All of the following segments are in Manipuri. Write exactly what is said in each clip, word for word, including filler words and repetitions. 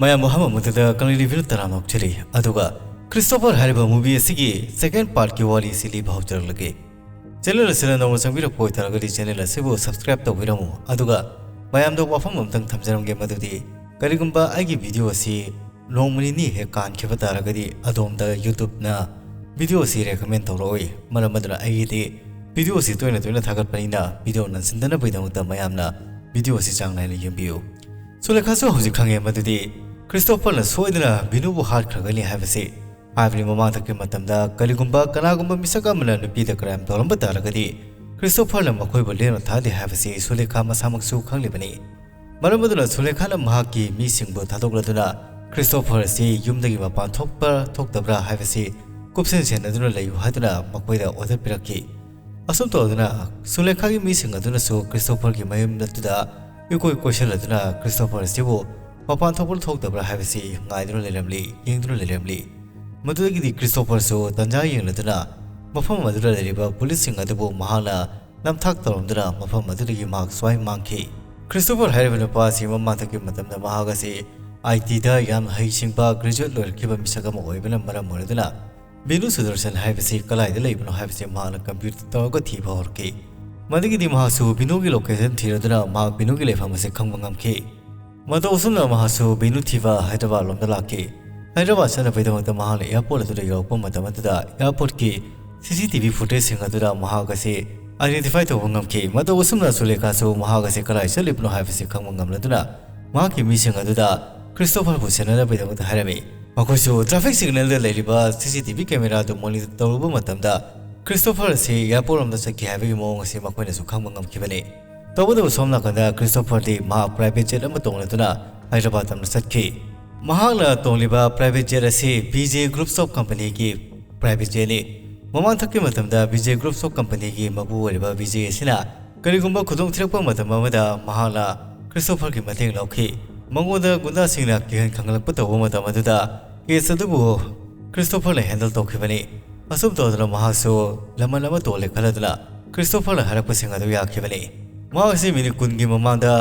ꯃꯌꯥꯝꯕꯨ ꯑꯍꯥꯟꯕ ꯃꯛꯇꯗ ꯀꯪꯂꯩ ꯔꯤꯚꯤꯌꯨ ꯇꯔꯥꯝꯅ ꯑꯣꯛꯆꯔꯤ꯫ ꯑꯗꯨꯒ ꯈ꯭ꯔꯤꯁꯇꯣꯐꯔ ꯍꯥꯏꯔꯤꯕ movie ꯑꯁꯤꯒꯤ second partꯀꯤ ꯋꯥꯔꯤ ꯑꯁꯤ ꯂꯤꯕ ꯍꯧꯖꯔꯛꯂꯒꯦ꯫ Channel ꯑꯁꯤꯗ ꯅꯧꯅ ꯆꯪꯕꯤꯔꯛꯄ ꯑꯣꯏꯇꯥꯔꯒꯗꯤ channel ꯑꯁꯤꯕꯨ subscribe ꯇꯧꯕꯤꯔꯝꯃꯨ꯫ ꯑꯗꯨꯒ ꯃꯌꯥꯝꯗ ꯋꯥꯐꯝ ꯑꯃꯇꯪ ꯊꯝꯖꯔꯝꯒꯦ, ꯃꯗꯨꯗꯤ ꯀꯔꯤꯒꯨꯝꯕ ꯑꯩꯒꯤ video ꯑꯁꯤ ꯅꯣꯡꯃ ꯅꯤꯅꯤ ꯍꯦꯛ ꯀꯥꯟꯈꯤꯕ ꯇꯥꯔꯒꯗꯤ ꯑꯗꯣꯝꯗ YouTubeꯅ video ꯑꯁꯤ recommend ꯇꯧꯔꯛꯑꯣꯏ꯫ ꯃꯔꯝ ꯑꯗꯨꯅ ꯑꯩꯒꯤꯗꯤ video ꯑꯁꯤ ꯇꯣꯏꯅ ꯇꯣꯏꯅ ꯊꯥꯒꯠꯄꯅꯤꯅ video ꯅꯟꯁꯤꯟꯗꯅꯕꯒꯤꯗꯃꯛꯇ ꯃꯌꯥꯝꯅ video ꯑꯁꯤ ꯆꯥꯡ ꯅꯥꯏꯅ ꯌꯦꯡꯕꯤꯌꯨ꯫ ꯁꯨꯂꯦꯈꯥꯁꯨ ꯍꯧꯖꯤꯛ ꯈꯪꯉꯦ ꯃꯗꯨꯗꯤ ꯈ꯭ꯔꯤꯁꯇꯣꯐꯔꯅ ꯁꯣꯏꯗꯅ ꯕꯤꯅꯨꯕꯨ ꯍꯥꯠꯈ꯭ꯔꯒꯅꯤ ꯍꯥꯏꯕꯁꯤ꯫ ꯍꯥꯏꯕꯗꯤ ꯃꯃꯥꯡꯊꯛꯀꯤ ꯃꯇꯝꯗ ꯀꯔꯤꯒꯨꯝꯕ ꯀꯅꯥꯒꯨꯝꯕ ꯃꯤꯁꯛ ꯑꯃꯅ ꯅꯨꯄꯤꯗ crime ꯇꯧꯔꯝꯕ ꯇꯥꯔꯒꯗꯤ ꯈ꯭ꯔꯤꯁꯇꯣꯐꯔꯅ ꯃꯈꯣꯏꯕꯨ ꯂꯦꯝꯅ ꯊꯥꯗꯦ ꯍꯥꯏꯕꯁꯤ ꯁꯨꯂꯦꯈꯥ ꯃꯁꯥꯃꯛꯁꯨ ꯈꯪꯂꯤꯕꯅꯤ꯫ ꯃꯔꯝ ꯑꯗꯨꯅ ꯁꯨꯂꯦꯈꯥꯅ ꯃꯍꯥꯛꯀꯤ ꯃꯤꯁꯤꯡꯕꯨ ꯊꯥꯗꯣꯛꯂꯗꯨꯅ ꯈ꯭ꯔꯤꯁꯇꯣꯐꯔ ꯑꯁꯤ ꯌꯨꯝꯗꯒꯤ ꯃꯄꯥꯟ ꯊꯣꯛꯄ꯭ꯔꯥ ꯊꯣꯛꯇꯕ꯭ꯔꯥ ꯍꯥꯏꯕꯁꯤ ꯀꯨꯞꯁꯦꯟ ꯁꯦꯟꯅꯗꯨꯅ ꯂꯩꯌꯨ ꯍꯥꯏꯗꯨꯅ ꯃꯈꯣꯏꯗ order ꯄꯤꯔꯛꯈꯤ꯫ ꯑꯁꯨꯝ ꯇꯧꯗꯨꯅ ꯁꯨꯂꯦꯈꯥꯒꯤ ꯃꯤꯁꯤꯡ ꯑꯗꯨꯅꯁꯨ ꯈ꯭ꯔꯤꯁꯇꯣꯐꯔꯒꯤ ꯃꯌꯨꯝ ꯑꯗꯨꯗ ꯏꯀꯣꯏ ꯀꯣꯏꯁꯤꯜꯂꯗꯨꯅ ꯈ꯭ꯔꯤꯁꯇꯣꯐꯔ ꯑꯁꯤꯕꯨ ꯃꯄꯥꯟ ꯊꯣꯛꯄ꯭ꯔꯥ ꯊꯣꯛꯇꯕ꯭ꯔꯥ ꯍꯥꯏꯕꯁꯤ ꯉꯥꯏꯗꯨꯅ ꯂꯩꯔꯝꯂꯤ, ꯌꯦꯡꯗꯨꯅ ꯂꯩꯔꯝꯂꯤ꯫ ꯃꯗꯨꯗꯒꯤꯗꯤ ꯈ꯭ꯔꯤꯁꯇꯣꯐꯔꯁꯨ ꯇꯟꯖꯥ ꯌꯦꯡꯂꯗꯨꯅ ꯃꯐꯝ ꯑꯗꯨꯗ ꯂꯩꯔꯤꯕ ꯄꯨꯂꯤꯁꯁꯤꯡ ꯑꯗꯨꯕꯨ ꯃꯍꯥꯛꯅ ꯅꯝꯊꯥꯛ ꯇꯧꯔꯝꯗꯨꯅ ꯃꯐꯝ ꯑꯗꯨꯗꯒꯤ ꯃꯍꯥꯛ ꯁ꯭ꯋꯥꯏ ꯃꯥꯡꯈꯤ꯫ ꯈ꯭ꯔꯤꯁꯇꯣꯐꯔ ꯍꯥꯏꯔꯤꯕ ꯅꯨꯄꯥ ꯑꯁꯤ ꯃꯃꯥꯡꯊꯛꯀꯤ ꯃꯇꯝꯗ ꯃꯍꯥꯛ ꯑꯁꯤ ITꯗ ꯌꯥꯝꯅ ꯍꯩꯁꯤꯡꯕ graduate ꯂꯣꯏꯔꯛꯈꯤꯕ ꯃꯤꯁꯛ ꯑꯃ ꯑꯣꯏꯕꯅ ꯃꯔꯝ ꯑꯣꯏꯔꯗꯨꯅ ꯕꯤꯅꯨ ꯁꯨꯗꯔꯁꯟ ꯍꯥꯏꯕꯁꯤ ꯀꯗꯥꯏꯗ ꯂꯩꯕꯅꯣ ꯍꯥꯏꯕꯁꯤ ꯃꯍꯥꯛꯅ computer ꯇꯧꯔꯒ ꯊꯤꯕ ꯍꯧꯔꯛꯈꯤ꯫ ꯃꯗꯨꯗꯒꯤꯗꯤ ꯃꯍꯥꯛꯁꯨ ꯕꯤꯅꯨꯒꯤ location ꯊꯤꯔꯗꯨꯅ ꯃꯍꯥꯛ ꯕꯤꯅꯨꯒꯤ ꯂꯩꯐꯝ ꯑꯁꯤ ꯈꯪꯕ ꯉꯝꯈꯤ꯫ ꯃꯇꯧ ꯑꯁꯨꯝꯅ ꯃꯍꯥꯛꯁꯨ ꯕꯤꯅꯨ ꯊꯤꯕ ꯍꯥꯏꯗ꯭ꯔꯕꯥꯗ ꯂꯣꯝꯗ ꯂꯥꯛꯈꯤ꯫ ꯍꯥꯏꯗ꯭ꯔꯕꯥꯗ ꯆꯠꯅꯕꯒꯤꯗꯃꯛꯇ ꯃꯍꯥꯛꯅ airport ꯑꯗꯨꯗ ꯌꯧꯔꯛꯄ ꯃꯇꯝ ꯑꯗꯨꯗ airportꯀꯤ CCTV footageꯁꯤꯡ ꯑꯗꯨꯗ ꯃꯍꯥꯛ ꯑꯁꯤ identify ꯇꯧꯕ ꯉꯝꯈꯤ꯫ ꯃꯇꯧ ꯑꯁꯨꯝꯅ ꯁꯨꯂꯦꯈꯥꯁꯨ ꯃꯍꯥꯛ ꯑꯁꯤ ꯀꯗꯥꯏ ꯆꯠꯂꯤꯕꯅꯣ ꯍꯥꯏꯕꯁꯤ ꯈꯪꯕ ꯉꯝꯂꯗꯨꯅ ꯃꯍꯥꯛꯀꯤ ꯃꯤꯁꯤꯡ ꯑꯗꯨꯗ ꯈ꯭ꯔꯤꯁꯇꯣꯐꯔꯕꯨ ꯁꯦꯟꯅꯅꯕꯒꯤꯗꯃꯛꯇ ꯍꯥꯏꯔꯝꯃꯤ꯫ ꯃꯈꯣꯏꯁꯨ traffic signalꯗ ꯂꯩꯔꯤꯕ CCTV cameraꯗꯨ monitor ꯇꯧꯔꯨꯕ ꯃꯇꯝꯗ ꯈ꯭ꯔꯤꯁꯇꯣꯐꯔ ꯑꯁꯤ airport ꯂꯣꯝꯗ ꯆꯠꯈꯤ ꯍꯥꯏꯕꯒꯤ ꯃꯑꯣꯡ ꯑꯁꯤ ꯃꯈꯣꯏꯅꯁꯨ ꯈꯪꯕ ꯉꯝꯈꯤꯕꯅꯤ꯫ ꯇꯧꯕꯇꯕꯨ ꯁꯣꯝ ꯅꯥꯀꯟꯗ ꯈ꯭ꯔꯤꯁꯇꯣꯐꯔꯗꯤ ꯃꯍꯥꯛ private jet ꯑꯃ ꯇꯣꯡꯂꯗꯨꯅ ꯍꯥꯏꯗ꯭ꯔꯕꯥꯗ ꯂꯣꯝꯗ ꯆꯠꯈꯤ꯫ ꯃꯍꯥꯛꯅ ꯇꯣꯡꯂꯤꯕ private jet ꯑꯁꯤ VJ Groups of Companyꯒꯤ private jetꯅꯤ꯫ ꯃꯃꯥꯡꯊꯛꯀꯤ ꯃꯇꯝꯗ VJ Groups of Companyꯒꯤ ꯃꯄꯨ ꯑꯣꯏꯔꯤꯕ ꯚꯤꯖꯦ ꯑꯁꯤꯅ ꯀꯔꯤꯒꯨꯝꯕ ꯈꯨꯗꯣꯡ ꯊꯤꯔꯛꯄ ꯃꯇꯝ ꯑꯃꯗ ꯃꯍꯥꯛꯅ ꯈ꯭ꯔꯤꯁꯇꯣꯐꯔꯒꯤ ꯃꯇꯦꯡ ꯂꯧꯈꯤ꯫ ꯃꯉꯣꯟꯗ ꯒꯨꯟꯗꯥꯁꯤꯡꯅ ꯀꯤꯍꯟ ꯈꯪꯍꯜꯂꯛꯄ ꯇꯧꯕ ꯃꯇꯝ ꯑꯗꯨꯗ case ꯑꯗꯨꯕꯨ ꯈ꯭ꯔꯤꯁꯇꯣꯐꯔꯅ handle ꯇꯧꯈꯤꯕꯅꯤ꯫ ꯑꯁꯨꯝ ꯇꯧꯗꯅ ꯃꯍꯥꯛꯁꯨ ꯂꯃꯟ ꯑꯃ ꯇꯣꯜꯂꯦ ꯈꯜꯂꯗꯨꯅ ꯈ꯭ꯔꯤꯁꯇꯣꯐꯔꯅ ꯍꯥꯏꯔꯛꯄꯁꯤꯡ ꯑꯗꯨ ꯌꯥꯈꯤꯕꯅꯤ꯫ ꯃꯍꯥꯛ ꯑꯁꯤ minute ꯀꯨꯟꯒꯤ ꯃꯃꯥꯡꯗ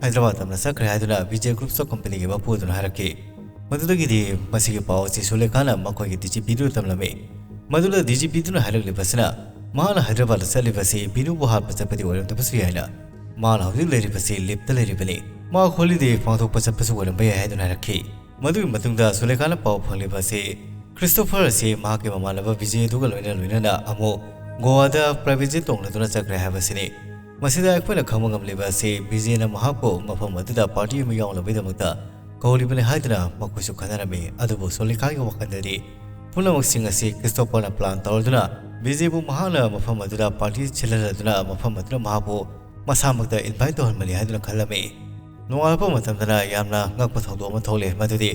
ꯍꯥꯏꯗ꯭ꯔꯕꯥꯗ ꯇꯝꯅ ꯆꯠꯈ꯭ꯔꯦ ꯍꯥꯏꯗꯨꯅ ꯕꯤꯖꯦ ꯒ꯭ꯔꯨꯞꯁ ꯑꯣꯐ ꯀꯝꯄꯅꯤꯒꯤ ꯃꯄꯨ ꯑꯗꯨꯅ ꯍꯥꯏꯔꯛꯈꯤ꯫ ꯃꯗꯨꯗꯒꯤꯗꯤ ꯃꯁꯤꯒꯤ ꯄꯥꯎ ꯑꯁꯤ ꯁꯨꯂꯦꯈꯥꯅ ꯃꯈꯣꯏꯒꯤ ꯗꯤ ꯖꯤ ꯄꯤꯗꯨꯗ ꯇꯝꯂꯝꯃꯤ꯫ ꯃꯗꯨꯗ ꯗꯤ ꯖꯤ ꯄꯤꯗꯨꯅ ꯍꯥꯏꯔꯛꯂꯤꯕꯁꯤꯅ, ꯃꯍꯥꯛꯅ ꯍꯥꯏꯗ꯭ꯔꯕꯥꯗ ꯆꯠꯂꯤꯕꯁꯤ ꯕꯤꯅꯨꯕꯨ ꯍꯥꯠꯄ ꯆꯠꯄꯗꯤ ꯑꯣꯏꯔꯝꯗꯕꯁꯨ ꯌꯥꯏꯅ, ꯃꯍꯥꯛꯅ ꯍꯧꯖꯤꯛ ꯂꯩꯔꯤꯕꯁꯤ ꯂꯤꯞꯇ ꯂꯩꯔꯤꯕꯅꯤ, ꯃꯍꯥꯛ ꯍꯣꯂꯤꯗꯦ ꯄꯥꯡꯊꯣꯛꯄ ꯆꯠꯄꯁꯨ ꯑꯣꯏꯔꯝꯕ ꯌꯥꯏ ꯍꯥꯏꯗꯨꯅ ꯍꯥꯏꯔꯛꯈꯤ꯫ ꯃꯗꯨꯒꯤ ꯃꯇꯨꯡꯗ ꯁꯨꯂꯦꯈꯥꯅ ꯄꯥꯎ ꯐꯪꯂꯤꯕ ꯑꯁꯤ ꯈ꯭ꯔꯤꯁꯇꯣꯐꯔ ꯑꯁꯤ ꯃꯍꯥꯛꯀꯤ ꯃꯃꯥꯟꯅꯕ ꯕꯤꯖꯦ ꯑꯗꯨꯒ ꯂꯣꯏꯅ ꯂꯣꯏꯅꯅ ꯑꯃꯨꯛ ꯒꯣꯋꯥꯗ ꯄ꯭ꯔꯥꯏꯚꯦꯠ ꯖꯦꯠ ꯇꯣꯡꯂꯗꯨꯅ ꯆꯠꯈ꯭ꯔꯦ ꯍꯥꯏꯕꯁꯤꯅꯤ꯫ ꯃꯁꯤꯗ ꯑꯩꯈꯣꯏꯅ ꯈꯪꯕ ꯉꯝꯂꯤꯕ ꯑꯁꯤ ꯕꯤꯖꯦꯅ ꯃꯍꯥꯛꯄꯨ ꯃꯐꯝ ꯑꯗꯨꯗ ꯄꯥꯔꯇꯤ ꯑꯃ ꯌꯥꯎꯅꯕꯒꯤꯗꯃꯛꯇ ꯀꯧꯔꯤꯕꯅꯤ ꯍꯥꯏꯗꯨꯅ ꯃꯈꯣꯏꯁꯨ ꯈꯟꯅꯔꯝꯃꯤ꯫ ꯑꯗꯨꯕꯨ ꯁꯣꯂꯤꯈꯥꯒꯤ ꯋꯥꯈꯜꯗꯗꯤ ꯄꯨꯝꯅꯃꯛꯁꯤꯡ ꯑꯁꯤ ꯈ꯭ꯔꯤꯁꯇꯣꯐꯔꯅ ꯄ꯭ꯂꯥꯟ ꯇꯧꯔꯗꯨꯅ ꯕꯤꯖꯦꯕꯨ ꯃꯍꯥꯛꯅ ꯃꯐꯝ ꯑꯗꯨꯗ ꯄꯥꯔꯇꯤ ꯁꯤꯜꯍꯜꯂꯗꯨꯅ ꯃꯐꯝ ꯑꯗꯨꯗ ꯃꯍꯥꯛꯄꯨ ꯃꯁꯥꯃꯛꯇ ꯏꯟꯚꯥꯏꯠ ꯇꯧꯍꯟꯕꯅꯤ ꯍꯥꯏꯗꯨꯅ ꯈꯜꯂꯝꯃꯤ꯫ ꯅꯣꯡꯉꯥꯜꯂꯛꯄ ꯃꯇꯝꯗꯅ ꯌꯥꯝꯅ ꯉꯛꯄ ꯊꯧꯗꯣꯛ ꯑꯃ ꯊꯣꯛꯂꯦ, ꯃꯗꯨꯗꯤ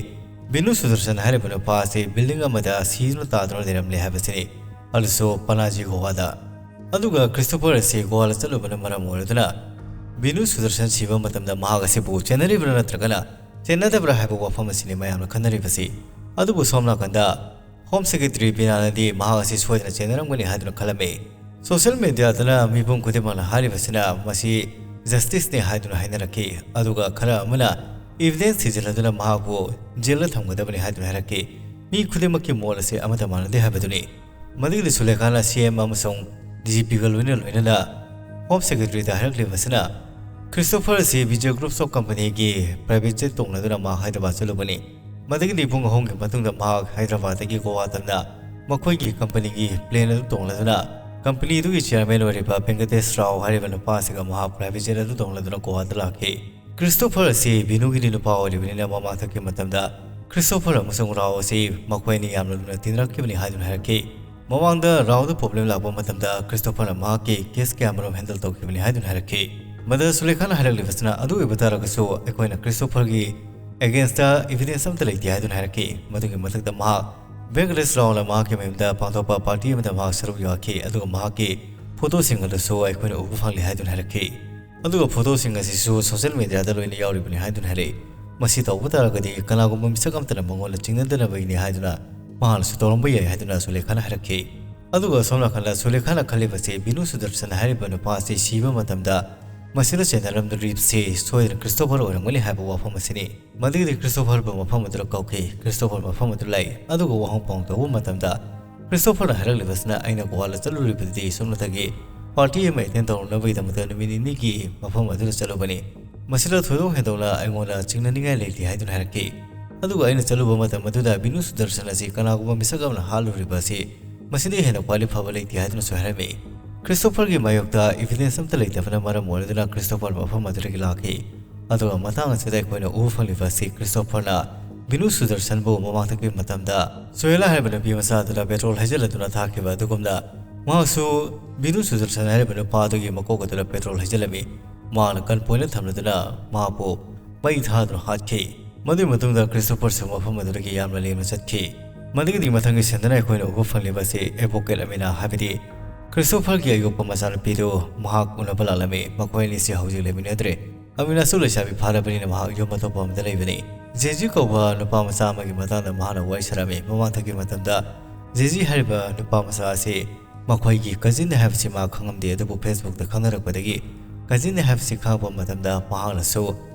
ꯕꯤꯅꯨ ꯁꯨꯗꯔꯁꯟ ꯍꯥꯏꯔꯤꯕ ꯅꯨꯄꯥ ꯑꯁꯤ ꯕꯤꯜꯗꯤꯡ ꯑꯃꯗ ꯁꯤꯗꯨꯅ ꯇꯥꯗꯨꯅ ꯂꯩꯔꯝꯂꯦ ꯍꯥꯏꯕꯁꯤꯅꯤ, ꯑꯗꯨꯁꯨ ꯄꯅꯥꯖꯤ ꯒꯣꯋꯥꯗ꯫ ꯑꯗꯨꯒ ꯈ꯭ꯔꯤꯁꯇꯣꯐꯔ ꯑꯁꯤ ꯒꯣꯋꯥꯗ ꯆꯠꯂꯨꯕꯅ ꯃꯔꯝ ꯑꯣꯏꯔꯗꯨꯅ ꯕꯤꯅꯨ ꯁꯨꯗꯔꯁꯟ ꯁꯤꯕ ꯃꯇꯝꯗ ꯃꯍꯥꯛ ꯑꯁꯤꯕꯨ ꯆꯦꯟꯅꯔꯤꯕ꯭ꯔꯥ ꯅꯠꯇ꯭ꯔꯒꯅ ꯆꯦꯟꯅꯗꯕ꯭ꯔꯥ ꯍꯥꯏꯕ ꯋꯥꯐꯝ ꯑꯁꯤꯅꯤ ꯃꯌꯥꯝꯅ ꯈꯟꯅꯔꯤꯕꯁꯤ꯫ ꯑꯗꯨꯕꯨ ꯁꯣꯝ ꯅꯥꯀꯟꯗ ꯍꯣꯝ ꯁꯦꯀ꯭ꯔꯦꯇꯔꯤ ꯕꯤꯅꯥꯅꯗꯤ ꯃꯍꯥꯛ ꯑꯁꯤ ꯁꯣꯏꯗꯅ ꯆꯦꯟꯅꯔꯝꯒꯅꯤ ꯍꯥꯏꯗꯨꯅ ꯈꯜꯂꯝꯃꯤ꯫ ꯁꯣꯁꯤꯌꯦꯜ ꯃꯦꯗꯤꯌꯥꯗꯅ ꯃꯤꯄꯨꯝ ꯈꯨꯗꯤꯡꯃꯛꯅ ꯍꯥꯏꯔꯤꯕꯁꯤꯅ ꯃꯁꯤ ꯖꯁꯇꯤꯁꯅꯤ ꯍꯥꯏꯗꯨꯅ ꯍꯥꯏꯅꯔꯛꯈꯤ, ꯑꯗꯨꯒ ꯈꯔ ꯑꯃꯅ ꯏꯚꯤꯗꯦꯟꯁ ꯊꯤꯖꯤꯜꯂꯗꯨꯅ ꯃꯍꯥꯛꯄꯨ ꯖꯦꯜꯗ ꯊꯝꯒꯗꯕꯅꯤ ꯍꯥꯏꯗꯨꯅ ꯍꯥꯏꯔꯛꯈꯤ꯫ ꯃꯤ ꯈꯨꯗꯤꯡꯃꯛꯀꯤ ꯃꯣꯠ ꯑꯁꯤ ꯑꯃꯠꯇ ꯃꯥꯟꯅꯗꯦ ꯍꯥꯏꯕꯗꯨꯅꯤ꯫ ꯃꯗꯨꯒꯤꯗꯤ ꯁꯨꯂꯦꯈꯥꯅ ꯁꯤ ꯑꯦꯝ ꯑꯃꯁꯨꯡ ꯗꯤ ꯖꯤ ꯄꯤꯒ ꯂꯣꯏꯅ ꯂꯣꯏꯅꯅ ꯍꯣꯝ ꯁꯦꯀ꯭ꯔꯦꯇꯔꯤꯗ ꯍꯥꯏꯔꯛꯂꯤꯕꯁꯤꯅ, ꯈ꯭ꯔꯤꯁꯇꯣꯐꯔ ꯑꯁꯤ ꯕꯤꯖꯦ ꯒ꯭ꯔꯨꯞꯁ ꯑꯣꯐ ꯀꯝꯄꯅꯤꯒꯤ ꯄ꯭ꯔꯥꯏꯚꯦꯠ ꯖꯦꯠ ꯇꯣꯡꯂꯗꯨꯅ ꯃꯍꯥꯛ ꯍꯥꯏꯗ꯭ꯔꯕꯥꯗ ꯆꯠꯂꯨꯕꯅꯤ꯫ ꯃꯗꯨꯒꯤꯗꯤ ꯄꯨꯡ ꯑꯍꯨꯝꯒꯤ ꯃꯇꯨꯡꯗ ꯃꯍꯥꯛ ꯍꯥꯏꯗ꯭ꯔꯕꯥꯗꯇꯒꯤ ꯒꯣꯋꯥ ꯇꯝꯅ ꯃꯈꯣꯏꯒꯤ ꯀꯝꯄꯅꯤꯒꯤ ꯄ꯭ꯂꯦꯟ ꯑꯗꯨ ꯇꯣꯡꯂꯗꯨꯅ ꯀꯝꯄꯅꯤ ꯑꯗꯨꯒꯤ ꯆꯤꯌꯔꯃꯦꯟ ꯑꯣꯏꯔꯤꯕ ꯚꯦꯡꯀꯇꯦꯁ ꯔꯥꯎ ꯍꯥꯏꯔꯤꯕ ꯅꯨꯄꯥ ꯑꯁꯤꯒ ꯃꯍꯥꯛ ꯄ꯭ꯔꯥꯏꯚꯦꯠ ꯖꯦꯠ ꯑꯗꯨ ꯇꯣꯡꯂꯗꯨꯅ ꯒꯣꯋꯥꯗ ꯂꯥꯛꯈꯤ꯫ ꯈ꯭ꯔꯤꯁꯇꯣꯐꯔ ꯑꯁꯤ ꯕꯤꯅꯨꯒꯤꯗꯤ ꯅꯨꯄꯥ ꯑꯣꯏꯔꯤꯕꯅꯤꯅ ꯃꯃꯥꯡꯊꯛꯀꯤ ꯃꯇꯝꯗ ꯈ꯭ꯔꯤꯁꯇꯣꯐꯔ ꯑꯃꯁꯨꯡ ꯔꯥꯎ ꯑꯁꯤ ꯃꯈꯣꯏ ꯑꯅꯤ ꯌꯥꯝꯅ ꯂꯨꯅ ꯇꯤꯟꯅꯔꯛꯈꯤꯕꯅꯤ ꯍꯥꯏꯗꯨꯅ ꯍꯥꯏꯔꯛꯈꯤ꯫ ꯃꯃꯥꯡꯗ ꯔꯥꯎꯗ ꯄ꯭ꯔꯣꯕ꯭ꯂꯦꯝ ꯂꯥꯛꯄ ꯃꯇꯝꯗ ꯈ꯭ꯔꯤꯁꯇꯣꯐꯔꯅ ꯃꯍꯥꯛꯀꯤ ꯀꯦꯁ ꯀꯌꯥꯃꯔꯨꯝ ꯍꯦꯟꯗꯜ ꯇꯧꯈꯤꯕꯅꯤ ꯍꯥꯏꯗꯨꯅ ꯍꯥꯏꯔꯛꯈꯤ꯫ ꯃꯗꯨꯗ ꯁꯨꯂꯦꯈꯥꯅ ꯍꯥꯏꯔꯛꯂꯤꯕꯁꯤꯅ, ꯑꯗꯨ ꯑꯣꯏꯕ ꯇꯥꯔꯒꯁꯨ ꯑꯩꯈꯣꯏꯅ ꯈ꯭ꯔꯤꯁꯇꯣꯐꯔꯒꯤ ꯑꯦꯒꯦꯟꯁꯇ ꯏꯚꯤꯗꯦꯟꯁ ꯑꯃꯠꯇ ꯂꯩꯇꯦ ꯍꯥꯏꯗꯨꯅ ꯍꯥꯏꯔꯛꯈꯤ꯫ ꯃꯗꯨꯒꯤ ꯃꯊꯛꯇ ꯃꯍꯥꯛ ꯚꯦꯡꯀꯇꯦꯁ ꯔꯥꯎꯅ ꯃꯍꯥꯛꯀꯤ ꯃꯌꯨꯝꯗ ꯄꯥꯡꯊꯣꯛꯄ ꯄꯥꯔꯇꯤ ꯑꯃꯗ ꯃꯍꯥꯛ ꯁꯔꯨꯛ ꯌꯥꯈꯤ, ꯑꯗꯨꯒ ꯃꯍꯥꯛꯀꯤ ꯐꯣꯇꯣꯁꯤꯡ ꯑꯗꯨꯁꯨ ꯑꯩꯈꯣꯏꯅ ꯎꯕ ꯐꯪꯂꯦ ꯍꯥꯏꯗꯨꯅ ꯍꯥꯏꯔꯛꯈꯤ꯫ ꯑꯗꯨꯒ ꯐꯣꯇꯣꯁꯤꯡ ꯑꯁꯤꯁꯨ ꯁꯣꯁꯤꯌꯦꯜ ꯃꯦꯗꯤꯌꯥꯗ ꯂꯣꯏꯅ ꯌꯥꯎꯔꯤꯕꯅꯤ ꯍꯥꯏꯗꯨꯅ ꯍꯥꯏꯔꯛꯏ꯫ ꯃꯁꯤ ꯇꯧꯕ ꯇꯥꯔꯒꯗꯤ ꯀꯅꯥꯒꯨꯝꯕ ꯃꯤꯁꯛ ꯑꯃꯠꯇꯅ ꯃꯉꯣꯟꯗ ꯆꯤꯡꯅꯗꯅꯕꯒꯤꯅꯤ ꯍꯥꯏꯗꯨꯅ ꯃꯍꯥꯛꯅꯁꯨ ꯇꯧꯔꯝꯕ ꯌꯥꯏ ꯍꯥꯏꯗꯨꯅ ꯁꯨꯂꯦꯈꯥꯅ ꯍꯥꯏꯔꯛꯈꯤ꯫ ꯑꯗꯨꯒ ꯑꯁꯣꯝ ꯅꯥꯀꯟꯗ ꯁꯨꯂꯦꯈꯥꯅ ꯈꯜꯂꯤꯕꯁꯤ ꯕꯤꯅꯨ ꯁꯨꯗꯔꯁꯟ ꯍꯥꯏꯔꯤꯕ ꯅꯨꯄꯥ ꯑꯁꯤ ꯁꯤꯕ ꯃꯇꯝꯗ ꯃꯁꯤꯗ ꯆꯦꯟꯅꯔꯝꯗꯣꯔꯤꯕꯁꯤ ꯁꯣꯏꯗꯅ ꯈ꯭ꯔꯤꯁꯇꯣꯐꯔ ꯑꯣꯏꯔꯝꯒꯅꯤ ꯍꯥꯏꯕ ꯋꯥꯐꯝ ꯑꯁꯤꯅꯤ꯫ ꯃꯗꯨꯒꯤꯗꯤ ꯈ꯭ꯔꯤꯁꯇꯣꯐꯔꯕꯨ ꯃꯐꯝ ꯑꯗꯨꯗ ꯀꯧꯈꯤ꯫ ꯈ꯭ꯔꯤꯁꯇꯣꯐꯔ ꯃꯐꯝ ꯑꯗꯨ ꯂꯩ, ꯑꯗꯨꯒ ꯋꯥꯍꯪ ꯄꯥꯎ ꯇꯧꯕ ꯃꯇꯝꯗ ꯈ꯭ꯔꯤꯁꯇꯣꯐꯔꯅ ꯍꯥꯏꯔꯛꯂꯤꯕꯁꯤꯅ, "ꯑꯩꯅ ꯒꯣꯋꯥꯗ ꯆꯠꯂꯨꯔꯤꯕꯗꯤ ꯁꯣꯝꯅꯇꯒꯤ ꯄꯥꯔꯇꯤ ꯑꯃ ꯑꯦꯇꯦꯟ ꯇꯧꯔꯨꯅꯕꯒꯤꯗꯃꯛꯇ ꯅꯨꯃꯤꯠ ꯅꯤꯅꯤꯒꯤ ꯃꯐꯝ ꯑꯗꯨꯗ ꯆꯠꯂꯨꯕꯅꯤ꯫ ꯃꯁꯤꯗ ꯊꯣꯏꯗꯣꯛ ꯍꯦꯟꯗꯣꯛꯅ ꯑꯩꯉꯣꯟꯗ ꯆꯤꯡꯅꯅꯤꯡꯉꯥꯏ ꯂꯩꯇꯦ" ꯍꯥꯏꯗꯨꯅ ꯍꯥꯏꯔꯛꯈꯤ꯫ ꯑꯗꯨꯒ ꯑꯩꯅ ꯆꯠꯂꯨꯕ ꯃꯇꯝ ꯑꯗꯨꯗ ꯕꯤꯅꯨ ꯁꯨꯗꯔꯁꯟ ꯑꯁꯤ ꯀꯅꯥꯒꯨꯝꯕ ꯃꯤꯁꯛ ꯑꯃꯅ ꯍꯥꯠꯂꯨꯔꯤꯕ ꯑꯁꯤ ꯃꯁꯤꯗꯒꯤ ꯍꯦꯟꯅ ꯈ꯭ꯋꯥꯏꯗꯒꯤ ꯐꯕ ꯂꯩꯇꯦ ꯍꯥꯏꯗꯨꯅꯁꯨ ꯍꯥꯏꯔꯝꯃꯤ꯫ ꯈ꯭ꯔꯤꯁꯇꯣꯐꯔꯒꯤ ꯃꯥꯌꯣꯛꯇ ꯏꯚꯤꯗꯦꯟꯁ ꯑꯃꯠꯇ ꯂꯩꯇꯕꯅ ꯃꯔꯝ ꯑꯣꯏꯔꯗꯨꯅ ꯈ꯭ꯔꯤꯁꯇꯣꯐꯔ ꯃꯐꯝ ꯑꯗꯨꯗꯒꯤ ꯂꯥꯛꯈꯤ꯫ ꯑꯗꯨꯒ ꯃꯇꯥꯡ ꯑꯁꯤꯗ ꯑꯩꯈꯣꯏꯅ ꯎꯕ ꯐꯪꯂꯤꯕ ꯑꯁꯤ ꯈ꯭ꯔꯤꯁꯇꯣꯐꯔꯅ ꯕꯤꯅꯨ ꯁꯨꯗꯔꯁꯟꯕꯨ ꯃꯃꯥꯡ ꯊꯛꯄꯒꯤ ꯃꯇꯝꯗ ꯁꯣꯌꯦꯂꯥ ꯍꯥꯏꯔꯤꯕ ꯅꯨꯄꯤ ꯃꯆꯥ ꯑꯗꯨꯗ ꯄꯦꯇ꯭ꯔꯣꯜ ꯍꯩꯖꯤꯜꯂꯗꯨꯅ ꯊꯥꯈꯤꯕ ꯑꯗꯨꯒꯨꯝꯅ ꯃꯍꯥꯛꯁꯨ ꯕꯤꯅꯨ ꯁꯨꯗꯔꯁꯟ ꯍꯥꯏꯔꯤꯕ ꯅꯨꯄꯥ ꯑꯗꯨꯒꯤ ꯃꯀꯣꯛ ꯑꯗꯨꯗ ꯄꯦꯇ꯭ꯔꯣꯜ ꯍꯩꯖꯤꯜꯂꯝꯃꯤ꯫ ꯃꯍꯥꯛꯅ ꯀꯟ ꯄꯣꯏꯟꯠ ꯊꯝꯂꯗꯨꯅ ꯃꯍꯥꯛꯄꯨ ꯃꯩ ꯊꯥꯗꯨꯅ ꯍꯥꯠꯈꯤ꯫ ꯃꯗꯨꯒꯤ ꯃꯇꯨꯡꯗ ꯈ꯭ꯔꯤꯁꯇꯣꯐꯔꯁꯨ ꯃꯐꯝ ꯑꯗꯨꯗꯒꯤ ꯌꯥꯝꯅ ꯂꯦꯝꯅ ꯆꯠꯈꯤ꯫ ꯃꯗꯨꯒꯤꯗꯤ ꯃꯊꯪꯒꯤ ꯁꯟꯗꯅ ꯑꯩꯈꯣꯏꯅ ꯎꯕ ꯐꯪꯂꯤꯕ ꯑꯁꯤ ꯑꯦꯗꯚꯣꯀꯦꯠ ꯑꯃꯤꯅꯥ, ꯍꯥꯏꯕꯗꯤ ꯈ꯭ꯔꯤꯁꯇꯣꯐꯔꯒꯤ ꯑꯌꯣꯛꯄ ꯃꯆꯥꯅꯨꯄꯤꯗꯨ ꯃꯍꯥꯛ ꯎꯅꯕ ꯂꯥꯛꯂꯝꯃꯤ꯫ ꯃꯈꯣꯏ ꯑꯅꯤꯁꯤ ꯍꯧꯖꯤꯛ ꯂꯩꯃꯤꯟꯅꯗ꯭ꯔꯦ꯫ ꯑꯃꯤꯅꯥꯁꯨ ꯂꯩꯁꯥꯕꯤ ꯐꯥꯔꯕꯅꯤꯅ ꯃꯍꯥꯛ ꯌꯨꯝ ꯑꯇꯣꯞꯄ ꯑꯃꯗ ꯂꯩꯕꯅꯤ꯫ ꯖꯦꯖꯤ ꯀꯧꯕ ꯅꯨꯄꯥ ꯃꯆꯥ ꯑꯃꯒꯤ ꯃꯇꯥꯡꯗ ꯃꯍꯥꯛꯅ ꯋꯥꯔꯤ ꯁꯥꯔꯝꯃꯤ꯫ ꯃꯃꯥꯡ ꯊꯛꯀꯤ ꯃꯇꯝꯗ ꯖꯦꯖꯤ ꯍꯥꯏꯔꯤꯕ ꯅꯨꯄꯥ ꯃꯆꯥ ꯑꯁꯤ ꯃꯈꯣꯏꯒꯤ ꯀꯖꯤꯟꯅꯤ ꯍꯥꯏꯕꯁꯤ ꯃꯍꯥꯛ ꯈꯪꯂꯝꯗꯦ, ꯑꯗꯨꯕꯨ ꯐꯦꯁꯕꯨꯛꯇ ꯈꯪꯅꯔꯛꯄꯗꯒꯤ ꯀꯖꯤꯟꯅꯤ ꯍꯥꯏꯕꯁꯤ ꯈꯪꯂꯛꯄ ꯃꯇꯝꯗ ꯃꯍꯥꯛꯅꯁꯨ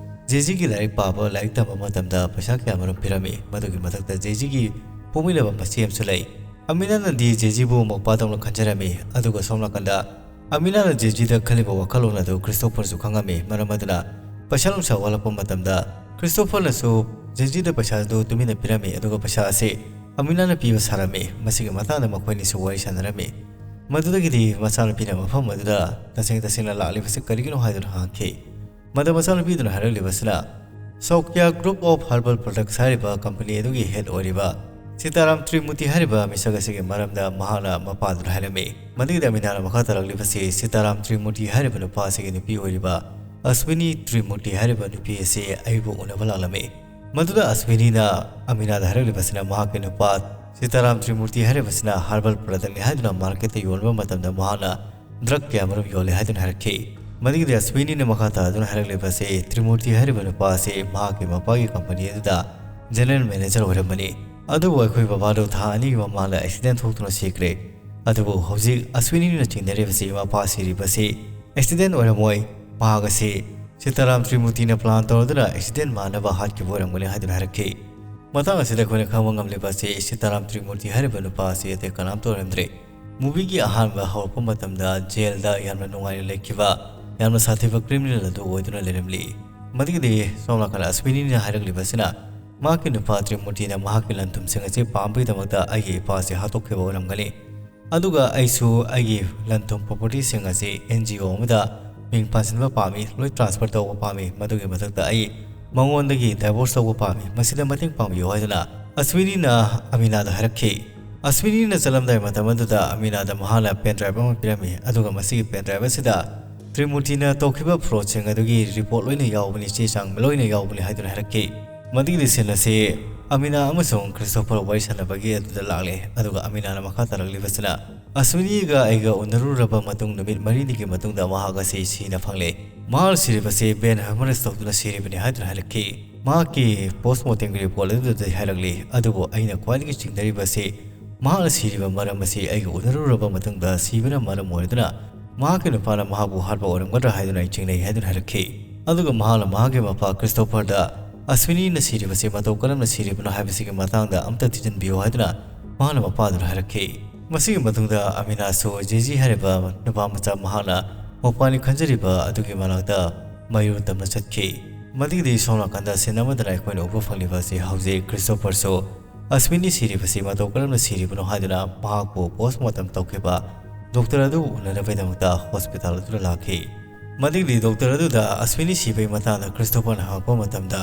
ꯖꯦꯖꯤꯒꯤ ꯂꯥꯏꯔꯤꯛ ꯄꯥꯕ, ꯂꯥꯏꯔꯤꯛ ꯇꯝꯕ ꯃꯇꯝꯗ ꯄꯩꯁꯥ ꯀꯌꯥ ꯃꯔꯨꯝ ꯄꯤꯔꯝꯃꯤ꯫ ꯃꯗꯨꯒꯤ ꯃꯊꯛꯇ ꯖꯦꯖꯤꯒꯤ ꯄꯣꯛꯃꯤꯟꯅꯕ ꯃꯆꯦ ꯑꯃꯁꯨ ꯂꯩ꯫ ꯑꯃꯤꯅꯥꯅꯗꯤ ꯖꯦꯖꯤꯕꯨ ꯃꯧꯄꯥꯗꯧꯅ ꯈꯟꯖꯔꯝꯃꯤ, ꯑꯗꯨꯒ ꯁꯣꯝ ꯅꯥꯀꯟꯗ ꯑꯃꯤꯅꯥꯅ ꯖꯦꯖꯤꯗ ꯈꯜꯂꯤꯕ ꯋꯥꯈꯜꯂꯣꯟ ꯑꯗꯨ ꯈ꯭ꯔꯤꯁꯇꯣꯐꯔꯁꯨ ꯈꯪꯉꯝꯃꯤ꯫ ꯃꯔꯝ ꯑꯗꯨꯅ ꯄꯩꯁꯥ ꯅꯨꯡꯁꯥ ꯋꯥꯠꯂꯛꯄ ꯃꯇꯝꯗ ꯈ꯭ꯔꯤꯁꯇꯣꯐꯔꯅꯁꯨ ꯖꯦꯖꯤꯗ ꯄꯩꯁꯥ ꯑꯗꯨ ꯇꯨꯃꯤꯟꯅ ꯄꯤꯔꯝꯃꯤ, ꯑꯗꯨꯒ ꯄꯩꯁꯥ ꯑꯁꯤ ꯑꯃꯤꯅꯥꯅ ꯄꯤꯕ ꯁꯥꯔꯝꯃꯤ꯫ ꯃꯁꯤꯒꯤ ꯃꯇꯥꯡꯗ ꯃꯈꯣꯏ ꯑꯅꯤꯁꯨ ꯋꯥꯔꯤ ꯁꯥꯟꯅꯔꯝꯃꯤ꯫ ꯃꯗꯨꯗꯒꯤꯗꯤ ꯃꯆꯥꯅꯨꯄꯤꯅ ꯃꯐꯝ ꯑꯗꯨꯗ ꯇꯁꯦꯡ ꯇꯁꯦꯡꯅ ꯂꯥꯛꯂꯤꯕꯁꯤ ꯀꯔꯤꯒꯤꯅꯣ ꯍꯥꯏꯗꯨꯅ ꯍꯪꯈꯤ꯫ ꯃꯗꯨ ꯃꯆꯥꯅꯨꯄꯤꯗꯨꯅ ꯍꯥꯏꯔꯛꯂꯤꯕꯁꯤꯅ, "ꯁꯣꯀꯤꯌꯥ ꯒ꯭ꯔꯨꯞ ꯑꯣꯐ ꯍꯔꯕꯜ ꯄ꯭ꯔꯗꯛꯁ ꯍꯥꯏꯔꯤꯕ ꯀꯝꯄꯅꯤ ꯑꯗꯨꯒꯤ ꯍꯦꯗ ꯑꯣꯏꯔꯤꯕ ꯁꯤꯇꯥꯔꯥꯝ ꯇ꯭ꯔꯤꯃꯨꯔꯇꯤ ꯍꯥꯏꯔꯤꯕ ꯃꯤꯁꯛ ꯑꯁꯤꯒꯤ ꯃꯔꯝꯗ ꯃꯍꯥꯛꯅ ꯃꯄꯥꯗꯨꯅ ꯍꯥꯏꯔꯝꯃꯤ꯫" ꯃꯗꯨꯒꯤꯗꯤ ꯑꯃꯤꯅꯥꯅ ꯃꯈꯥ ꯇꯥꯔꯛꯂꯤꯕꯁꯤ, "ꯁꯤꯇꯥꯔꯥꯝ ꯇ꯭ꯔꯤꯃꯨꯔꯇꯤ ꯍꯥꯏꯔꯤꯕ ꯅꯨꯄꯥ ꯑꯁꯤꯒꯤ ꯅꯨꯄꯤ ꯑꯣꯏꯔꯤꯕ ꯑꯁ꯭ꯋꯤꯅꯤ ꯇ꯭ꯔꯤꯃꯨꯔꯇꯤ ꯍꯥꯏꯔꯤꯕ ꯅꯨꯄꯤ ꯑꯁꯤ ꯑꯩꯕꯨ ꯎꯅꯕ ꯂꯥꯛꯂꯝꯃꯤ꯫" ꯃꯗꯨꯗ ꯑꯁ꯭ꯋꯤꯅꯤꯅ ꯑꯃꯤꯅꯥꯗ ꯍꯥꯏꯔꯛꯂꯤꯕꯁꯤꯅ, ꯃꯍꯥꯛꯀꯤ ꯅꯨꯄꯥ ꯁꯤꯇꯥꯔꯥꯝ ꯇ꯭ꯔꯤꯃꯨꯔꯇꯤ ꯍꯥꯏꯔꯤꯕꯁꯤꯅ ꯍꯔꯕꯜ ꯄ꯭ꯔꯗꯛꯅꯤ ꯍꯥꯏꯗꯨꯅ ꯃꯥꯔꯀꯦꯠꯇ ꯌꯣꯟꯕ ꯃꯇꯝꯗ ꯃꯍꯥꯛꯅ ꯗ꯭ꯔꯒ ꯀꯌꯥ ꯃꯔꯨꯝ ꯌꯣꯜꯂꯦ ꯍꯥꯏꯗꯨꯅ ꯍꯥꯏꯔꯛꯈꯤ꯫ ꯃꯗꯨꯒꯤꯗꯤ ꯑꯁ꯭ꯋꯤꯅꯤꯅ ꯃꯈꯥ ꯇꯥꯗꯨꯅ ꯍꯥꯏꯔꯛꯂꯤꯕ ꯑꯁꯤ, ꯇ꯭ꯔꯤꯃꯨꯔꯇꯤ ꯍꯥꯏꯔꯤꯕ ꯅꯨꯄꯥ ꯑꯁꯤ ꯃꯍꯥꯛꯀꯤ ꯃꯄꯥꯒꯤ ꯀꯝꯄꯅꯤ ꯑꯗꯨꯗ ꯖꯦꯅꯔꯦꯜ ꯃꯦꯅꯦꯖꯔ ꯑꯣꯏꯔꯝꯕꯅꯤ꯫ ꯑꯗꯨꯕꯨ ꯑꯩꯈꯣꯏ ꯕꯕꯥꯗꯨ ꯊꯥ ꯑꯅꯤꯒꯤ ꯃꯃꯥꯡꯗ ꯑꯦꯛꯁꯤꯗꯦꯟ ꯊꯣꯛꯇꯨꯅ ꯁꯤꯈ꯭ꯔꯦ꯫ ꯑꯗꯨꯕꯨ ꯍꯧꯖꯤꯛ ꯑꯁ꯭ꯋꯤꯅꯤꯅ ꯆꯤꯡꯅꯔꯤꯕꯁꯤ ꯃꯄꯥ ꯁꯤꯔꯤꯕꯁꯤ ꯑꯦꯛꯁꯤꯗꯦꯟ ꯑꯣꯏꯔꯝꯃꯣꯏ, ꯃꯍꯥꯛ ꯑꯁꯤ ꯁꯤꯇꯥꯔꯥꯝ ꯇ꯭ꯔꯤꯃꯨꯔꯇꯤꯅ plan ꯇꯧꯔꯗꯨꯅ accident ꯃꯥꯟꯅꯕ ꯍꯥꯠꯈꯤꯕ ꯑꯣꯏꯔꯝꯒꯅꯤ ꯍꯥꯏꯗꯨꯅ ꯍꯥꯏꯔꯛꯈꯤ꯫ ꯃꯇꯥꯡ ꯑꯁꯤꯗ ꯑꯩꯈꯣꯏꯅ ꯈꯪꯕ ꯉꯝꯂꯤꯕ ꯑꯁꯤ ꯁꯤꯇꯥꯔꯥꯝ ꯇ꯭ꯔꯤꯃꯨꯔꯇꯤ ꯍꯥꯏꯔꯤꯕ ꯅꯨꯄꯥ ꯑꯁꯤ ꯑꯇꯩ ꯀꯅꯥꯝꯇ ꯑꯣꯏꯔꯝꯗ꯭ꯔꯦ꯫ Movieꯒꯤ ꯑꯍꯥꯟꯕ ꯍꯧꯔꯛꯄ ꯃꯇꯝꯗ jailꯗ ꯌꯥꯝꯅ ꯅꯨꯡꯉꯥꯏꯅ ꯂꯩꯈꯤꯕ, ꯌꯥꯝꯅ ꯁꯥꯊꯤꯕ criminal ꯑꯗꯨ ꯑꯣꯏꯗꯨꯅ ꯂꯩꯔꯝꯂꯤ꯫ ꯃꯗꯨꯒꯤꯗꯤ ꯁꯣꯝ ꯅꯥꯀꯟꯗ ꯑꯁ꯭ꯋꯤꯅꯤꯅ ꯍꯥꯏꯔꯛꯂꯤꯕ ꯑꯁꯤꯅ ꯃꯍꯥꯛꯀꯤ ꯅꯨꯄꯥ ꯇ꯭ꯔꯤꯃꯨꯔꯇꯤꯅ ꯃꯍꯥꯛꯀꯤ ꯂꯟ ꯊꯨꯝꯁꯤꯡ ꯑꯁꯤ ꯄꯥꯝꯕꯒꯤꯗꯃꯛꯇ ꯑꯩꯒꯤ ꯏꯄꯥ ꯑꯁꯤ ꯍꯥꯠꯇꯣꯛꯈꯤꯕ ꯑꯣꯏꯔꯝꯒꯅꯤ꯫ ꯑꯗꯨꯒ ꯑꯩꯁꯨ ꯑꯩꯒꯤ ꯂꯟ ꯊꯨꯝ propertyꯁꯤꯡ ꯑꯁꯤ NGO ꯑꯃꯗ ꯃꯤꯡ ꯄꯥꯟꯁꯤꯟꯕ ꯄꯥꯝꯃꯤ, ꯂꯣꯏ transfer ꯇꯧꯕ ꯄꯥꯝꯃꯤ꯫ ꯃꯗꯨꯒꯤ ꯃꯊꯛꯇ ꯑꯩ ꯃꯉꯣꯟꯗꯒꯤ divorce ꯂꯧꯕ ꯄꯥꯝꯃꯤ꯫ ꯃꯁꯤꯗ ꯃꯇꯦꯡ ꯄꯥꯡꯕꯤꯌꯨ ꯍꯥꯏꯗꯨꯅ ꯑꯁ꯭ꯋꯤꯅꯤꯅ ꯑꯃꯤꯅꯥꯗ ꯍꯥꯏꯔꯛꯈꯤ꯫ ꯑꯁ꯭ꯋꯤꯅꯤꯅ ꯆꯠꯂꯝꯗꯥꯏ ꯃꯇꯝ ꯑꯗꯨꯗ ꯑꯃꯤꯅꯥꯗ ꯃꯍꯥꯛꯅ pen drive ꯑꯃ ꯄꯤꯔꯝꯃꯤ, ꯑꯗꯨꯒ ꯃꯁꯤꯒꯤ pen drive ꯑꯁꯤꯗ ꯇ꯭ꯔꯤꯃꯨꯔꯇꯤꯅ ꯇꯧꯈꯤꯕ fraudꯁꯤꯡ ꯑꯗꯨꯒꯤ report ꯂꯣꯏꯅ ꯌꯥꯎꯕꯅꯤ, ꯆꯦ ꯆꯥꯡ ꯂꯣꯏꯅ ꯌꯥꯎꯕꯅꯤ ꯍꯥꯏꯗꯨꯅ ꯍꯥꯏꯔꯛꯈꯤ꯫ ꯃꯗꯨꯒꯤ scene ꯑꯁꯤ ꯑꯃꯤꯅꯥ ꯑꯃꯁꯨꯡ ꯈ꯭ꯔꯤꯁꯇꯣꯐꯔ ꯋꯥꯔꯤ ꯁꯥꯟꯅꯕꯒꯤ ꯑꯗꯨꯗ ꯂꯥꯛꯂꯦ, ꯑꯗꯨꯒ ꯑꯃꯤꯅꯥꯅ ꯃꯈꯥ ꯇꯥꯔꯛꯂꯤꯕꯁꯤꯅ, ꯑꯁ꯭ꯋꯤꯅꯤꯒ ꯑꯩꯒ ꯎꯅꯔꯨꯔꯕ ꯃꯇꯨꯡ ꯅꯨꯃꯤꯠ ꯃꯔꯤꯅꯤꯒꯤ ꯃꯇꯨꯡꯗ ꯃꯍꯥꯛ ꯑꯁꯤ ꯁꯤꯅ ꯐꯪꯂꯦ꯫ ꯃꯍꯥꯛ ꯁꯤꯔꯤꯕꯁꯤ brain hemorrhage ꯇꯧꯗꯨꯅ ꯁꯤꯔꯤꯕꯅꯤ ꯍꯥꯏꯗꯨꯅ ꯍꯥꯏꯔꯛꯈꯤ꯫ ꯃꯍꯥꯛꯀꯤ postmortemꯒꯤ report ꯑꯗꯨꯗꯗꯤ ꯍꯥꯏꯔꯛꯂꯤ, ꯑꯗꯨꯕꯨ ꯑꯩꯅ ꯈ꯭ꯋꯥꯏꯗꯒꯤ ꯆꯤꯡꯅꯔꯤꯕꯁꯤ ꯃꯍꯥꯛꯅ ꯁꯤꯔꯤꯕ ꯃꯔꯝ ꯑꯁꯤ ꯑꯩꯒ ꯎꯅꯔꯨꯔꯕ ꯃꯇꯨꯡꯗ ꯁꯤꯕꯅ ꯃꯔꯝ ꯑꯣꯏꯔꯗꯨꯅ ꯃꯍꯥꯛꯀꯤ ꯅꯨꯄꯥꯅ ꯃꯍꯥꯛꯄꯨ ꯍꯥꯠꯄ ꯑꯣꯏꯔꯝꯒꯗ꯭ꯔꯥ ꯍꯥꯏꯗꯨꯅ ꯑꯩ ꯆꯤꯡꯅꯩ ꯍꯥꯏꯗꯨꯅ ꯍꯥꯏꯔꯛꯈꯤ꯫ ꯑꯗꯨꯒ ꯃꯍꯥꯛꯅ ꯃꯍꯥꯛꯀꯤ ꯃꯄꯥ ꯈ꯭ꯔꯤꯁꯇꯣꯐꯔꯗ ꯑꯁ꯭ꯋꯤꯅꯤꯅ ꯁꯤꯔꯤꯕꯁꯤ ꯃꯇꯧ ꯀꯔꯝꯅ ꯁꯤꯔꯤꯕꯅꯣ ꯍꯥꯏꯕꯁꯤꯒꯤ ꯃꯇꯥꯡꯗ ꯑꯝꯇ ꯊꯤꯖꯤꯟꯕꯤꯌꯨ ꯍꯥꯏꯗꯨꯅ ꯃꯍꯥꯛꯅ ꯃꯄꯥꯗꯨꯗ ꯍꯥꯏꯔꯛꯈꯤ꯫ ꯃꯁꯤꯒꯤ ꯃꯇꯨꯡꯗ ꯑꯃꯤꯅꯥꯁꯨ ꯖꯦꯖꯤ ꯍꯥꯏꯔꯤꯕ ꯅꯨꯄꯥ ꯃꯆꯥ ꯃꯍꯥꯛꯅ ꯃꯄꯥꯅꯤ ꯈꯟꯖꯔꯤꯕ ꯑꯗꯨꯒꯤ ꯃꯅꯥꯛꯇ ꯃꯌꯨꯝ ꯇꯝꯅ ꯆꯠꯈꯤ꯫ ꯃꯗꯨꯒꯤꯗꯤ ꯁꯣꯝ ꯅꯥꯀꯟꯗ scene ꯑꯃꯗꯅ ꯑꯩꯈꯣꯏꯅ ꯎꯕ ꯐꯪꯂꯤꯕ ꯑꯁꯤ ꯍꯧꯖꯤꯛ ꯈ꯭ꯔꯤꯁꯇꯣꯐꯔꯁꯨ ꯑꯁ꯭ꯋꯤꯅꯤ ꯁꯤꯔꯤꯕꯁꯤ ꯃꯇꯧ ꯀꯔꯝꯅ ꯁꯤꯔꯤꯕꯅꯣ ꯍꯥꯏꯗꯨꯅ ꯃꯍꯥꯛꯄꯨ postmortem ꯇꯧꯈꯤꯕ doctor ꯑꯗꯨ ꯎꯅꯅꯕꯒꯤꯗꯃꯛꯇ hospital ꯑꯗꯨꯗ ꯂꯥꯛꯈꯤ꯫ ꯃꯗꯨꯒꯤ doctor ꯑꯗꯨꯗ ꯑꯁ꯭ꯋꯤꯅꯤ ꯁꯤꯕꯒꯤ ꯃꯇꯥꯡꯗ ꯈ꯭ꯔꯤꯁꯇꯣꯐꯔꯅ ꯍꯪꯉꯛꯄ ꯃꯇꯝꯗ,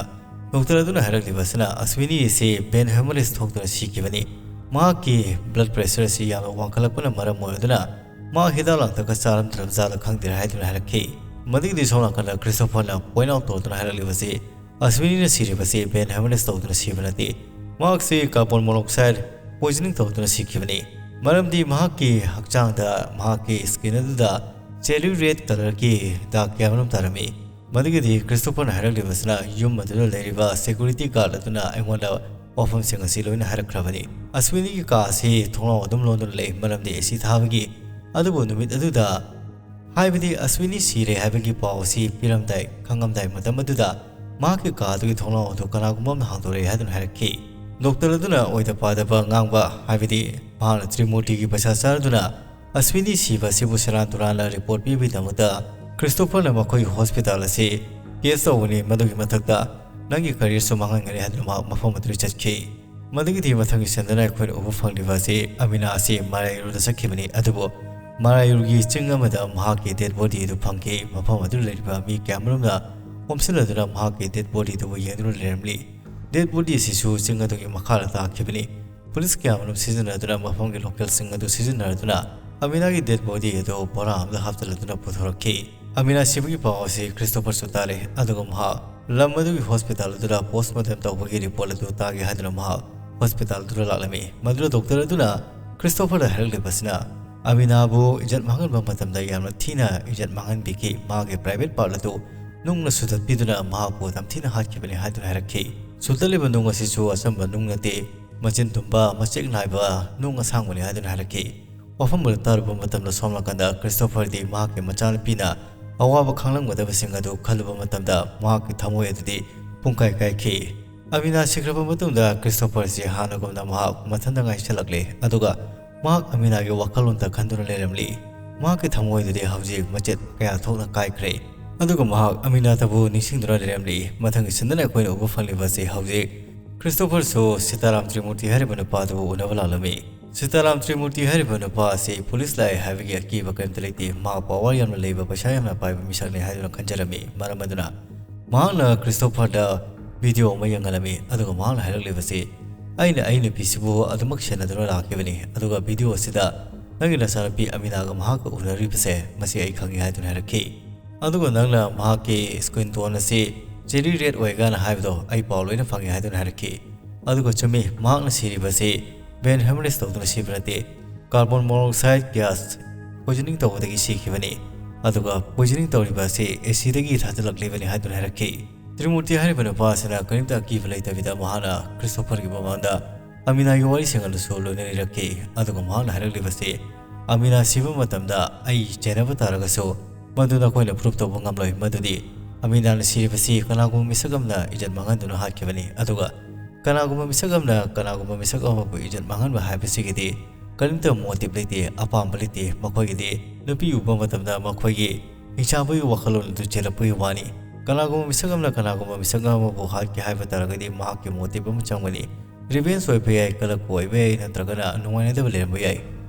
doctor ꯑꯗꯨꯅ ꯍꯥꯏꯔꯛꯂꯤꯕ ꯑꯁꯤꯅ ꯑꯁ꯭ꯋꯤꯅꯤ ꯑꯁꯤ brain hemorrhage ꯊꯣꯛꯇꯨꯅ ꯁꯤꯈꯤꯕꯅꯤ꯫ ꯃꯍꯥꯛꯀꯤ blood pressure ꯑꯁꯤ ꯌꯥꯝꯅ ꯋꯥꯡꯈꯠꯂꯛꯄꯅ ꯃꯔꯝ ꯑꯣꯏꯔꯗꯨꯅ ꯃꯍꯥꯛ ꯍꯤꯗꯥꯛ ꯂꯥꯡꯊꯛꯀ ꯆꯥꯔꯝꯗ꯭ꯔꯕ ꯖꯥꯠꯂ ꯈꯪꯗꯦ ꯍꯥꯏꯗꯨꯅ ꯍꯥꯏꯔꯛꯈꯤ꯫ ꯃꯗꯨꯒꯤꯗꯤ ꯁꯣꯝ ꯅꯥꯀꯟꯗ ꯈ꯭ꯔꯤꯁꯇꯣꯐꯔꯅ point out ꯇꯧꯗꯨꯅ ꯍꯥꯏꯔꯛꯂꯤꯕꯁꯤ, ꯑꯁ꯭ꯋꯤꯅꯤꯅ ꯁꯤꯔꯤꯕꯁꯤ brain hemorrhage ꯇꯧꯗꯨꯅ ꯁꯤꯕ ꯅꯠꯇꯦ, ꯃꯍꯥꯛꯁꯤ carbon monoxide poisoning ꯇꯧꯗꯨꯅ ꯁꯤꯈꯤꯕꯅꯤ꯫ ꯃꯔꯝꯗꯤ ꯃꯍꯥꯛꯀꯤ ꯍꯛꯆꯥꯡꯗ ꯃꯍꯥꯛꯀꯤ skin ꯑꯗꯨꯗ cherry red colourꯒꯤ ꯗꯥꯛ ꯀꯌꯥ ꯑꯃꯔꯣꯝ ꯇꯥꯔꯝꯃꯤ꯫ ꯃꯗꯨꯒꯤꯗꯤ ꯈ꯭ꯔꯤꯁꯇꯣꯐꯔꯅ ꯍꯥꯏꯔꯛꯂꯤꯕꯁꯤꯅ ꯌꯨꯝ ꯑꯗꯨꯗ ꯂꯩꯔꯤꯕ security guard ꯑꯗꯨꯅ ꯑꯩꯉꯣꯟꯗ ꯋꯥꯐꯝꯁꯤꯡ ꯑꯁꯤ ꯂꯣꯏꯅ ꯍꯥꯏꯔꯛꯈ꯭ꯔꯕꯅꯤ꯫ ꯑꯁ꯭ꯋꯤꯅꯤꯒꯤ ꯀꯥ ꯑꯁꯤ ꯊꯣꯡꯅꯥꯎ ꯑꯗꯨꯝ ꯂꯣꯟꯗꯨꯅ ꯂꯩ, ꯃꯔꯝꯗꯤ AC ꯊꯥꯕꯒꯤ꯫ ꯑꯗꯨꯕꯨ ꯅꯨꯃꯤꯠ ꯑꯗꯨꯗ ꯍꯥꯏꯕꯗꯤ ꯑꯁ꯭ꯋꯤꯅꯤ ꯁꯤꯔꯦ ꯍꯥꯏꯕꯒꯤ ꯄꯥꯎ ꯑꯁꯤ ꯄꯤꯔꯝꯗꯥꯏ, ꯈꯪꯉꯝꯗꯥꯏ ꯃꯇꯝ ꯑꯗꯨꯗ ꯃꯍꯥꯛꯀꯤ ꯀꯥ ꯑꯗꯨꯒꯤ ꯊꯣꯡꯅꯥꯎ ꯑꯗꯨ ꯀꯅꯥꯒꯨꯝꯕ ꯑꯃꯅ ꯍꯥꯡꯗꯣꯔꯛꯏ ꯍꯥꯏꯗꯨꯅ ꯍꯥꯏꯔꯛꯈꯤ꯫ ꯗꯣꯛꯇꯔ ꯑꯗꯨꯅ ꯑꯣꯏꯗ ꯄꯥꯗꯕ ꯉꯥꯡꯕ, ꯍꯥꯏꯕꯗꯤ ꯃꯍꯥꯛꯅ ꯇ꯭ꯔꯤꯃꯨꯔꯇꯤꯒꯤ ꯄꯩꯁꯥ ꯆꯥꯔꯗꯨꯅ ꯑꯁ꯭ꯋꯤꯅꯤ ꯁꯤꯕ ꯑꯁꯤꯕꯨ ꯁꯦꯔꯥꯟ ꯇꯨꯔꯥꯟꯅ ꯔꯤꯄꯣꯔꯠ ꯄꯤꯕꯒꯤꯗꯃꯛꯇ ꯈ꯭ꯔꯤꯁꯇꯣꯐꯔꯅ ꯃꯈꯣꯏꯒꯤ ꯍꯣꯁꯄꯤꯇꯥꯜ ꯑꯁꯤ ꯀꯦꯁ ꯇꯧꯕꯅꯤ꯫ ꯃꯗꯨꯒꯤ ꯃꯊꯛꯇ ꯅꯪꯒꯤ ꯀꯔꯤꯌꯔꯁꯨ ꯃꯥꯡꯍꯟꯒꯅꯤ ꯍꯥꯏꯗꯨꯅ ꯃꯍꯥꯛ ꯃꯐꯝ ꯑꯗꯨꯗ ꯆꯠꯈꯤ꯫ ꯃꯗꯨꯒꯤꯗꯤ ꯃꯊꯪꯒꯤ ꯁꯟꯗꯅ ꯑꯩꯈꯣꯏꯅ ꯎꯕ ꯐꯪꯂꯤꯕ ꯑꯁꯤ ꯑꯃꯤꯅꯥ ꯑꯁꯤ ꯃꯔꯥꯏꯔꯨꯗ ꯆꯠꯈꯤꯕꯅꯤ꯫ ꯑꯗꯨꯕꯨ ꯃꯔꯥꯏꯔꯨꯒꯤ ꯆꯤꯡ ꯑꯃꯗ ꯃꯍꯥꯛꯀꯤ ꯗꯦꯗ ꯕꯣꯗꯤ ꯑꯗꯨ ꯐꯪꯈꯤ꯫ ꯃꯐꯝ ꯑꯗꯨꯗ ꯂꯩꯔꯤꯕ ꯃꯤ ꯀꯌꯥꯃꯔꯨꯝꯅ ꯈꯣꯝꯁꯤꯟꯅꯗꯨꯅ ꯃꯍꯥꯛꯀꯤ ꯗꯦꯗ ꯕꯣꯗꯤ ꯑꯗꯨꯕꯨ ꯌꯦꯡꯗꯨꯅ ꯂꯩꯔꯝꯂꯤ꯫ ꯗꯦꯗ ꯕꯣꯗꯤ ꯑꯁꯤꯁꯨ ꯆꯤꯡ ꯑꯗꯨꯒꯤ ꯃꯈꯥꯗ ꯇꯥꯈꯤꯕꯅꯤ꯫ ꯄꯨꯂꯤꯁ ꯀꯌꯥꯃꯔꯨꯝ ꯁꯤꯖꯤꯟꯅꯗꯨꯅ ꯃꯐꯝꯒꯤ ꯂꯣꯀꯦꯜꯁꯤꯡ ꯑꯗꯨ ꯁꯤꯖꯤꯟꯅꯗꯨꯅ ꯑꯃꯤꯅꯥꯒꯤ ꯗꯦꯗ ꯕꯣꯗꯤ ꯑꯗꯨ ꯕꯣꯔꯥ ꯑꯃꯗ ꯍꯥꯞꯆꯤꯜꯂꯗꯨꯅ ꯄꯨꯊꯣꯔꯛꯈꯤ꯫ ꯑꯃꯤꯅꯥ ꯁꯤꯕꯒꯤ ꯄꯥꯎ ꯑꯁꯤ ꯈ꯭ꯔꯤꯁꯇꯣꯐꯔꯁꯨ ꯇꯥꯔꯦ, ꯑꯗꯨꯒ ꯃꯍꯥꯛ ꯂꯝ ꯑꯗꯨꯒꯤ ꯍꯣꯁꯄꯤꯇꯥꯜ ꯑꯗꯨꯗ ꯄꯣꯁꯃꯣꯔꯇꯦꯝ ꯇꯧꯕꯒꯤ ꯔꯤꯄꯣꯔꯠ ꯑꯗꯨ ꯇꯥꯒꯦ ꯍꯥꯏꯗꯨꯅ ꯃꯍꯥꯛ ꯍꯣꯁꯄꯤꯇꯥꯜ ꯑꯗꯨꯗ ꯂꯥꯛꯂꯝꯃꯤ꯫ ꯃꯗꯨꯗ ꯗꯣꯛꯇꯔ ꯑꯗꯨꯅ ꯈ꯭ꯔꯤꯁꯇꯣꯐꯔꯗ ꯍꯥꯏꯔꯛꯂꯤꯕꯁꯤꯅ ꯑꯃꯤꯅꯥꯕꯨ ꯏꯖꯠ ꯃꯥꯡꯍꯟꯕ ꯃꯇꯝꯗ ꯌꯥꯝꯅ ꯊꯤꯅ ꯏꯖꯠ ꯃꯥꯡꯍꯟꯕꯤꯈꯤ꯫ ꯃꯥꯒꯤ ꯄ꯭ꯔꯥꯏꯚꯦꯠ ꯄꯥꯔꯠ ꯑꯗꯨ ꯅꯨꯡꯅ ꯁꯨꯗꯠꯄꯤꯗꯨꯅ ꯃꯍꯥꯛꯄꯨ ꯇꯝꯊꯤꯅ ꯍꯥꯠꯈꯤꯕꯅꯤ ꯍꯥꯏꯗꯨꯅ ꯍꯥꯏꯔꯛꯈꯤ꯫ ꯁꯨꯗꯠꯂꯤꯕ ꯅꯨꯡ ꯑꯁꯤꯁꯨ ꯑꯆꯝꯕ ꯅꯨꯡ ꯅꯠꯇꯦ, ꯃꯆꯤꯟ ꯇꯨꯝꯕ, ꯃꯆꯦꯛ ꯅꯥꯏꯕ ꯅꯨꯡ ꯑꯁꯥꯡꯕꯅꯤ ꯍꯥꯏꯗꯨꯅ ꯍꯥꯏꯔꯛꯈꯤ꯫ ꯋꯥꯐꯝ ꯑꯗꯨ ꯇꯥꯔꯨꯕ ꯃꯇꯝꯗ ꯁꯣꯝ ꯅꯥꯀꯟꯗ ꯈ꯭ꯔꯤꯁꯇꯣꯐꯔꯗꯤ ꯃꯍꯥꯛꯀꯤ ꯃꯆꯥꯅꯨꯄꯤꯅ ꯑꯋꯥꯕ ꯈꯥꯡꯂꯝꯒꯗꯕꯁꯤꯡ ꯑꯗꯨ ꯈꯜꯂꯨꯕ ꯃꯇꯝꯗ ꯃꯍꯥꯛꯀꯤ ꯊꯃꯣꯏ ꯑꯗꯨꯗꯤ ꯄꯨꯡꯀꯥꯏ ꯀꯥꯏꯈꯤ꯫ ꯑꯃꯤꯅꯥ ꯁꯤꯈ꯭ꯔꯕ ꯃꯇꯨꯡꯗ ꯈ꯭ꯔꯤꯁꯇꯣꯐꯔꯁꯤ ꯍꯥꯟꯅꯒꯨꯝꯅ ꯃꯍꯥꯛ ꯃꯊꯟꯇ ꯉꯥꯏꯁꯜꯂꯛꯂꯦ, ꯑꯗꯨꯒ ꯃꯍꯥꯛ ꯑꯃꯤꯅꯥꯒꯤ ꯋꯥꯈꯜꯂꯣꯟꯇ ꯈꯟꯗꯨꯅ ꯂꯩꯔꯝꯂꯤ꯫ ꯃꯍꯥꯛꯀꯤ ꯊꯃꯣꯏꯗꯨꯗꯤ ꯍꯧꯖꯤꯛ ꯃꯆꯦꯠ ꯀꯌꯥ ꯊꯣꯛꯅ ꯀꯥꯏꯈ꯭ꯔꯦ, ꯑꯗꯨꯒ ꯃꯍꯥꯛ ꯑꯃꯤꯅꯥꯇꯕꯨ ꯅꯤꯡꯁꯤꯡꯗꯨꯅ ꯂꯩꯔꯝꯂꯤ꯫ ꯃꯊꯪꯒꯤ ꯁꯤꯟꯗꯅ ꯑꯩꯈꯣꯏꯅ ꯎꯕ ꯐꯪꯂꯤꯕ ꯑꯁꯤ ꯍꯧꯖꯤꯛ ꯈ꯭ꯔꯤꯁꯇꯣꯐꯔꯁꯨ ꯁꯤꯇꯥꯔꯥꯝ ꯇ꯭ꯔꯤꯃꯨꯔꯇꯤ ꯍꯥꯏꯔꯤꯕ ꯅꯨꯄꯥ ꯑꯗꯨꯕꯨ ꯎꯅꯕ ꯂꯥꯛꯂꯝꯃꯤ꯫ ꯁꯤꯇꯥꯔꯥꯝ ꯇ꯭ꯔꯤꯃꯨꯔꯇꯤ ꯍꯥꯏꯔꯤꯕ ꯅꯨꯄꯥ ꯑꯁꯤ ꯄꯨꯂꯤꯁ ꯂꯥꯛꯑꯦ ꯍꯥꯏꯕꯒꯤ ꯑꯀꯤꯕ ꯀꯔꯤꯝꯇ ꯂꯩꯇꯦ꯫ ꯃꯍꯥꯛ ꯄꯋꯥꯔ ꯌꯥꯝꯅ ꯂꯩꯕ, ꯄꯩꯁꯥ ꯌꯥꯝꯅ ꯄꯥꯏꯕ ꯃꯤꯁꯛꯅꯤ ꯍꯥꯏꯗꯨꯅ ꯈꯟꯖꯔꯝꯃꯤ꯫ ꯃꯔꯝ ꯑꯗꯨꯅ ꯃꯍꯥꯛꯅ ꯈ꯭ꯔꯤꯁꯇꯣꯐꯔꯗ ꯚꯤꯗꯤꯑꯣ ꯑꯃ ꯌꯦꯡꯍꯜꯂꯝꯃꯤ, ꯑꯗꯨꯒ ꯃꯍꯥꯛꯅ ꯍꯥꯏꯔꯛꯂꯤꯕꯁꯤ, "ꯑꯩꯅ ꯑꯩ ꯅꯨꯄꯤꯁꯤꯕꯨ ꯑꯗꯨꯃꯛ ꯁꯦꯟꯅꯗꯨꯅ ꯂꯥꯛꯈꯤꯕꯅꯤ, ꯑꯗꯨꯒ ꯚꯤꯗꯤꯑꯣ ꯑꯁꯤꯗ ꯅꯪꯒꯤ ꯅꯆꯥꯅꯨꯄꯤ ꯑꯃꯤꯅꯥꯒ ꯃꯍꯥꯛꯀ ꯎꯅꯔꯤꯕꯁꯦ, ꯃꯁꯤ ꯑꯩ ꯈꯪꯉꯤ" ꯍꯥꯏꯗꯨꯅ ꯍꯥꯏꯔꯛꯈꯤ꯫ ꯑꯗꯨꯒ ꯅꯪꯅ ꯃꯍꯥꯛꯀꯤ ꯁ꯭ꯀꯤꯟ ꯇꯣꯟ ꯑꯁꯤ ꯆꯦꯔꯤ ꯔꯦꯗ ꯑꯣꯏꯒꯅ ꯍꯥꯏꯕꯗꯣ ꯑꯩ ꯄꯥꯎ ꯂꯣꯏꯅ ꯐꯪꯉꯤ ꯍꯥꯏꯗꯨꯅ ꯍꯥꯏꯔꯛꯈꯤ꯫ ꯑꯗꯨꯒ ꯆꯨꯝꯃꯤ, ꯃꯍꯥꯛꯅ ꯁꯤꯔꯤꯕꯁꯤ ꯕꯦꯟ ꯍꯦꯃꯔꯦꯖ ꯇꯧꯗꯨꯅ ꯁꯤꯕ ꯅꯠꯇꯦ, ꯀꯥꯔꯕꯣꯟ ꯃꯣꯅꯣꯛꯁꯥꯏꯗ ꯒ꯭ꯌꯥꯁ ꯄꯣꯏꯖꯅꯤꯡ ꯇꯧꯕꯗꯒꯤ ꯁꯤꯈꯤꯕꯅꯤ꯫ ꯑꯗꯨꯒ ꯄꯣꯏꯖꯅꯤꯡ ꯇꯧꯔꯤꯕ ꯑꯁꯤ ꯑꯦꯁꯤꯗꯒꯤ ꯊꯥꯖꯤꯜꯂꯛꯂꯤꯕꯅꯤ ꯍꯥꯏꯗꯨꯅ ꯍꯥꯏꯔꯛꯈꯤ꯫ ꯇ꯭ꯔꯤꯃꯨꯔꯇꯤ ꯍꯥꯏꯔꯤꯕ ꯅꯨꯄꯥ ꯑꯁꯤꯅ ꯀꯔꯤꯝꯇ ꯑꯀꯤꯕ ꯂꯩꯇꯕꯤꯗ ꯃꯍꯥꯛꯅ ꯈ꯭ꯔꯤꯁꯇꯣꯐꯔꯒꯤ ꯃꯃꯥꯡꯗ ꯑꯃꯤꯅꯥꯒꯤ ꯋꯥꯔꯤꯁꯤꯡ ꯑꯗꯨꯁꯨ ꯂꯣꯏꯅ ꯂꯤꯔꯛꯈꯤ꯫ ꯑꯗꯨꯒ ꯃꯍꯥꯛꯅ ꯍꯥꯏꯔꯛꯂꯤꯕꯁꯤ, ꯑꯃꯤꯅꯥ ꯁꯤꯕ ꯃꯇꯝꯗ ꯑꯩ ꯆꯦꯟꯅꯕ ꯇꯥꯔꯒꯁꯨ ꯃꯗꯨ ꯅꯈꯣꯏꯅ prove ꯇꯧꯕ ꯉꯝꯂꯣꯏ꯫ ꯃꯗꯨꯗꯤ ꯑꯃꯤꯅꯥꯅ ꯁꯤꯔꯤꯕꯁꯤ ꯀꯅꯥꯒꯨꯝꯕ ꯃꯤꯁꯛ ꯑꯃꯅ ꯏꯖꯠ ꯃꯥꯡꯍꯟꯗꯨꯅ ꯍꯥꯠꯈꯤꯕꯅꯤ, ꯑꯗꯨꯒ ꯀꯅꯥꯒꯨꯝꯕ ꯃꯤꯁꯛ ꯑꯃꯅ ꯀꯅꯥꯒꯨꯝꯕ ꯃꯤꯁꯛ ꯑꯃꯕꯨ ꯏꯖꯠ ꯃꯥꯡꯍꯟꯕ ꯍꯥꯏꯕꯁꯤꯒꯤꯗꯤ ꯀꯔꯤꯝꯇ motive ꯂꯩꯇꯦ, ꯑꯄꯥꯝꯕ ꯂꯩꯇꯦ꯫ ꯃꯈꯣꯏꯒꯤꯗꯤ ꯅꯨꯄꯤ ꯎꯕ ꯃꯇꯝꯗ ꯃꯈꯣꯏꯒꯤ ꯍꯤꯡꯆꯥꯕꯒꯤ ꯋꯥꯈꯜꯂꯣꯟ ꯑꯗꯨ ꯆꯦꯜꯂꯛꯄꯒꯤ ꯋꯥꯅꯤ꯫ ꯀꯅꯥꯒꯨꯝꯕ ꯃꯤꯁꯛ ꯑꯃꯅ ꯀꯅꯥꯒꯨꯝꯕ ꯃꯤꯁꯛ ꯑꯃꯕꯨ ꯍꯥꯠꯀꯦ ꯍꯥꯏꯕ ꯇꯥꯔꯒꯗꯤ ꯃꯍꯥꯛꯀꯤ motive ꯑꯃ ꯆꯪꯒꯅꯤ꯫ Revenge ꯑꯣꯏꯕ ꯌꯥꯏ, ꯀꯂꯛꯄ ꯑꯣꯏꯕ ꯌꯥꯏ, ꯅꯠꯇ꯭ꯔꯒꯅ ꯅꯨꯡꯉꯥꯏꯅꯗꯕ ꯂꯩꯔꯝꯕ ꯌꯥꯏ꯫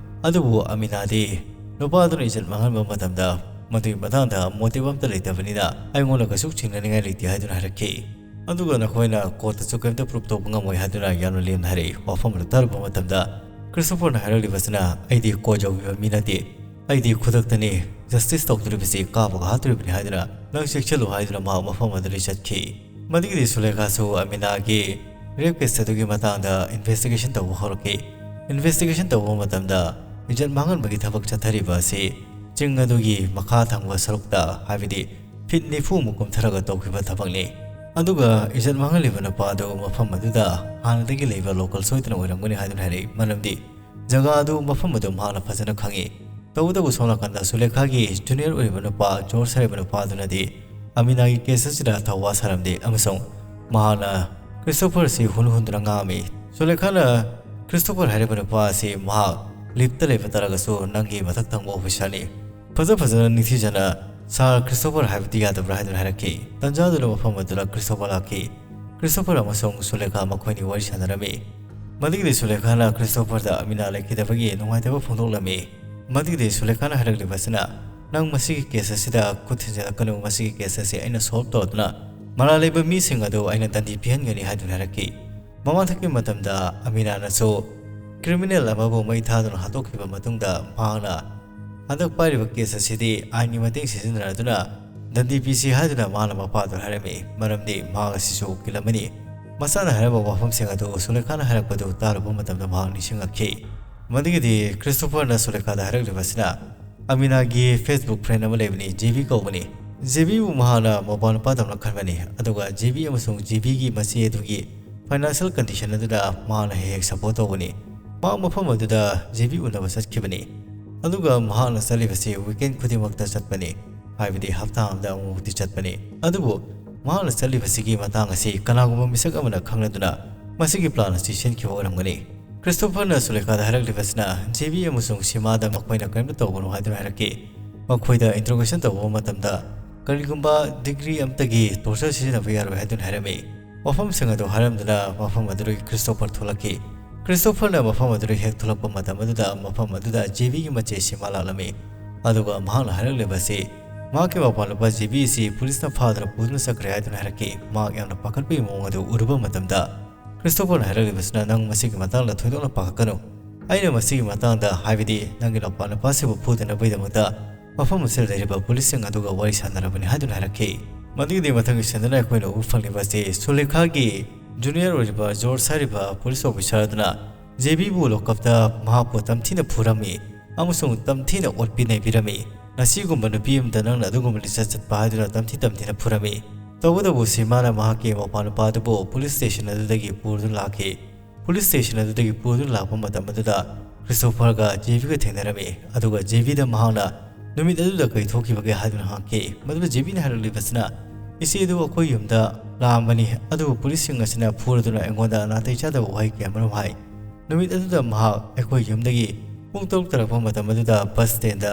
ꯑꯗꯨꯕꯨ ꯑꯃꯤꯅꯥꯗꯤ ꯅꯨꯄꯥꯗꯨꯅ ꯏꯖꯠ ꯃꯥꯡꯍꯟꯕ ꯃꯇꯝꯗ ꯃꯗꯨꯒꯤ ꯃꯇꯥꯡꯗ motive ꯑꯝꯇ ꯂꯩꯇꯕꯅꯤꯅ ꯑꯩꯉꯣꯟꯗ ꯀꯩꯁꯨ ꯆꯤꯡꯅꯅꯤꯡꯉꯥꯏ ꯂꯩꯇꯦ ꯍꯥꯏꯗꯨꯅ ꯍꯥꯏꯔꯛꯈꯤ꯫ ꯑꯗꯨꯒ ꯅꯈꯣꯏꯅ court ꯇꯁꯨ ꯀꯔꯤꯝꯇ prove ꯇꯧꯕ ꯉꯝꯃꯣꯏ ꯍꯥꯏꯗꯨꯅ ꯌꯥꯝꯅ ꯂꯦꯝꯅ ꯍꯥꯏꯔꯛꯏ꯫ ꯋꯥꯐꯝ ꯑꯗꯨ ꯇꯥꯔꯨꯕ ꯃꯇꯝꯗ ꯈ꯭ꯔꯤꯁꯇꯣꯐꯔꯅ ꯍꯥꯏꯔꯛꯂꯤꯕꯁꯤꯅ, "ꯑꯩꯗꯤ court ꯌꯧꯕꯤꯕ ꯃꯤ ꯅꯠꯇꯦ꯫ ꯑꯩꯗꯤ ꯈꯨꯗꯛꯇꯅꯤ justice ꯇꯧꯗꯣꯔꯤꯕꯁꯤ, ꯀꯥꯞꯄꯒ ꯍꯥꯠꯇꯣꯔꯤꯕꯅꯤ ꯍꯥꯏꯗꯨꯅ ꯅꯪ ꯆꯦꯛꯁꯤꯜꯂꯨ" ꯍꯥꯏꯗꯨꯅ ꯃꯍꯥꯛ ꯃꯐꯝ ꯑꯗꯨꯗꯒꯤ ꯆꯠꯈꯤ꯫ ꯃꯗꯨꯒꯤꯗꯤ ꯁꯨꯂꯦꯈꯥꯁꯨ ꯑꯃꯤꯅꯥꯒꯤ rape case ꯑꯗꯨꯒꯤ ꯃꯇꯥꯡꯗ investigation ꯇꯧꯕ ꯍꯧꯔꯛꯈꯤ꯫ Investigation ꯇꯧꯕ ꯃꯇꯝꯗ ꯏꯖꯠ ꯃꯥꯡꯍꯟꯕꯒꯤ ꯊꯕꯛ ꯆꯠꯊꯔꯤꯕ ꯑꯁꯤ ꯆꯤꯡ ꯑꯗꯨꯒꯤ ꯃꯈꯥ ꯊꯪꯕ ꯁꯔꯨꯛꯇ, ꯍꯥꯏꯕꯗꯤ feet ꯅꯤꯐꯨ ꯃꯨꯛ ꯀꯨꯝꯊꯔꯒ ꯇꯧꯈꯤꯕ ꯊꯕꯛꯅꯤ꯫ ꯑꯗꯨꯒ ꯏꯖꯠ ꯃꯥꯡꯍꯜꯂꯤꯕ ꯅꯨꯄꯥ ꯑꯗꯨ ꯃꯐꯝ ꯑꯗꯨꯗ ꯍꯥꯟꯅꯗꯒꯤ ꯂꯩꯕ local ꯁꯣꯏꯗꯅ ꯑꯣꯏꯔꯝꯒꯅꯤ ꯍꯥꯏꯗꯨꯅ ꯍꯥꯏꯔꯛꯏ, ꯃꯔꯝꯗꯤ ꯖꯒꯥ ꯑꯗꯨ, ꯃꯐꯝ ꯑꯗꯨ ꯃꯍꯥꯛꯅ ꯐꯖꯅ ꯈꯪꯏ꯫ ꯇꯧꯕꯇꯕꯨ ꯁꯣꯝ ꯅꯥꯀꯟꯗ ꯁꯨꯂꯦꯈꯥꯒꯤ junior ꯑꯣꯏꯔꯤꯕ ꯅꯨꯄꯥ ꯖꯣꯔꯖ ꯍꯥꯏꯔꯤꯕ ꯅꯨꯄꯥꯗꯨꯅꯗꯤ ꯑꯃꯤꯅꯥꯒꯤ case ꯑꯁꯤꯗ ꯊꯧꯋꯥ ꯁꯥꯔꯝꯗꯦ ꯑꯃꯁꯨꯡ ꯃꯍꯥꯛꯅ ꯈ꯭ꯔꯤꯁꯇꯣꯐꯔ ꯑꯁꯤ ꯍꯨꯟ ꯍꯨꯟꯗꯨꯅ ꯉꯥꯡꯉꯝꯃꯤ꯫ ꯁꯨꯂꯦꯈꯥꯅ ꯈ꯭ꯔꯤꯁꯇꯣꯐꯔ ꯍꯥꯏꯔꯤꯕ ꯅꯨꯄꯥ ꯑꯁꯤ ꯃꯍꯥꯛ lift ꯇ ꯂꯩꯕ ꯇꯥꯔꯒꯁꯨ ꯅꯪꯒꯤ ꯃꯊꯛ ꯊꯪꯕ officer ꯅꯤ꯫ ꯐꯖ ꯐꯖꯅ ꯅꯤꯡꯊꯤꯖꯅ "Sir ꯈ꯭ꯔꯤꯁꯇꯣꯐꯔ ꯍꯥꯏꯕꯗꯤ ꯌꯥꯗꯕ꯭ꯔꯥ?" ꯍꯥꯏꯗꯨꯅ ꯍꯥꯏꯔꯛꯈꯤ꯫ ꯇꯟꯖꯥꯗꯨꯅ ꯃꯐꯝ ꯑꯗꯨꯗ ꯈ꯭ꯔꯤꯁꯇꯣꯐꯔ ꯂꯥꯛꯈꯤ꯫ ꯈ꯭ꯔꯤꯁꯇꯣꯐꯔ ꯑꯃꯁꯨꯡ ꯁꯨꯂꯦꯈꯥ ꯃꯈꯣꯏꯅꯤ ꯋꯥꯔꯤ ꯁꯥꯟꯅꯔꯝꯃꯤ꯫ ꯃꯗꯨꯒꯤꯗꯤ ꯁꯨꯂꯦꯈꯥꯅ ꯈ꯭ꯔꯤꯁꯇꯣꯐꯔꯗ ꯑꯃꯤꯅꯥ ꯂꯩꯈꯤꯗꯕꯒꯤ ꯅꯨꯡꯉꯥꯏꯇꯕ ꯐꯣꯡꯗꯣꯛꯂꯝꯃꯤ꯫ ꯃꯗꯨꯒꯤꯗꯤ ꯁꯨꯂꯦꯈꯥꯅ ꯍꯥꯏꯔꯛꯂꯤꯕ ꯑꯁꯤꯅ, "ꯅꯪ ꯃꯁꯤꯒꯤ case ꯑꯁꯤꯗ ꯈꯨꯠ ꯊꯤꯟꯖꯤꯜꯂꯛꯀꯅꯨ, ꯃꯁꯤꯒꯤ case ꯑꯁꯤ ꯑꯩꯅ solve ꯇꯧꯗꯨꯅ ꯃꯔꯥꯜ ꯂꯩꯕ ꯃꯤꯁꯤꯡ ꯑꯗꯨ ꯑꯩꯅ ꯗꯟꯗꯤ ꯄꯤꯍꯟꯒꯅꯤ" ꯍꯥꯏꯗꯨꯅ ꯍꯥꯏꯔꯛꯈꯤ꯫ ꯃꯃꯥꯡꯊꯛꯀꯤ ꯃꯇꯝꯗ ꯑꯃꯤꯅꯥꯅꯁꯨ criminal ꯑꯃꯕꯨ ꯃꯩ ꯊꯥꯗꯨꯅ ꯍꯥꯠꯇꯣꯛꯈꯤꯕ ꯃꯇꯨꯡꯗ ꯃꯍꯥꯛꯅ ꯍꯟꯗꯛ ꯄꯥꯏꯔꯤꯕ case ꯑꯁꯤꯗꯤ ꯑꯥꯏꯟꯒꯤ ꯃꯇꯦꯡ ꯁꯤꯖꯤꯟꯅꯗꯨꯅ ꯗꯟꯗꯤ ꯄꯤꯁꯤ ꯍꯥꯏꯗꯨꯅ ꯃꯍꯥꯛꯅ ꯃꯄꯥꯗꯨꯗ ꯍꯥꯏꯔꯝꯃꯤ, ꯃꯔꯝꯗꯤ ꯃꯍꯥꯛ ꯑꯁꯤꯁꯨ ꯎꯀꯤꯜ ꯑꯃꯅꯤ꯫ ꯃꯁꯥꯅ ꯍꯥꯏꯔꯝꯕ ꯋꯥꯐꯝꯁꯤꯡ ꯑꯗꯨ ꯁꯨꯂꯦꯈꯥꯅ ꯍꯥꯏꯔꯛꯄꯗꯨ ꯇꯥꯔꯨꯕ ꯃꯇꯝꯗ ꯃꯍꯥꯛ ꯅꯤꯡꯁꯤꯡꯂꯛꯈꯤ꯫ ꯃꯗꯨꯒꯤꯗꯤ ꯈ꯭ꯔꯤꯁꯇꯣꯐꯔꯅ ꯁꯨꯂꯦꯈꯥꯗ ꯍꯥꯏꯔꯛꯂꯤꯕ ꯑꯁꯤꯅ, ꯑꯃꯤꯅꯥꯒꯤ Facebook friend ꯑꯃ ꯂꯩꯕꯅꯤ, ꯖꯦꯕꯤ ꯀꯧꯕꯅꯤ꯫ ꯖꯦꯕꯤꯕꯨ ꯃꯍꯥꯛꯅ ꯃꯧꯄꯥ ꯅꯨꯄꯥꯗꯧꯅ ꯈꯟꯕꯅꯤ, ꯑꯗꯨꯒ ꯖꯦꯕꯤ ꯑꯃꯁꯨꯡ ꯖꯦꯕꯤꯒꯤ ꯃꯆꯦ ꯑꯗꯨꯒꯤ financial condition ꯑꯗꯨꯗ ꯃꯍꯥꯛꯅ ꯍꯦꯛ ꯍꯦꯛ support ꯇꯧꯕꯅꯤ꯫ ꯃꯍꯥꯛ ꯃꯐꯝ ꯑꯗꯨꯗ ꯖꯦꯕꯤ ꯎꯅꯕ ꯆꯠꯈꯤꯕꯅꯤ꯫ ꯑꯗꯨꯒ ꯃꯍꯥꯛꯅ ꯆꯠꯂꯤꯕꯁꯤ ꯋꯤꯀꯦꯟ ꯈꯨꯗꯤꯡꯃꯛꯇ ꯆꯠꯄꯅꯤ, ꯍꯥꯏꯕꯗꯤ ꯍꯞꯇꯥ ꯑꯃꯗ ꯑꯃꯨꯛꯇꯤ ꯆꯠꯄꯅꯤ꯫ ꯑꯗꯨꯕꯨ ꯃꯍꯥꯛꯅ ꯆꯠꯂꯤꯕꯁꯤꯒꯤ ꯃꯇꯥꯡ ꯑꯁꯤ ꯀꯅꯥꯒꯨꯝꯕ ꯃꯤꯁꯛ ꯑꯃꯅ ꯈꯪꯂꯗꯨꯅ ꯃꯁꯤꯒꯤ ꯄ꯭ꯂꯥꯟ ꯑꯁꯤ ꯁꯤꯟꯈꯤꯕ ꯑꯣꯏꯔꯝꯒꯅꯤ꯫ ꯈ꯭ꯔꯤꯁꯇꯣꯐꯔꯅ ꯁꯨꯂꯦꯈꯥꯗ ꯍꯥꯏꯔꯛꯂꯤꯕꯁꯤꯅ ꯖꯦꯕꯤ ꯑꯃꯁꯨꯡ ꯁꯤꯃꯥꯗ ꯃꯈꯣꯏꯅ ꯀꯔꯤꯝꯇ ꯇꯧꯒꯅꯨ ꯍꯥꯏꯗꯨꯅ ꯍꯥꯏꯔꯛꯈꯤ꯫ ꯃꯈꯣꯏꯗ ꯏꯟꯇ꯭ꯔꯣꯒꯦꯁꯟ ꯇꯧꯕ ꯃꯇꯝꯗ ꯀꯔꯤꯒꯨꯝꯕ ꯗꯤꯒ꯭ꯔꯤ ꯑꯃꯠꯇꯒꯤ ꯇꯣꯔꯆꯔ ꯁꯤꯖꯤꯟꯅꯕ ꯌꯥꯔꯣꯏ ꯍꯥꯏꯗꯨꯅ ꯍꯥꯏꯔꯝꯃꯤ꯫ ꯋꯥꯐꯝꯁꯤꯡ ꯑꯗꯨ ꯍꯥꯏꯔꯝꯗꯨꯅ ꯃꯐꯝ ꯑꯗꯨꯗꯒꯤ ꯈ꯭ꯔꯤꯁꯇꯣꯐꯔ ꯊꯣꯛꯂꯛꯈꯤ꯫ ꯈ꯭ꯔꯤꯁꯇꯣꯐꯔꯅ ꯃꯐꯝ ꯑꯗꯨꯗ ꯍꯦꯛ ꯊꯣꯛꯂꯛꯄ ꯃꯇꯝ ꯑꯗꯨꯗ ꯃꯐꯝ ꯑꯗꯨꯗ ꯖꯦꯕꯤꯒꯤ ꯃꯆꯦ ꯁꯤꯃꯥ ꯂꯥꯛꯂꯝꯃꯤ꯫ ꯑꯗꯨꯒ ꯃꯍꯥꯛꯅ ꯍꯥꯏꯔꯛꯂꯤꯕ ꯑꯁꯤ ꯃꯍꯥꯛꯀꯤ ꯃꯄꯥꯟ ꯅꯨꯄꯥ ꯖꯦꯕꯤ ꯑꯁꯤ ꯄꯨꯂꯤꯁꯅ ꯐꯥꯗꯨꯅ ꯄꯨꯗꯨꯅ ꯆꯠꯈ꯭ꯔꯦ ꯍꯥꯏꯗꯨꯅ ꯍꯥꯏꯔꯛꯈꯤ꯫ ꯃꯍꯥꯛ ꯌꯥꯝꯅ ꯄꯥꯈꯠꯄꯒꯤ ꯃꯑꯣꯡ ꯑꯗꯨ ꯎꯔꯨꯕ ꯃꯇꯝꯗ ꯈ꯭ꯔꯤꯁꯇꯣꯐꯔꯅ ꯍꯥꯏꯔꯛꯂꯤꯕꯁꯤꯅ, "ꯅꯪ ꯃꯁꯤꯒꯤ ꯃꯇꯥꯡꯗ ꯊꯣꯏꯗꯣꯛꯅ ꯄꯥꯈꯠꯀꯅꯨ꯫ ꯑꯩꯅ ꯃꯁꯤꯒꯤ ꯃꯇꯥꯡꯗ, ꯍꯥꯏꯕꯗꯤ ꯅꯪꯒꯤ ꯅꯨꯄꯥ ꯅꯨꯄꯥꯁꯤꯕꯨ ꯐꯨꯗꯅꯕꯒꯤꯗꯃꯛꯇ ꯃꯐꯝ ꯑꯁꯤꯗ ꯂꯩꯔꯤꯕ ꯄꯨꯂꯤꯁꯁꯤꯡ ꯑꯗꯨꯒ ꯋꯥꯔꯤ ꯁꯥꯟꯅꯔꯕꯅꯤ" ꯍꯥꯏꯗꯨꯅ ꯍꯥꯏꯔꯛꯈꯤ꯫ ꯃꯗꯨꯒꯤꯗꯤ ꯃꯊꯪꯒꯤ ꯁꯤꯟꯗꯅ ꯑꯩꯈꯣꯏꯅ ꯎꯕ ꯐꯪꯂꯤꯕ ꯑꯁꯤ ꯁꯨꯂꯦꯈꯥꯒꯤ ꯖꯨꯅꯤꯌꯔ ꯑꯣꯏꯔꯤꯕ ꯖꯣꯔꯖ ꯍꯥꯏꯔꯤꯕ ꯄꯨꯂꯤꯁ ꯑꯣꯐꯤꯁꯥꯔ ꯑꯗꯨꯅ ꯖꯦꯕꯤꯕꯨ ꯂꯣꯀꯞꯇ ꯃꯍꯥꯛꯄꯨ ꯇꯝꯊꯤꯅ ꯐꯨꯔꯝꯃꯤ ꯑꯃꯁꯨꯡ ꯇꯝꯊꯤꯅ ꯑꯣꯠꯄꯤ ꯅꯩꯕꯤꯔꯝꯃꯤ꯫ ꯉꯁꯤꯒꯨꯝꯕ ꯅꯨꯄꯤ ꯑꯃꯗ ꯅꯪꯅ ꯑꯗꯨꯒꯨꯝꯕ ꯂꯤꯆꯠ ꯆꯠꯄ ꯍꯥꯏꯗꯨꯅ ꯇꯝꯊꯤ ꯇꯝꯊꯤꯅ ꯐꯨꯔꯝꯃꯤ꯫ ꯇꯧꯕꯇꯕꯨ ꯁꯤꯃꯥꯅ ꯃꯍꯥꯛꯀꯤ ꯃꯄꯥ ꯅꯨꯄꯥ ꯑꯗꯨꯕꯨ ꯄꯨꯂꯤꯁ ꯁ꯭ꯇꯦꯁꯟ ꯑꯗꯨꯗꯒꯤ ꯄꯨꯗꯨꯅ ꯂꯥꯛꯈꯤ꯫ ꯄꯨꯂꯤꯁ ꯁ꯭ꯇꯦꯁꯟ ꯑꯗꯨꯗꯒꯤ ꯄꯨꯗꯨꯅ ꯂꯥꯛꯄ ꯃꯇꯝ ꯑꯗꯨꯗ ꯈ꯭ꯔꯤꯁꯇꯣꯐꯔꯒ ꯖꯦꯕꯤꯒ ꯊꯦꯡꯅꯔꯝꯃꯤ꯫ ꯑꯗꯨꯒ ꯖꯦꯕꯤꯗ ꯃꯍꯥꯛꯅ ꯅꯨꯃꯤꯠ ꯑꯗꯨꯗ ꯀꯔꯤ ꯊꯣꯛꯈꯤꯕꯒꯦ ꯍꯥꯏꯗꯨꯅ ꯍꯪꯈꯤ꯫ ꯃꯗꯨꯗ ꯖꯦꯕꯤꯅ ꯍꯥꯏꯔꯛꯂꯤꯕꯁꯤꯅ, "ꯏꯆꯦ ꯑꯗꯨ ꯑꯩꯈꯣꯏ ꯌꯨꯝꯗ ꯂꯥꯛꯑꯝꯕꯅꯤ, ꯑꯗꯨꯕꯨ ꯄꯨꯂꯤꯁꯁꯤꯡ ꯑꯁꯤꯅ ꯐꯨꯔꯗꯨꯅ ꯑꯩꯉꯣꯟꯗ ꯅꯥꯇꯩ ꯆꯥꯗꯕ ꯋꯥꯍꯩ ꯀꯌꯥꯃꯔꯨꯝ ꯍꯥꯏ꯫ ꯅꯨꯃꯤꯠ ꯑꯗꯨꯗ ꯃꯍꯥꯛ ꯑꯩꯈꯣꯏ ꯌꯨꯝꯗꯒꯤ ꯄꯨꯡ ꯇꯔꯨꯛ ꯇꯥꯔꯛꯄ ꯃꯇꯝ ꯑꯗꯨꯗ ꯕꯁ ꯁ꯭ꯇꯦꯟꯗ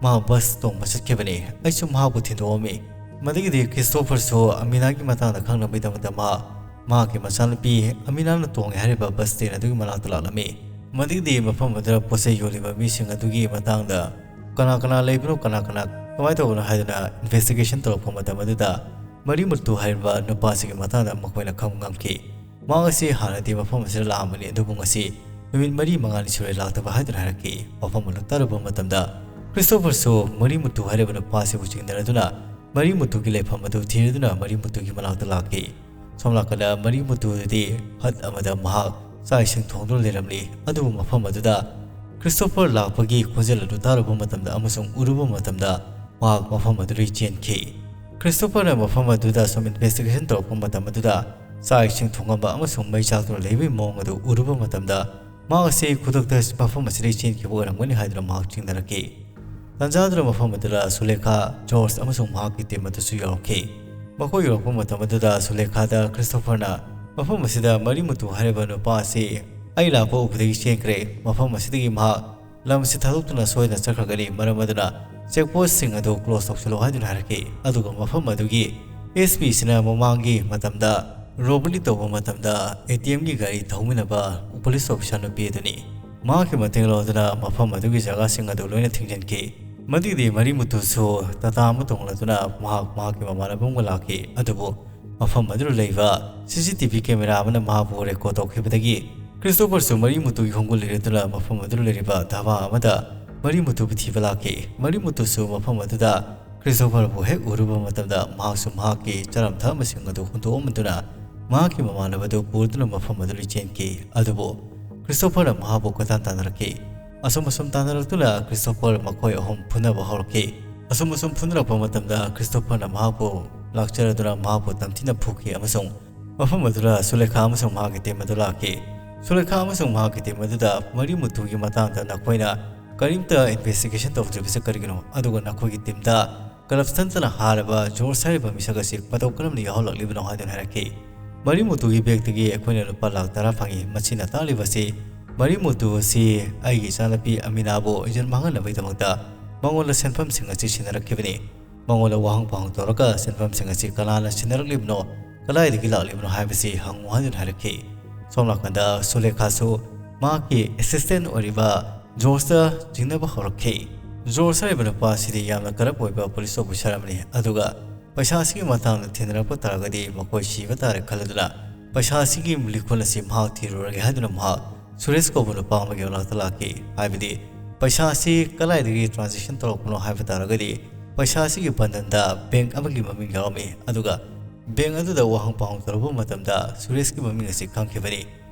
ꯃꯍꯥꯛ ꯕꯁ ꯇꯣꯡꯕ ꯆꯠꯈꯤꯕꯅꯤ꯫ ꯑꯩꯁꯨ ꯃꯍꯥꯛꯄꯨ ꯊꯤꯟꯗꯣꯛꯑꯝꯃꯤ꯫" ꯃꯗꯨꯒꯤꯗꯤ ꯈ꯭ꯔꯤꯁꯇꯣꯐꯔꯁꯨ ꯑꯃꯤꯅꯥꯒꯤ ꯃꯇꯥꯡꯗ ꯈꯪꯅꯕꯒꯤꯗꯃꯛꯇ ꯃꯍꯥꯛ ꯃꯍꯥꯛꯀꯤ ꯃꯆꯥꯅꯨꯄꯤ ꯑꯃꯤꯅꯥꯅ ꯇꯣꯡꯉꯦ ꯍꯥꯏꯔꯤꯕ ꯕꯁ ꯁ꯭ꯇꯦꯟ ꯑꯗꯨꯒꯤ ꯃꯅꯥꯛꯇ ꯂꯥꯛꯂꯝꯃꯤ꯫ ꯃꯗꯨꯒꯤꯗꯤ ꯃꯐꯝ ꯑꯗꯨꯗ ꯄꯣꯠ ꯆꯩ ꯌꯣꯜꯂꯤꯕ ꯃꯤꯁꯤꯡ ꯑꯗꯨꯒꯤ ꯃꯇꯥꯡꯗ ꯀꯅꯥ ꯀꯅꯥ ꯂꯩꯕꯅꯣ, ꯀꯅꯥ ꯀꯅꯥ ꯀꯃꯥꯏꯅ ꯇꯧꯕꯅꯣ ꯍꯥꯏꯗꯨꯅ ꯏꯟꯚꯦꯁꯇꯤꯒꯦꯁꯟ ꯇꯧꯔꯛꯄ ꯃꯇꯝ ꯑꯗꯨꯗ ꯃꯔꯤ ꯃꯇꯨ ꯍꯥꯏꯔꯤꯕ ꯅꯨꯄꯥꯁꯤꯒꯤ ꯃꯇꯥꯡꯗ ꯃꯈꯣꯏꯅ ꯈꯪꯕ ꯉꯝꯈꯤ꯫ ꯃꯍꯥꯛ ꯑꯁꯤ ꯍꯥꯟꯅꯗꯤ ꯃꯐꯝ ꯑꯁꯤꯗ ꯂꯥꯛꯑꯝꯕꯅꯤ, ꯑꯗꯨꯕꯨ ꯉꯁꯤ ꯅꯨꯃꯤꯠ ꯃꯔꯤ ꯃꯉꯥꯅꯤ ꯁꯨꯔꯦ ꯂꯥꯛꯇꯕ ꯍꯥꯏꯗꯨꯅ ꯍꯥꯏꯔꯛꯈꯤ꯫ ꯋꯥꯐꯝ ꯑꯗꯨ ꯇꯥꯔꯨꯕ ꯃꯇꯝꯗ ꯈ꯭ꯔꯤꯁꯇꯣꯐꯔꯁꯨ ꯃꯔꯤ ꯃꯇꯨ ꯍꯥꯏꯔꯤꯕ ꯅꯨꯄꯥꯁꯤꯕꯨ ꯆꯤꯡꯅꯔꯗꯨꯅ ꯃꯔꯤ ꯃꯇꯨꯒꯤ ꯂꯩꯐꯝ ꯑꯗꯨ ꯊꯤꯔꯗꯨꯅ ꯃꯔꯤ ꯃꯇꯨꯒꯤ ꯃꯅꯥꯛꯇ ꯂꯥꯛꯈꯤ꯫ ꯁꯣꯝ ꯅꯥꯀꯟꯗ ꯃꯔꯤ ꯃꯇꯨ ꯑꯗꯨꯗꯤ ꯍꯠ ꯑꯃꯗ ꯃꯍꯥꯛ ꯆꯥꯛ ꯏꯁꯤꯡ ꯊꯣꯡꯗꯨꯅ ꯂꯩꯔꯝꯂꯤ꯫ ꯑꯗꯨꯕꯨ ꯃꯐꯝ ꯑꯗꯨꯗ ꯈ꯭ꯔꯤꯁꯇꯣꯐꯔ ꯂꯥꯛꯄꯒꯤ ꯈꯣꯟꯖꯦꯜ ꯑꯗꯨ ꯇꯥꯔꯨꯕ ꯃꯇꯝꯗ ꯑꯃꯁꯨꯡ ꯎꯔꯨꯕ ꯃꯇꯝꯗ ꯃꯍꯥꯛ ꯃꯐꯝ ꯑꯗꯨꯗꯒꯤ ꯆꯦꯟꯈꯤ꯫ ꯈ꯭ꯔꯤꯁꯇꯣꯐꯔꯅ ꯃꯐꯝ ꯑꯗꯨꯗ ꯁꯨꯝ ꯏꯟꯚꯦꯁꯇꯤꯒꯦꯁꯟ ꯇꯧꯔꯛꯄ ꯃꯇꯝ ꯑꯗꯨꯗ ꯆꯥꯛ ꯏꯁꯤꯡ ꯊꯣꯡꯉꯝꯕ ꯑꯃꯁꯨꯡ ꯃꯩ ꯆꯥꯛꯇꯨꯅ ꯂꯩꯕꯒꯤ ꯃꯑꯣꯡ ꯑꯗꯨ ꯎꯔꯨꯕ ꯃꯇꯝꯗ ꯃꯍꯥꯛ ꯑꯁꯤ ꯈꯨꯗꯛꯇ ꯃꯐꯝ ꯑꯁꯤꯗꯒꯤ ꯆꯦꯟꯈꯤꯕ ꯑꯣꯏꯔꯝꯒꯅꯤ ꯍꯥꯏꯗꯨꯅ ꯃꯍꯥꯛ ꯆꯤꯡꯅꯔꯛꯈꯤ꯫ ꯇꯥꯟꯖꯥꯗꯨꯅ ꯃꯐꯝ ꯑꯗꯨꯗ ꯁꯨꯂꯦꯈꯥ, ꯖꯣꯔꯖ ꯑꯃꯁꯨꯡ ꯃꯍꯥꯛꯀꯤ ꯇꯤꯝ ꯑꯗꯨꯁꯨ ꯌꯧꯔꯛꯈꯤ꯫ ꯃꯈꯣꯏ ꯌꯧꯔꯛꯄ ꯃꯇꯝ ꯑꯗꯨꯗ ꯁꯨꯂꯦꯈꯥꯗ ꯈ꯭ꯔꯤꯁꯇꯣꯐꯔꯅ ꯃꯐꯝ ꯑꯁꯤꯗ ꯃꯔꯤ ꯃꯇꯨ ꯍꯥꯏꯔꯤꯕ ꯅꯨꯄꯥ ꯑꯁꯤ ꯑꯩ ꯂꯥꯛꯄ ꯎꯕꯗꯒꯤ ꯆꯦꯟꯈ꯭ꯔꯦ꯫ ꯃꯐꯝ ꯑꯁꯤꯗꯒꯤ ꯃꯍꯥꯛ ꯂꯝ ꯑꯁꯤ ꯊꯥꯗꯣꯛꯇꯨꯅ ꯁꯣꯏꯗꯅ ꯆꯠꯈ꯭ꯔꯒꯅꯤ꯫ ꯃꯔꯝ ꯑꯗꯨꯅ ꯆꯦꯛ ꯄꯣꯁꯁꯤꯡ ꯑꯗꯨ ꯀ꯭ꯂꯣꯖ ꯇꯧꯁꯤꯜꯂꯨ ꯍꯥꯏꯗꯨꯅ ꯍꯥꯏꯔꯛꯈꯤ꯫ ꯑꯗꯨꯒ ꯃꯐꯝ ꯑꯗꯨꯒꯤ ꯑꯦꯁ ꯄꯤ ꯁꯤꯅ ꯃꯃꯥꯡꯒꯤ ꯃꯇꯝꯗ ꯔꯣꯕꯔꯤ ꯇꯧꯕ ꯃꯇꯝꯗ ꯑꯦ ꯇꯤ ꯑꯦꯝꯒꯤ ꯒꯥꯔꯤ ꯊꯧꯃꯤꯟꯅꯕ ꯄꯨꯂꯤꯁ ꯑꯣꯐꯤꯁꯥꯔ ꯅꯨꯄꯤ ꯑꯗꯨꯅꯤ꯫ ꯃꯍꯥꯛꯀꯤ ꯃꯇꯦꯡ ꯂꯧꯗꯨꯅ ꯃꯐꯝ ꯑꯗꯨꯒꯤ ꯖꯒꯥꯁꯤꯡ ꯑꯗꯨ ꯂꯣꯏꯅ ꯊꯤꯡꯖꯤꯟꯈꯤ꯫ ꯃꯗꯨꯒꯤꯗꯤ ꯃꯔꯤ ꯃꯇꯨꯁꯨ ꯇꯥꯇꯥ ꯑꯃ ꯇꯣꯡꯂꯗꯨꯅ ꯃꯍꯥꯛ ꯃꯍꯥꯛꯀꯤ ꯃꯃꯥꯟꯅꯕ ꯑꯃꯒ ꯂꯥꯛꯈꯤ꯫ ꯑꯗꯨꯕꯨ ꯃꯐꯝ ꯑꯗꯨꯗ ꯂꯩꯕ ꯁꯤ ꯁꯤ ꯇꯤ ꯚꯤ ꯀꯦꯃꯦꯔꯥ ꯑꯃꯅ ꯃꯍꯥꯛꯄꯨ ꯔꯦꯀꯣꯔꯗ ꯇꯧꯈꯤꯕꯗꯒꯤ ꯈ꯭ꯔꯤꯁꯇꯣꯐꯔꯁꯨ ꯃꯔꯤ ꯃꯇꯨꯒꯤ ꯈꯣꯡꯒꯨꯜ ꯂꯤꯔꯗꯨꯅ ꯃꯐꯝ ꯑꯗꯨꯗ ꯂꯩꯔꯤꯕ ꯙꯥꯕꯥ ꯑꯃꯗ ꯃꯔꯤ ꯃꯇꯨꯕꯨ ꯊꯤꯕ ꯂꯥꯛꯈꯤ꯫ ꯃꯔꯤ ꯃꯇꯨꯁꯨ ꯃꯐꯝ ꯑꯗꯨꯗ ꯈ꯭ꯔꯤꯁꯇꯣꯐꯔꯕꯨ ꯍꯦꯛ ꯎꯔꯨꯕ ꯃꯇꯝꯗ ꯃꯍꯥꯛꯁꯨ ꯃꯍꯥꯛꯀꯤ ꯆꯥꯔꯝ ꯊꯛꯂꯝꯕꯁꯤꯡ ꯑꯗꯨ ꯍꯨꯟꯗꯣꯛꯂꯝꯗꯨꯅ ꯃꯍꯥꯛꯀꯤ ꯃꯃꯥꯟꯅꯕꯗꯨ ꯄꯨꯗꯨꯅ ꯃꯐꯝ ꯑꯗꯨꯗꯒꯤ ꯆꯦꯟꯈꯤ꯫ ꯑꯗꯨꯕꯨ ꯈ꯭ꯔꯤꯁꯇꯣꯐꯔꯅ ꯃꯍꯥꯛꯄꯨ ꯀꯣꯏꯇꯥꯟ ꯇꯥꯟꯅꯔꯛꯈꯤ꯫ ꯑꯁꯨꯝ ꯑꯁꯨꯝ ꯇꯥꯟꯅꯔꯛꯇꯨꯅ ꯈ꯭ꯔꯤꯁꯇꯣꯐꯔ ꯃꯈꯣꯏ ꯑꯍꯨꯝ ꯐꯨꯅꯕ ꯍꯧꯔꯛꯈꯤ꯫ ꯑꯁꯨꯝ ꯑꯁꯨꯝ ꯐꯨꯅꯔꯛꯄ ꯃꯇꯝꯗ ꯈ꯭ꯔꯤꯁꯇꯣꯐꯔꯅ ꯃꯍꯥꯛꯄꯨ ꯂꯥꯛꯆꯔꯗꯨꯅ ꯃꯍꯥꯛꯄꯨ ꯇꯝꯊꯤꯅ ꯐꯨꯈꯤ ꯑꯃꯁꯨꯡ ꯃꯐꯝ ꯑꯗꯨꯗ ꯁꯨꯂꯦꯈꯥ ꯑꯃꯁꯨꯡ ꯃꯍꯥꯛꯀꯤ ꯇꯤꯝ ꯑꯗꯨ ꯂꯥꯛꯈꯤ꯫ ꯁꯨꯂꯦꯈꯥ ꯑꯃꯁꯨꯡ ꯃꯍꯥꯛꯀꯤ ꯇꯤꯝ ꯑꯗꯨꯗ ꯃꯔꯤ ꯃꯇꯨꯒꯤ ꯃꯇꯥꯡꯗ ꯅꯈꯣꯏꯅ ꯀꯔꯤꯝꯇ ꯏꯟꯚꯦꯁꯇꯤꯒꯦꯁꯟ ꯇꯧꯗ꯭ꯔꯤꯕꯁꯤ ꯀꯔꯤꯒꯤꯅꯣ? ꯑꯗꯨꯒ ꯅꯈꯣꯏꯒꯤ ꯇꯤꯝꯗ ꯀꯔꯞꯁꯟ ꯅꯠꯇꯅ ꯍꯥꯔꯕ ꯖꯣꯔꯖ ꯍꯥꯏꯔꯤꯕ ꯃꯤꯁꯛ ꯑꯁꯤ ꯃꯇꯧ ꯀꯔꯝꯅ ꯌꯥꯎꯍꯜꯂꯛꯂꯤꯕꯅꯣ ꯍꯥꯏꯗꯨꯅ ꯍꯥꯏꯔꯛꯈꯤ꯫ ꯃꯔꯤ ꯃꯇꯨꯒꯤ ꯕꯦꯒꯇꯒꯤ ꯑꯩꯈꯣꯏꯅ ꯂꯨꯄꯥ ꯂꯥꯈ ꯇꯔꯥ ꯐꯪꯉꯤ꯫ ꯃꯁꯤꯅ ꯇꯥꯛꯂꯤꯕꯁꯤ ꯃꯔꯤ ꯃꯇꯨ ꯑꯁꯤ ꯑꯩꯒꯤ ꯏꯆꯥꯅꯨꯄꯤ ꯑꯃꯤꯅꯥꯕꯨ ꯏꯖꯟ ꯃꯥꯡꯍꯟꯅꯕꯒꯤꯗꯃꯛꯇ ꯃꯉꯣꯟꯗ ꯁꯦꯟꯐꯝꯁꯤꯡ ꯑꯁꯤ ꯁꯤꯟꯅꯔꯛꯈꯤꯕꯅꯤ꯫ ꯃꯉꯣꯟꯗ ꯋꯥꯍꯪ ꯄꯥꯎꯍꯪ ꯇꯧꯔꯒ ꯁꯦꯟꯐꯝꯁꯤꯡ ꯑꯁꯤ ꯀꯅꯥꯅ ꯁꯤꯟꯅꯔꯛꯂꯤꯕꯅꯣ, ꯀꯗꯥꯏꯗꯒꯤ ꯂꯥꯛꯂꯤꯕꯅꯣ ꯍꯥꯏꯕꯁꯤ ꯍꯪꯉꯨ ꯍꯥꯏꯗꯨꯅ ꯍꯥꯏꯔꯛꯈꯤ꯫ ꯁꯣꯝ ꯅꯥꯀꯟꯗ ꯁꯨꯂꯦꯈꯥꯁꯨ ꯃꯍꯥꯛꯀꯤ ꯑꯦꯁꯤꯁꯇꯦꯟ ꯑꯣꯏꯔꯤꯕ ꯖꯣꯔꯖꯇ ꯆꯤꯡꯅꯕ ꯍꯧꯔꯛꯈꯤ꯫ ꯖꯣꯔꯖ ꯍꯥꯏꯔꯤꯕ ꯅꯨꯄꯥ ꯑꯁꯤꯗꯤ ꯌꯥꯝꯅ ꯀꯔꯞ ꯑꯣꯏꯕ ꯄꯨꯂꯤꯁ ꯑꯣꯐꯤꯁꯥꯔ ꯑꯃꯅꯤ꯫ ꯑꯗꯨꯒ ꯄꯩꯁꯥ ꯑꯁꯤꯒꯤ ꯃꯇꯥꯡꯗ ꯊꯦꯡꯅꯔꯛꯄ ꯇꯥꯔꯒꯗꯤ ꯃꯈꯣꯏ ꯁꯤꯕ ꯇꯥꯔꯦ ꯈꯜꯂꯗꯨꯅ ꯄꯩꯁꯥ ꯑꯁꯤꯒꯤ ꯂꯤꯛꯈꯨꯜ ꯑꯁꯤ ꯃꯍꯥꯛ ꯊꯤꯔꯨꯔꯒꯦ ꯍꯥꯏꯗꯨꯅ ꯃꯍꯥꯛ ꯁꯨꯔꯦꯁ ꯀꯧꯕ ꯅꯨꯄꯥ ꯑꯃꯒꯤ ꯃꯅꯥꯛꯇ ꯂꯥꯛꯈꯤ꯫ ꯍꯥꯏꯕꯗꯤ ꯄꯩꯁꯥ ꯑꯁꯤ ꯀꯗꯥꯏꯗꯒꯤ ꯇ꯭ꯔꯥꯟꯖꯦꯛꯁꯟ ꯇꯧꯔꯛꯄꯅꯣ ꯍꯥꯏꯕ ꯇꯥꯔꯒꯗꯤ ꯄꯩꯁꯥ ꯑꯁꯤꯒꯤ ꯕꯟꯗꯟꯗ ꯕꯦꯡꯛ ꯑꯃꯒꯤ ꯃꯃꯤꯡ ꯌꯥꯎꯔꯝꯃꯤ꯫ ꯑꯗꯨꯒ ꯕꯦꯡꯛ ꯑꯗꯨꯗ ꯋꯥꯍꯪ ꯄꯥꯎꯍꯪ ꯇꯧꯔꯨꯕ ꯃꯇꯝꯗ ꯁꯨꯔꯦꯁꯀꯤ ꯃꯃꯤꯡ ꯑꯁꯤ ꯈꯪꯈꯤꯕꯅꯤ꯫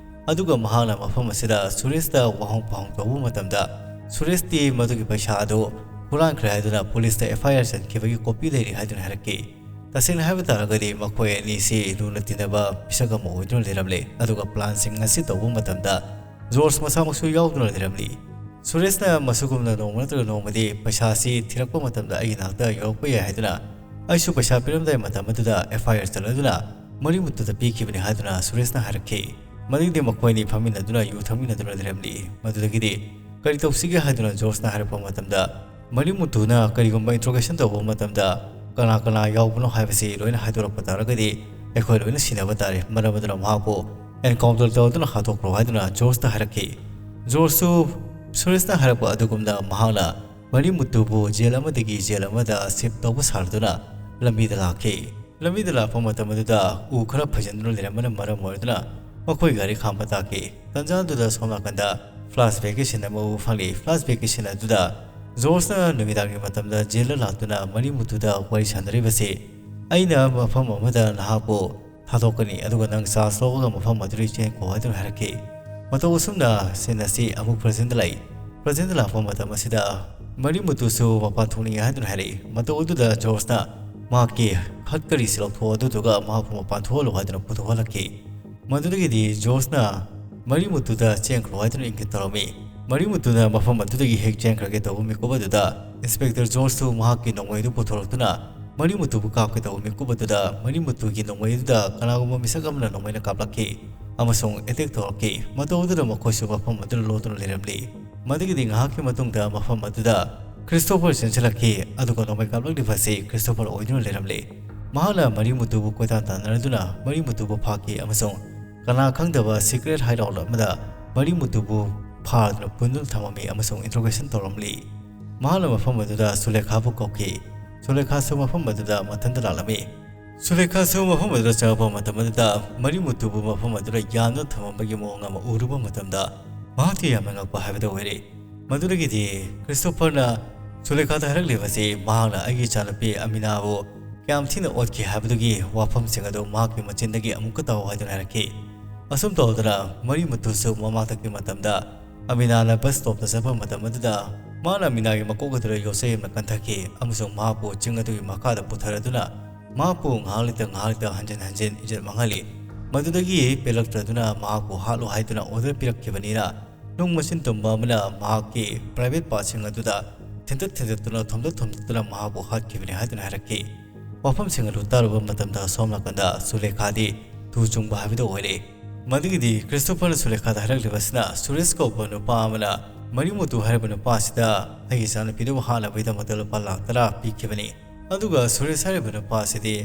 ꯑꯗꯨꯒ ꯃꯍꯥꯛꯅ ꯃꯐꯝ ꯑꯁꯤꯗ ꯁꯨꯔꯦꯁꯇ ꯋꯥꯍꯪ ꯄꯥꯎꯍꯪ ꯇꯧꯕ ꯃꯇꯝꯗ ꯁꯨꯔꯦꯁꯇꯤ ꯃꯗꯨꯒꯤ ꯄꯩꯁꯥ ꯑꯗꯨ ꯍꯨꯔꯥꯟꯈ꯭ꯔꯦ ꯍꯥꯏꯗꯨꯅ ꯄꯨꯂꯤꯁꯇ ꯑꯦꯐ ꯑꯥꯏ ꯑꯥꯔ ꯆꯟꯈꯤꯕꯒꯤ ꯀꯣꯄꯤ ꯂꯩꯔꯤ ꯍꯥꯏꯗꯨꯅ ꯍꯥꯏꯔꯛꯈꯤ꯫ ꯇꯁꯦꯡꯅ ꯍꯥꯏꯕ ꯇꯥꯔꯒꯗꯤ ꯃꯈꯣꯏ ꯑꯅꯤꯁꯤ ꯂꯨꯅ ꯇꯤꯟꯅꯕ ꯃꯤꯁꯛ ꯑꯃ ꯑꯣꯏꯗꯨꯅ ꯂꯩꯔꯝꯂꯦ꯫ ꯑꯗꯨꯒ ꯄ꯭ꯂꯥꯟꯁꯤꯡ ꯑꯁꯤ ꯇꯧꯕ ꯃꯇꯝꯗ ꯖꯣꯔꯖ ꯃꯁꯥꯃꯛꯁꯨ ꯌꯥꯎꯗꯨꯅ ꯂꯩꯔꯝꯂꯤ꯫ ꯁꯨꯔꯦꯁꯅ ꯃꯁꯤꯒꯨꯝꯅ ꯅꯣꯡꯃ ꯅꯠꯇ꯭ꯔꯒ ꯅꯣꯡꯃꯗꯤ ꯄꯩꯁꯥꯁꯤ ꯊꯤꯔꯛꯄ ꯃꯇꯝꯗ ꯑꯩꯒꯤ ꯅꯥꯛꯇ ꯌꯧꯔꯛꯄ ꯌꯥꯏ ꯍꯥꯏꯗꯨꯅ ꯑꯩꯁꯨ ꯄꯩꯁꯥ ꯄꯤꯔꯝꯗꯥꯏ ꯃꯇꯝ ꯑꯗꯨꯗ FIR ꯆꯜꯂꯗꯨꯅ ꯃꯔꯤꯃꯨꯠꯇꯨꯗ ꯄꯤꯈꯤꯕꯅꯤ ꯍꯥꯏꯗꯨꯅ ꯁꯨꯔꯦꯁꯅ ꯍꯥꯏꯔꯛꯈꯤ꯫ ꯃꯗꯨꯒꯤꯗꯤ ꯃꯈꯣꯏ ꯑꯅꯤ ꯐꯝꯃꯤꯟꯅꯗꯨꯅ ꯌꯨ ꯊꯛꯃꯤꯟꯅꯗꯨꯅ ꯂꯩꯔꯝꯂꯤ꯫ ꯃꯗꯨꯗꯒꯤꯗꯤ ꯀꯔꯤ ꯇꯧꯁꯤꯒꯦ ꯍꯥꯏꯗꯨꯅ ꯖꯣꯔꯖꯅ ꯍꯥꯏꯔꯛꯄ ꯃꯇꯝꯗ ꯃꯔꯤꯃꯨꯠꯇꯨꯅ ꯀꯔꯤꯒꯨꯝꯕ interrogation ꯇꯧꯕ ꯃꯇꯝꯗ ꯀꯅꯥ ꯀꯅꯥ ꯌꯥꯎꯕꯅꯣ ꯍꯥꯏꯕꯁꯤ ꯂꯣꯏꯅ ꯍꯥꯏꯗꯣꯔꯛꯄ ꯇꯥꯔꯒꯗꯤ ꯑꯩꯈꯣꯏ ꯂꯣꯏꯅ ꯁꯤꯅꯕ ꯇꯥꯔꯦ꯫ ꯃꯔꯝ ꯑꯗꯨꯅ ꯃꯍꯥꯛꯄꯨ encounter ꯇꯧꯗꯨꯅ ꯍꯥꯠꯇꯣꯛꯈ꯭ꯔꯣ ꯍꯥꯏꯗꯨꯅ ꯖꯣꯔꯖꯇ ꯍꯥꯏꯔꯛꯈꯤ꯫ ꯖꯣꯔꯖꯁꯨ ꯁꯨꯔꯦꯁꯅ ꯍꯥꯏꯔꯛꯄ ꯑꯗꯨꯒꯨꯝꯅ ꯃꯍꯥꯛꯅ ꯃꯔꯤꯃꯨꯠꯇꯨꯕꯨ ꯖꯦꯜ ꯑꯃꯗꯒꯤ ꯖꯦꯜ ꯑꯃꯗ shift ꯇꯧꯕ ꯁꯥꯔꯗꯨꯅ ꯂꯝꯕꯤꯗ ꯂꯥꯛꯈꯤ꯫ ꯂꯝꯕꯤꯗ ꯂꯥꯛꯄ ꯃꯇꯝ ꯑꯗꯨꯗ ꯎ ꯈꯔ ꯐꯩꯖꯤꯟꯗꯨꯅ ꯂꯩꯔꯝꯕꯅ ꯃꯔꯝ ꯑꯣꯏꯗꯨꯅ ꯃꯈꯣꯏ ꯒꯥꯔꯤ ꯈꯥꯝꯕ ꯇꯥꯈꯤ꯫ ꯇꯟꯖꯥ ꯑꯗꯨꯗ ꯁꯣꯝ ꯅꯥꯀꯟꯗ flashbackꯀꯤ scene ꯑꯃ ꯎꯕ ꯐꯪꯂꯤ꯫ Flashbackꯀꯤ scene ꯑꯗꯨꯗ ꯖꯣꯔꯖꯅ ꯅꯨꯃꯤꯗꯥꯡꯒꯤ ꯃꯇꯝꯗ ꯖꯦꯜꯗ ꯂꯥꯛꯇꯨꯅ ꯃꯔꯤꯃꯨꯠꯇꯨꯗ ꯋꯥꯔꯤ ꯁꯥꯟꯅꯔꯤꯕꯁꯤ, "ꯑꯩꯅ ꯃꯐꯝ ꯑꯃꯗ ꯅꯍꯥꯛꯄꯨ ꯊꯥꯗꯣꯛꯀꯅꯤ, ꯑꯗꯨꯒ ꯅꯪ charge ꯂꯧꯔꯒ ꯃꯐꯝ ꯑꯗꯨꯗꯒꯤ ꯆꯦꯟꯈꯣ" ꯍꯥꯏꯗꯨꯅ ꯍꯥꯏꯔꯛꯈꯤ꯫ ꯃꯇꯧ ꯑꯁꯨꯝꯅ scene ꯑꯁꯤ ꯑꯃꯨꯛ presentꯗ ꯂꯥꯛꯏ꯫ Presentꯗ ꯂꯥꯛꯄ ꯃꯇꯝ ꯑꯁꯤꯗ ꯃꯔꯤꯃꯨꯠꯇꯨꯁꯨ ꯃꯄꯥꯟ ꯊꯣꯛꯅꯤꯡꯉꯦ ꯍꯥꯏꯗꯨꯅ ꯍꯥꯏꯔꯛꯏ꯫ ꯃꯇꯧ ꯑꯗꯨꯗ ꯖꯣꯔꯖꯅ ꯃꯍꯥꯛꯀꯤ ꯍꯠ ꯀꯔꯤꯁꯤ ꯂꯧꯊꯣꯛ ꯑꯗꯨꯗꯨꯒ ꯃꯍꯥꯛꯄꯨ ꯃꯄꯥꯟ ꯊꯣꯛꯍꯜꯂꯨ ꯍꯥꯏꯗꯨꯅ ꯄꯨꯊꯣꯛꯍꯜꯂꯛꯈꯤ꯫ ꯃꯗꯨꯗꯒꯤꯗꯤ ꯖꯣꯔꯖꯅ ꯃꯔꯤꯃꯨꯠꯇꯨꯗ ꯆꯦꯟꯈ꯭ꯔꯣ ꯍꯥꯏꯗꯨꯅ ꯏꯪꯒꯤꯠ ꯇꯧꯔꯝꯃꯤ꯫ ꯃꯔꯤꯃꯨꯠꯇꯨꯅ ꯃꯐꯝ ꯑꯗꯨꯗꯒꯤ ꯍꯦꯛ ꯆꯦꯟꯈ꯭ꯔꯒꯦ ꯇꯧꯕ ꯃꯤꯀꯨꯞ ꯑꯗꯨꯗ Inspector ꯖꯣꯔꯖꯁꯨ ꯃꯍꯥꯛꯀꯤ ꯅꯣꯡꯃꯩ ꯑꯗꯨ ꯄꯨꯊꯣꯔꯛꯇꯨꯅ ꯃꯔꯤꯃꯨꯠꯇꯨꯕꯨ ꯀꯥꯞꯀꯦ ꯇꯧꯕ ꯃꯤꯀꯨꯞ ꯑꯗꯨꯗ ꯃꯔꯤꯃꯨꯠꯇꯨꯒꯤ ꯅꯣꯡꯃꯩ ꯑꯗꯨꯗ ꯀꯅꯥꯒꯨꯝꯕ ꯃꯤꯁꯛ ꯑꯃꯅ ꯅꯣꯡꯃꯩꯅ ꯀꯥꯞꯂꯛꯈꯤ ꯑꯃꯁꯨꯡ attack ꯇꯧꯔꯛꯈꯤ꯫ ꯃꯇꯧ ꯑꯗꯨꯗ ꯃꯈꯣꯏꯁꯨ ꯃꯐꯝ ꯑꯗꯨꯗ ꯂꯣꯠꯇꯨꯅ ꯂꯩꯔꯝꯂꯤ꯫ ꯃꯗꯨꯒꯤꯗꯤ ꯉꯥꯏꯍꯥꯛꯀꯤ ꯃꯇꯨꯡꯗ ꯃꯐꯝ ꯑꯗꯨꯗ ꯈ꯭ꯔꯤꯁꯇꯣꯐꯔ ꯆꯦꯟꯁꯤꯜꯂꯛꯈꯤ, ꯑꯗꯨꯒ ꯅꯣꯡꯃꯩ ꯀꯥꯞꯂꯛꯂꯤꯕ ꯑꯁꯤ ꯈ꯭ꯔꯤꯁꯇꯣꯐꯔ ꯑꯣꯏꯗꯨꯅ ꯂꯩꯔꯝꯂꯤ꯫ ꯃꯍꯥꯛꯅ ꯃꯔꯤꯃꯨꯠꯇꯨꯕꯨ ꯀꯣꯏꯇꯥꯟ ꯇꯥꯟꯅꯔꯗꯨꯅ ꯃꯔꯤꯃꯨꯠꯇꯨꯕꯨ ꯐꯥꯈꯤ ꯑꯃꯁꯨꯡ ꯀꯅꯥ ꯈꯪꯗꯕ secret hideout ꯑꯃꯗ ꯃꯔꯤꯃꯨꯠꯇꯨꯕꯨ ꯐꯥꯗꯨꯅ ꯄꯨꯟꯗꯨꯅ ꯊꯝꯃꯝꯃꯤ ꯑꯃꯁꯨꯡ interrogation ꯇꯧꯔꯝꯂꯤ꯫ ꯃꯍꯥꯛꯅ ꯃꯐꯝ ꯑꯗꯨꯗ ꯁꯨꯂꯦꯈꯥꯕꯨ ꯀꯧꯈꯤ꯫ ꯁꯨꯂꯦꯈꯥꯁꯨ ꯃꯐꯝ ꯑꯗꯨꯗ ꯃꯊꯟꯇ ꯂꯥꯛꯂꯝꯃꯤ꯫ ꯁꯨꯂꯦꯈꯥꯁꯨ ꯃꯐꯝ ꯑꯗꯨꯗ ꯆꯪꯂꯛꯄ ꯃꯇꯝ ꯑꯗꯨꯗ ꯃꯔꯤꯃꯨꯠꯇꯨꯕꯨ ꯃꯐꯝ ꯑꯗꯨꯗ ꯌꯥꯟꯗꯨꯅ ꯊꯝꯃꯝꯕꯒꯤ ꯃꯑꯣꯡ ꯑꯃ ꯎꯔꯨꯕ ꯃꯇꯝꯗ ꯃꯍꯥꯛꯇꯤ ꯌꯥꯝꯅ ꯉꯛꯄ ꯍꯥꯏꯕꯗꯨ ꯑꯣꯏꯔꯦ꯫ ꯃꯗꯨꯗꯒꯤꯗꯤ ꯈ꯭ꯔꯤꯁꯇꯣꯐꯔꯅ ꯁꯨꯂꯦꯈꯥꯗ ꯍꯥꯏꯔꯛꯂꯤꯕꯁꯤ ꯃꯍꯥꯛꯅ ꯑꯩꯒꯤ ꯏꯆꯥꯅꯨꯄꯤ ꯑꯃꯤꯅꯥꯕꯨ ꯀꯌꯥꯝ ꯊꯤꯅ ꯑꯣꯠꯈꯤ ꯍꯥꯏꯕꯗꯨꯒꯤ ꯋꯥꯐꯝꯁꯤꯡ ꯑꯗꯨ ꯃꯍꯥꯛꯀꯤ ꯃꯆꯤꯟꯗꯒꯤ ꯑꯃꯨꯛꯀ ꯇꯥꯎ ꯍꯥꯏꯗꯨꯅ ꯍꯥꯏꯔꯛꯈꯤ꯫ ꯑꯁꯨꯝ ꯇꯧꯗꯅ ꯃꯔꯤꯃꯨꯠꯇꯨꯁꯨ ꯃꯃꯥꯡꯗꯒꯤ ꯃꯇꯝꯗ ꯑꯃꯤꯅꯥꯅ bus stopꯇ ꯆꯠꯄ ꯃꯇꯝ ꯑꯗꯨꯗ ꯃꯍꯥꯛꯅ ꯑꯃꯤꯅꯥꯒꯤ ꯃꯀꯣꯛ ꯑꯗꯨꯗ ꯌꯣꯠꯆꯩ ꯑꯃꯅ ꯀꯟꯊꯈꯤ ꯑꯃꯁꯨꯡ ꯃꯍꯥꯛꯄꯨ ꯆꯤꯡ ꯑꯗꯨꯒꯤ ꯃꯈꯥꯗ ꯄꯨꯊꯔꯗꯨꯅ ꯃꯍꯥꯛꯄꯨ ꯉꯥꯏꯍꯥꯛ ꯂꯩꯇ ꯉꯥꯏꯍꯥꯛ ꯂꯩꯇ ꯍꯟꯖꯤꯟ ꯍꯟꯖꯤꯟ ꯏꯖꯠ ꯃꯥꯡꯍꯜꯂꯤ꯫ ꯃꯗꯨꯗꯒꯤ ꯄꯦꯜꯂꯛꯇ꯭ꯔꯗꯨꯅ ꯃꯍꯥꯛꯄꯨ ꯍꯥꯠꯂꯨ ꯍꯥꯏꯗꯨꯅ order ꯄꯤꯔꯛꯈꯤꯕꯅꯤꯅ, ꯅꯨꯡ ꯃꯆꯤꯟ ꯇꯨꯝꯕ ꯑꯃꯅ ꯃꯍꯥꯛꯀꯤ private partꯁꯤꯡ ꯑꯗꯨꯗ ꯊꯤꯟꯇꯠ ꯊꯤꯟꯇꯠꯇꯨꯅ, ꯊꯣꯝꯗꯠ ꯊꯣꯝꯗꯠꯇꯨꯅ ꯃꯍꯥꯛꯄꯨ ꯍꯥꯠꯈꯤꯕꯅꯤ ꯍꯥꯏꯗꯨꯅ ꯍꯥꯏꯔꯛꯈꯤ꯫ ꯋꯥꯐꯝꯁꯤꯡ ꯑꯗꯨ ꯇꯥꯔꯨꯕ ꯃꯇꯝꯗ ꯁꯣꯝ ꯅꯥꯀꯟꯗ ꯁꯨꯂꯦꯈꯥꯗꯤ ꯇꯨ ꯆꯨꯡꯕ ꯍꯥꯏꯕꯗꯨ ꯑꯣꯏꯔꯦ꯫ ꯃꯗꯨꯒꯤꯗꯤ ꯈ꯭ꯔꯤꯁꯇꯣꯐꯔꯅ ꯁꯨꯂꯦꯈꯥꯗ ꯍꯥꯏꯔꯛꯂꯤꯕꯁꯤꯅ, ꯁꯨꯔꯦꯁ ꯀꯧꯕ ꯅꯨꯄꯥ ꯑꯃꯅ ꯃꯔꯤꯃꯨꯇꯨ ꯍꯥꯏꯔꯤꯕ ꯅꯨꯄꯥ ꯑꯁꯤꯗ ꯑꯩꯒꯤ ꯏꯆꯥꯅꯨꯄꯤꯗꯨꯕꯨ ꯍꯥꯠꯅꯕꯒꯤꯗꯃꯛꯇ ꯂꯨꯄꯥ ꯂꯥꯈ ꯇꯔꯥ ꯄꯤꯈꯤꯕꯅꯤ꯫ ꯑꯗꯨꯒ ꯁꯨꯔꯦꯁ ꯍꯥꯏꯔꯤꯕ ꯅꯨꯄꯥ ꯑꯁꯤꯗꯤ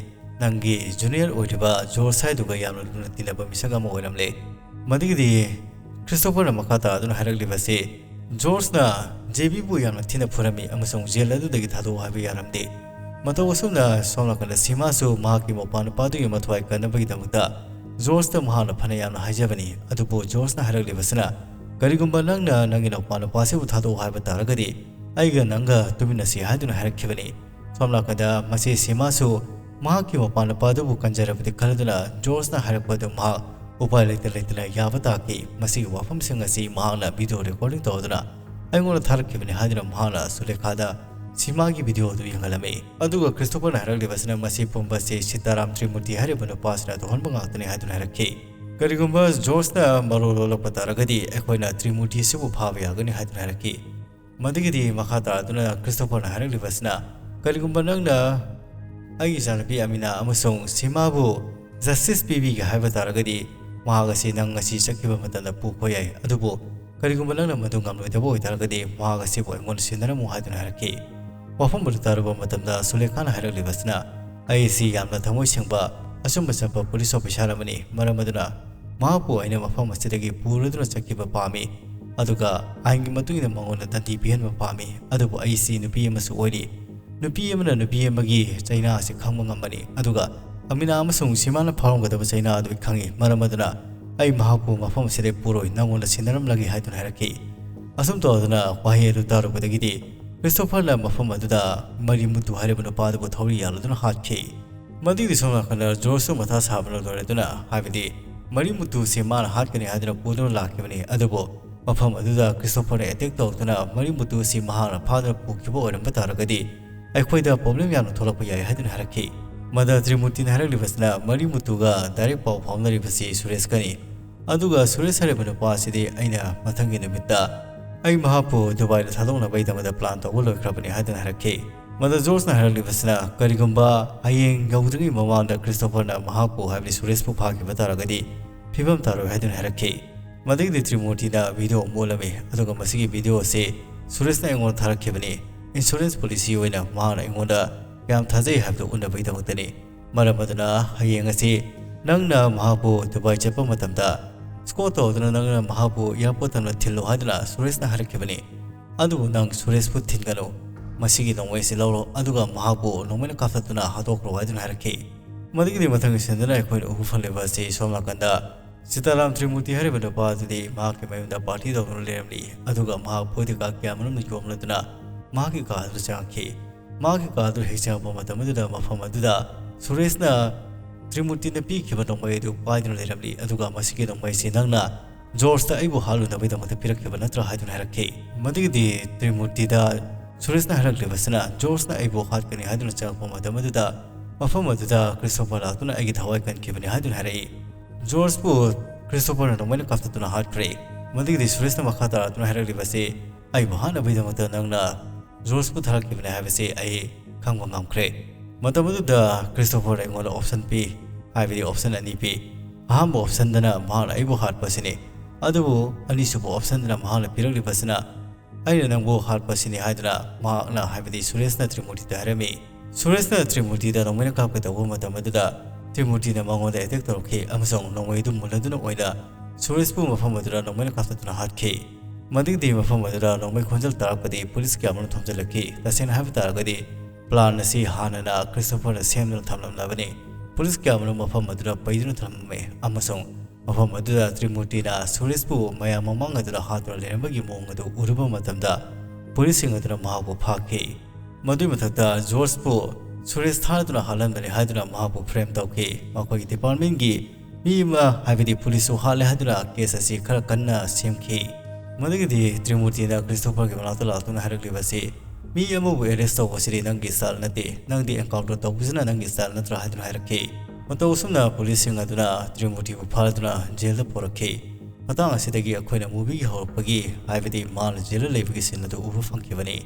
ꯅꯪꯒꯤ junior ꯑꯣꯏꯔꯤꯕ ꯖꯣꯔꯖ ꯍꯥꯏꯗꯨꯒ ꯌꯥꯝꯅ ꯂꯨꯅ ꯇꯤꯟꯅꯕ ꯃꯤꯁꯛ ꯑꯃ ꯑꯣꯏꯔꯝꯂꯦ꯫ ꯃꯗꯨꯒꯤꯗꯤ ꯈ꯭ꯔꯤꯁꯇꯣꯐꯔꯅ ꯃꯈꯥ ꯇꯥꯗꯨꯅ ꯍꯥꯏꯔꯛꯂꯤꯕꯁꯤ, ꯖꯣꯔꯖꯅ ꯖꯦꯕꯤꯕꯨ ꯌꯥꯝꯅ ꯊꯤꯅ ꯐꯨꯔꯝꯃꯤ ꯑꯃꯁꯨꯡ ꯖꯦꯜ ꯑꯗꯨꯗꯒꯤ ꯊꯥꯗꯣꯛꯎ ꯍꯥꯏꯕ ꯌꯥꯔꯝꯗꯦ꯫ ꯃꯇꯧ ꯑꯁꯨꯝꯅ ꯁꯣꯝ ꯅꯥꯀꯟꯗ ꯁꯤꯃꯥꯁꯨ ꯃꯍꯥꯛꯀꯤ ꯃꯧꯄ꯭ꯋꯥ ꯅꯨꯄꯥꯗꯨꯒꯤ ꯃꯊ꯭ꯋꯥꯏ ꯀꯟꯅꯕꯒꯤꯗꯃꯛꯇ ꯖꯣꯔꯖꯇ ꯃꯍꯥꯛꯅ ꯐꯅ ꯌꯥꯝꯅ ꯍꯥꯏꯖꯕꯅꯤ꯫ ꯑꯗꯨꯕꯨ ꯖꯣꯔꯖꯅ ꯍꯥꯏꯔꯛꯂꯤꯕꯁꯤꯅ, "ꯀꯔꯤꯒꯨꯝꯕ ꯅꯪꯅ ꯅꯪꯒꯤ ꯅꯧꯄꯥ ꯅꯨꯄꯥꯁꯤꯕꯨ ꯊꯥꯗꯣꯛꯎ ꯍꯥꯏꯕ ꯇꯥꯔꯒꯗꯤ ꯑꯩꯒ ꯅꯪꯒ ꯇꯨꯃꯤꯟꯅꯁꯤ" ꯍꯥꯏꯗꯨꯅ ꯍꯥꯏꯔꯛꯈꯤꯕꯅꯤ꯫ ꯁꯣꯝ ꯅꯥꯀꯟꯗ ꯃꯁꯤ ꯁꯤꯃꯥꯁꯨ ꯃꯍꯥꯛꯀꯤ ꯃꯧꯄ꯭ꯋꯥ ꯅꯨꯄꯥꯗꯨꯕꯨ ꯀꯟꯖꯔꯕꯗꯤ ꯈꯜꯂꯗꯨꯅ ꯖꯣꯔꯖꯅ ꯍꯥꯏꯔꯛꯄꯗꯨ ꯃꯍꯥꯛ ꯎꯄꯥꯏ ꯂꯩꯇ ꯂꯩꯇꯅ ꯌꯥꯕ ꯇꯥꯈꯤ꯫ ꯃꯁꯤꯒꯤ ꯋꯥꯐꯝꯁꯤꯡ ꯑꯁꯤ ꯃꯍꯥꯛꯅ video recording ꯇꯧꯗꯨꯅ ꯑꯩꯉꯣꯟꯗ ꯊꯥꯔꯛꯈꯤꯕꯅꯤ ꯍꯥꯏꯗꯨꯅ ꯃꯍꯥꯛꯅ ꯁꯨꯂꯦꯈꯥꯗ ꯁꯤꯃꯥꯒꯤ video ꯑꯗꯨ ꯌꯦꯡꯍꯜꯂꯝꯃꯤ꯫ ꯑꯗꯨꯒ ꯈ꯭ꯔꯤꯁꯇꯣꯐꯔꯅ ꯍꯥꯏꯔꯛꯂꯤꯕꯁꯤꯅ ꯃꯁꯤ ꯄꯨꯝꯕꯁꯤ ꯁꯤꯇꯥꯔꯥꯝ ꯇ꯭ꯔꯤꯃꯨꯔꯇꯤ ꯍꯥꯏꯔꯤꯕ ꯅꯨꯄꯥ ꯑꯁꯤꯅ ꯇꯧꯍꯟꯕ ꯉꯥꯛꯇꯅꯤ ꯍꯥꯏꯗꯨꯅ ꯍꯥꯏꯔꯛꯈꯤ꯫ ꯀꯔꯤꯒꯨꯝꯕ ꯖꯣꯔꯖꯅ ꯃꯔꯣꯜ ꯂꯣꯜꯂꯛꯄ ꯇꯥꯔꯒꯗꯤ ꯑꯩꯈꯣꯏꯅ ꯇ꯭ꯔꯤꯃꯨꯔꯇꯤ ꯑꯁꯤꯕꯨ ꯐꯥꯕ ꯌꯥꯒꯅꯤ ꯍꯥꯏꯗꯨꯅ ꯍꯥꯏꯔꯛꯈꯤ꯫ ꯃꯗꯨꯒꯤꯗꯤ ꯃꯈꯥ ꯇꯥꯗꯨꯅ ꯈ꯭ꯔꯤꯁꯇꯣꯐꯔꯅ ꯍꯥꯏꯔꯛꯂꯤꯕꯁꯤꯅ, "ꯀꯔꯤꯒꯨꯝꯕ ꯅꯪꯅ ꯑꯩꯒꯤ ꯏꯆꯥꯅꯨꯄꯤ ꯑꯃꯤꯅꯥ ꯑꯃꯁꯨꯡ ꯁꯤꯃꯥꯕꯨ justice ꯄꯤꯕꯤꯒꯦ ꯍꯥꯏꯕ ꯇꯥꯔꯒꯗꯤ ꯃꯍꯥꯛ ꯑꯁꯤ ꯅꯪ ꯉꯁꯤ ꯆꯠꯈꯤꯕ ꯃꯇꯝꯗ ꯄꯨꯈꯣ ꯌꯥꯏ꯫ ꯑꯗꯨꯕꯨ ꯀꯔꯤꯒꯨꯝꯕ ꯅꯪꯅ ꯃꯗꯨ ꯉꯝꯂꯣꯏꯗꯕ ꯑꯣꯏꯇꯥꯔꯒꯗꯤ ꯃꯍꯥꯛ ꯑꯁꯤꯕꯨ ꯑꯩꯉꯣꯟꯗ ꯁꯤꯟꯅꯔꯝꯃꯨ" ꯍꯥꯏꯗꯨꯅ ꯍꯥꯏꯔꯛꯈꯤ꯫ ꯋꯥꯐꯝ ꯑꯗꯨ ꯇꯥꯔꯨꯕ ꯃꯇꯝꯗ ꯁꯨꯂꯦꯈꯥꯅ ꯍꯥꯏꯔꯛꯂꯤꯕꯁꯤꯅ, "ꯑꯩ ꯑꯁꯤ ꯌꯥꯝꯅ ꯊꯃꯣꯏ ꯁꯦꯡꯕ, ꯑꯆꯨꯝꯕ ꯆꯠꯄ police officer ꯑꯃꯅꯤ꯫ ꯃꯔꯝ ꯑꯗꯨꯅ ꯃꯍꯥꯛꯄꯨ ꯑꯩꯅ ꯃꯐꯝ ꯑꯁꯤꯗꯒꯤ ꯄꯨꯔꯗꯨꯅ ꯆꯠꯈꯤꯕ ꯄꯥꯝꯃꯤ꯫ ꯑꯗꯨꯒ ꯑꯥꯏꯟꯒꯤ ꯃꯇꯨꯡ ꯏꯟꯅ ꯃꯉꯣꯟꯗ ꯗꯟꯗꯤ ꯄꯤꯍꯟꯕ ꯄꯥꯝꯃꯤ꯫ ꯑꯗꯨꯕꯨ ꯑꯩꯁꯤ ꯅꯨꯄꯤ ꯑꯃꯁꯨ ꯑꯣꯏꯔꯤ꯫ ꯅꯨꯄꯤ ꯑꯃꯅ ꯅꯨꯄꯤ ꯑꯃꯒꯤ ꯆꯩꯅꯥ ꯑꯁꯤ ꯈꯪꯕ ꯉꯝꯕꯅꯤ꯫ ꯑꯗꯨꯒ ꯑꯃꯤꯅꯥ ꯑꯃꯁꯨꯡ ꯁꯤꯃꯥꯅ ꯐꯥꯎꯔꯝꯒꯗꯕ ꯆꯩꯅꯥ ꯑꯗꯨ ꯑꯩ ꯈꯪꯏ꯫ ꯃꯔꯝ ꯑꯗꯨꯅ ꯑꯩ ꯃꯍꯥꯛꯄꯨ ꯃꯐꯝ ꯑꯁꯤꯗꯒꯤ ꯄꯨꯔꯣꯏ, ꯅꯉꯣꯟꯗ ꯁꯤꯟꯅꯔꯝꯂꯒꯦ" ꯍꯥꯏꯗꯨꯅ ꯍꯥꯏꯔꯛꯈꯤ꯫ ꯑꯁꯨꯝ ꯇꯧꯗꯅ ꯋꯥꯍꯩ ꯑꯗꯨ ꯇꯥꯔꯨꯕꯗꯒꯤꯗꯤ ꯈ꯭ꯔꯤꯁꯇꯣꯐꯔꯅ ꯃꯐꯝ ꯑꯗꯨꯗ ꯃꯔꯤ ꯃꯨꯠꯇꯨ ꯍꯥꯏꯔꯤꯕ ꯅꯨꯄꯥ ꯑꯗꯨꯕꯨ ꯊꯧꯔꯤ ꯌꯥꯜꯂꯗꯨꯅ ꯍꯥꯠꯈꯤ꯫ ꯃꯗꯨꯒꯤ ꯁꯣꯝ ꯅꯥꯀꯟꯗ ꯖꯣꯔꯖꯁꯨ ꯃꯊꯥ ꯁꯥꯕꯅ ꯂꯣꯏꯔꯗꯨꯅ, ꯍꯥꯏꯕꯗꯤ ꯃꯔꯤ ꯃꯨꯠꯇꯨ ꯑꯁꯤ ꯃꯥꯅ ꯍꯥꯠꯀꯅꯤ ꯍꯥꯏꯗꯨꯅ ꯄꯨꯗꯨꯅ ꯂꯥꯛꯈꯤꯕꯅꯤ꯫ ꯑꯗꯨꯕꯨ ꯃꯐꯝ ꯑꯗꯨꯗ ꯈ꯭ꯔꯤꯁꯇꯣꯐꯔꯅ attack ꯇꯧꯗꯨꯅ ꯃꯔꯤ ꯃꯨꯠꯇꯨ ꯑꯁꯤ ꯃꯍꯥꯛꯅ ꯐꯥꯗꯨꯅ ꯄꯨꯈꯤꯕ ꯑꯣꯏꯔꯝꯕ ꯇꯥꯔꯒꯗꯤ ꯑꯩꯈꯣꯏꯗ problem ꯌꯥꯝꯅ ꯊꯣꯛꯂꯛꯄ ꯌꯥꯏ ꯍꯥꯏꯗꯨꯅ ꯍꯥꯏꯔꯛꯈꯤ꯫ ꯃꯗ ꯇ꯭ꯔꯤꯃꯨꯔꯇꯤꯅ ꯍꯥꯏꯔꯛꯂꯤꯕꯁꯤꯅ ꯃꯔꯤ ꯃꯨꯇꯨꯒ direct ꯄꯥꯎ ꯐꯥꯎꯅꯔꯤꯕꯁꯤ ꯁꯨꯔꯦꯁꯀꯅꯤ꯫ ꯑꯗꯨꯒ ꯁꯨꯔꯦꯁ ꯍꯥꯏꯔꯤꯕ ꯅꯨꯄꯥ ꯑꯁꯤꯗꯤ ꯑꯩꯅ ꯃꯊꯪꯒꯤ ꯅꯨꯃꯤꯠꯇ ꯑꯩ ꯃꯍꯥꯛꯄꯨ ꯗꯨꯕꯥꯏꯗ ꯊꯥꯗꯣꯛꯅꯕꯒꯤꯗꯃꯛꯇ plan ꯇꯧꯕ ꯂꯣꯏꯈ꯭ꯔꯕꯅꯤ ꯍꯥꯏꯗꯨꯅ ꯍꯥꯏꯔꯛꯈꯤ꯫ ꯃꯗ ꯖꯣꯔꯖꯅ ꯍꯥꯏꯔꯛꯂꯤꯕꯁꯤꯅ ꯀꯔꯤꯒꯨꯝꯕ ꯍꯌꯦꯡ ꯌꯧꯗ꯭ꯔꯤꯉꯩ ꯃꯃꯥꯡꯗ ꯈ꯭ꯔꯤꯁꯇꯣꯐꯔꯅ ꯃꯍꯥꯛꯄꯨ ꯍꯥꯏꯕꯗꯤ ꯁꯨꯔꯦꯁꯄꯨ ꯐꯥꯈꯤꯕ ꯇꯥꯔꯒꯗꯤ ꯐꯤꯕꯝ ꯇꯥꯔꯣꯏ ꯍꯥꯏꯗꯨꯅ ꯍꯥꯏꯔꯛꯈꯤ꯫ ꯃꯗꯒꯤꯗꯤ ꯇ꯭ꯔꯤꯃꯨꯔꯇꯤꯅ video ꯑꯃ ꯎꯠꯂꯝꯃꯤ, ꯑꯗꯨꯒ ꯃꯁꯤꯒꯤ video ꯑꯁꯤ ꯁꯨꯔꯦꯁꯅ ꯑꯩꯉꯣꯟꯗ ꯊꯥꯔꯛꯈꯤꯕꯅꯤ꯫ Insurance policy ꯑꯣꯏꯅ ꯃꯍꯥꯛꯅ ꯑꯩꯉꯣꯟꯗ ꯀꯌꯥꯝ ꯊꯥꯖꯩ ꯍꯥꯏꯕꯗꯨ ꯎꯠꯅꯕꯒꯤꯗꯃꯛꯇꯅꯤ꯫ ꯃꯔꯝ ꯑꯗꯨꯅ ꯍꯌꯦꯡ ꯑꯁꯤ ꯅꯪꯅ ꯃꯍꯥꯛꯄꯨ ꯗꯨꯕꯥꯏ ꯆꯠꯄ ꯃꯇꯝꯗ escort ꯇꯧꯗꯨꯅ ꯅꯪꯅ ꯃꯍꯥꯛꯄꯨ airport ꯇꯝꯅ ꯊꯤꯜꯂꯨ ꯍꯥꯏꯗꯨꯅ ꯁꯨꯔꯦꯁꯅ ꯍꯥꯏꯔꯛꯈꯤꯕꯅꯤ꯫ ꯑꯗꯨꯕꯨ ꯅꯪ ꯁꯨꯔꯦꯁꯄꯨ ꯊꯤꯟꯒꯅꯨ꯫ ꯃꯁꯤꯒꯤ ꯅꯣꯡꯃꯩ ꯑꯁꯤ ꯂꯧꯔꯣ, ꯑꯗꯨꯒ ꯃꯍꯥꯛꯄꯨ ꯅꯣꯡꯃꯩꯅ ꯀꯥꯞꯊꯠꯇꯨꯅ ꯍꯥꯠꯇꯣꯛꯈ꯭ꯔꯣ ꯍꯥꯏꯗꯨꯅ ꯍꯥꯏꯔꯛꯈꯤ꯫ ꯃꯗꯒꯤꯗꯤ ꯃꯊꯪꯒꯤ scene ꯗꯅ ꯑꯩꯈꯣꯏꯅ ꯎꯕ ꯐꯪꯂꯤꯕ ꯑꯁꯤ ꯁꯣꯝ ꯅꯥꯀꯟꯗ ꯁꯤꯇꯥꯔꯥꯝ ꯇ꯭ꯔꯤꯃꯨꯔꯇꯤ ꯍꯥꯏꯔꯤꯕ ꯅꯨꯄꯥ ꯑꯗꯨꯗꯤ ꯃꯍꯥꯛꯀꯤ ꯃꯌꯨꯝꯗ party ꯇꯧꯗꯨꯅ ꯂꯩꯔꯝꯂꯤ, ꯑꯗꯨꯒ ꯃꯍꯥꯛ bodyguard ꯀꯌꯥ ꯃꯔꯨꯝꯅ ꯌꯣꯝꯂꯗꯨꯅ ꯃꯍꯥꯛꯀꯤ ꯀꯥ ꯑꯗꯨꯗ ꯆꯪꯉꯛꯈꯤ꯫ ꯃꯍꯥꯛꯀꯤ ꯀꯥ ꯑꯗꯨ ꯍꯦꯛ ꯆꯪꯉꯛꯄ ꯃꯇꯝ ꯑꯗꯨꯗ ꯃꯐꯝ ꯑꯗꯨꯗ ꯁꯨꯔꯦꯁꯅ ꯇ꯭ꯔꯤꯃꯨꯔꯇꯤꯅ ꯄꯤꯈꯤꯕ ꯅꯣꯡꯃꯩ ꯑꯗꯨ ꯄꯥꯏꯗꯨꯅ ꯂꯩꯔꯝꯂꯤ, ꯑꯗꯨꯒ ꯃꯁꯤꯒꯤ ꯅꯣꯡꯃꯩꯁꯤ ꯅꯪꯅ ꯖꯣꯔꯖꯇ ꯑꯩꯕꯨ ꯍꯥꯠꯂꯨꯅꯕꯒꯤꯗꯃꯛꯇ ꯄꯤꯔꯛꯈꯤꯕ ꯅꯠꯇ꯭ꯔꯥ ꯍꯥꯏꯗꯨꯅ ꯍꯥꯏꯔꯛꯈꯤ꯫ ꯃꯗꯨꯒꯤꯗꯤ ꯇ꯭ꯔꯤꯃꯨꯔꯇꯤꯗ ꯁꯨꯔꯦꯁꯅ ꯍꯥꯏꯔꯛꯂꯤꯕꯁꯤꯅ ꯖꯣꯔꯖꯅ ꯑꯩꯕꯨ ꯍꯥꯠꯀꯅꯤ ꯍꯥꯏꯗꯨꯅ ꯆꯪꯉꯛꯄ ꯃꯇꯝ ꯑꯗꯨꯗ ꯃꯐꯝ ꯑꯗꯨꯗ ꯈ꯭ꯔꯤꯁꯇꯣꯐꯔ ꯂꯥꯛꯇꯨꯅ ꯑꯩꯒꯤ ꯊꯋꯥꯏ ꯀꯟꯈꯤꯕꯅꯤ ꯍꯥꯏꯗꯨꯅ ꯍꯥꯏꯔꯛꯏ꯫ ꯖꯣꯔꯖꯄꯨ ꯈ꯭ꯔꯤꯁꯇꯣꯐꯔꯅ ꯅꯣꯡꯃꯩꯅ ꯀꯥꯞꯊꯠꯇꯨꯅ ꯍꯥꯠꯈ꯭ꯔꯦ꯫ ꯃꯗꯨꯒꯤꯗꯤ ꯁꯨꯔꯦꯁꯅ ꯃꯈꯥ ꯇꯥꯔꯛꯇꯨꯅ ꯍꯥꯏꯔꯛꯂꯤꯕꯁꯤ ꯑꯩꯕꯨ ꯍꯥꯠꯅꯕꯒꯤꯗꯃꯛꯇ ꯅꯪꯅ ꯖꯣꯔꯖꯄꯨ ꯊꯥꯔꯛꯈꯤꯕꯅꯤ ꯍꯥꯏꯕꯁꯤ ꯑꯩ ꯈꯪꯕ ꯉꯝꯈ꯭ꯔꯦ꯫ ꯃꯇꯝ ꯑꯗꯨꯗ ꯈ꯭ꯔꯤꯁꯇꯣꯐꯔꯅ ꯑꯩꯉꯣꯟꯗ option ꯄꯤ, ꯍꯥꯏꯕꯗꯤ option ꯑꯅꯤ ꯄꯤ꯫ ꯑꯍꯥꯟꯕ option ꯗꯅ ꯃꯍꯥꯛꯅ ꯑꯩꯕꯨ ꯍꯥꯠꯄꯁꯤꯅꯤ, ꯑꯗꯨꯕꯨ ꯑꯅꯤꯁꯨꯕ option ꯗꯅ ꯃꯍꯥꯛꯅ ꯄꯤꯔꯛꯂꯤꯕꯁꯤꯅ ꯑꯩꯅ ꯅꯪꯕꯨ ꯍꯥꯠꯄꯁꯤꯅꯤ ꯍꯥꯏꯗꯨꯅ ꯃꯍꯥꯛꯅ, ꯍꯥꯏꯕꯗꯤ ꯁꯨꯔꯦꯁꯅ ꯇ꯭ꯔꯤꯃꯨꯔꯇꯤꯗ ꯍꯥꯏꯔꯝꯃꯤ꯫ ꯁꯨꯔꯦꯁꯅ ꯇ꯭ꯔꯤꯃꯨꯔꯇꯤꯗ ꯅꯣꯡꯃꯩꯅ ꯀꯥꯞꯀꯦ ꯇꯧꯕ ꯃꯇꯝ ꯑꯗꯨꯗ ꯇ꯭ꯔꯤꯃꯨꯔꯇꯤꯅ ꯃꯉꯣꯟꯗ attack ꯇꯧꯔꯛꯈꯤ ꯑꯃꯁꯨꯡ ꯅꯣꯡꯃꯩꯗꯨ ꯃꯨꯜꯂꯗꯨꯅ ꯑꯣꯏꯅ ꯁꯨꯔꯦꯁꯄꯨ ꯃꯐꯝ ꯑꯗꯨꯗ ꯅꯣꯡꯃꯩꯅ ꯀꯥꯞꯊꯠꯇꯨꯅ ꯍꯥꯠꯈꯤ꯫ ꯃꯗꯨꯒꯤꯗꯤ ꯃꯐꯝ ꯑꯗꯨꯗ ꯅꯣꯡꯃꯩ ꯈꯣꯟꯖꯦꯜ ꯇꯥꯔꯛꯄꯗꯤ ꯄꯨꯂꯤꯁ ꯀꯌꯥ ꯑꯃꯔꯣꯝ ꯊꯣꯝꯖꯤꯜꯂꯛꯈꯤ꯫ ꯇꯁꯦꯡꯅ ꯍꯥꯏꯕ ꯇꯥꯔꯒꯗꯤ plan ꯑꯁꯤ ꯍꯥꯟꯅꯅ ꯈ꯭ꯔꯤꯁꯇꯣꯐꯔꯅ ꯁꯦꯝꯗꯨꯅ ꯊꯝꯂꯝꯂꯕꯅꯤ꯫ ꯄꯨꯂꯤꯁ ꯀꯌꯥ ꯑꯃꯔꯣꯝ ꯃꯐꯝ ꯑꯗꯨꯗ ꯄꯩꯗꯨꯅ ꯊꯝꯂꯝꯃꯤ ꯑꯃꯁꯨꯡ ꯃꯐꯝ ꯑꯗꯨꯗ ꯇ꯭ꯔꯤꯃꯨꯔꯇꯤꯅ ꯁꯨꯔꯦꯁꯄꯨ ꯃꯌꯥꯝ ꯃꯃꯥꯡ ꯑꯗꯨꯗ ꯍꯥꯠꯇꯨꯅ ꯂꯩꯔꯝꯕꯒꯤ ꯃꯑꯣꯡ ꯑꯗꯨ ꯎꯔꯨꯕ ꯃꯇꯝꯗ ꯄꯨꯂꯤꯁꯁꯤꯡ ꯑꯗꯨꯅ ꯃꯍꯥꯛꯄꯨ ꯐꯥꯈꯤ꯫ ꯃꯗꯨꯒꯤ ꯃꯊꯛꯇ ꯖꯣꯔꯖꯄꯨ ꯁꯨꯔꯦꯁ ꯊꯥꯗꯨꯅ ꯍꯥꯠꯍꯟꯕꯅꯤ ꯍꯥꯏꯗꯨꯅ ꯃꯍꯥꯛꯄꯨ frame ꯇꯧꯈꯤ꯫ ꯃꯈꯣꯏꯒꯤ department ꯀꯤ ꯃꯤ ꯑꯃ, ꯍꯥꯏꯕꯗꯤ ꯄꯨꯂꯤꯁꯁꯨ ꯍꯥꯠꯂꯦ ꯍꯥꯏꯗꯨꯅ case ꯑꯁꯤ ꯈꯔ ꯀꯟꯅ ꯁꯦꯝꯈꯤ꯫ ꯃꯗꯨꯒꯤꯗꯤ ꯇ꯭ꯔꯤꯃꯨꯔꯇꯤꯅ ꯈ꯭ꯔꯤꯁꯇꯣꯐꯔꯒꯤ ꯃꯅꯥꯛꯇ ꯂꯥꯛꯇꯨꯅ ꯍꯥꯏꯔꯛꯂꯤꯕ ꯑꯁꯤ "ꯃꯤ ꯑꯃꯕꯨ ꯑꯦꯔꯦꯁ ꯇꯧꯕꯁꯤꯗꯤ ꯅꯪꯒꯤ ꯁ꯭ꯇꯥꯏꯜ ꯅꯠꯇꯦ, ꯅꯪꯗꯤ ꯑꯦꯟꯀꯥꯎꯟꯇꯔ ꯇꯧꯕꯁꯤꯅ ꯅꯪꯒꯤ ꯁ꯭ꯇꯥꯏꯜ ꯅꯠꯇ꯭ꯔꯥ?" ꯍꯥꯏꯗꯨꯅ ꯍꯥꯏꯔꯛꯈꯤ꯫ ꯃꯇꯧ ꯑꯁꯨꯝꯅ ꯄꯨꯂꯤꯁꯁꯤꯡ ꯑꯗꯨꯅ ꯇ꯭ꯔꯤꯃꯨꯔꯇꯤꯕꯨ ꯐꯥꯗꯨꯅ ꯖꯦꯜꯗ ꯄꯨꯔꯛꯈꯤ꯫ ꯃꯇꯥꯡ ꯑꯁꯤꯗꯒꯤ ꯑꯩꯈꯣꯏꯅ ꯃꯨꯚꯤꯒꯤ ꯍꯧꯔꯛꯄꯒꯤ, ꯍꯥꯏꯕꯗꯤ ꯃꯥꯅ ꯖꯦꯜꯗ ꯂꯩꯕꯒꯤ ꯁꯤꯟ ꯑꯗꯨ ꯎꯕ ꯐꯪꯈꯤꯕꯅꯤ꯫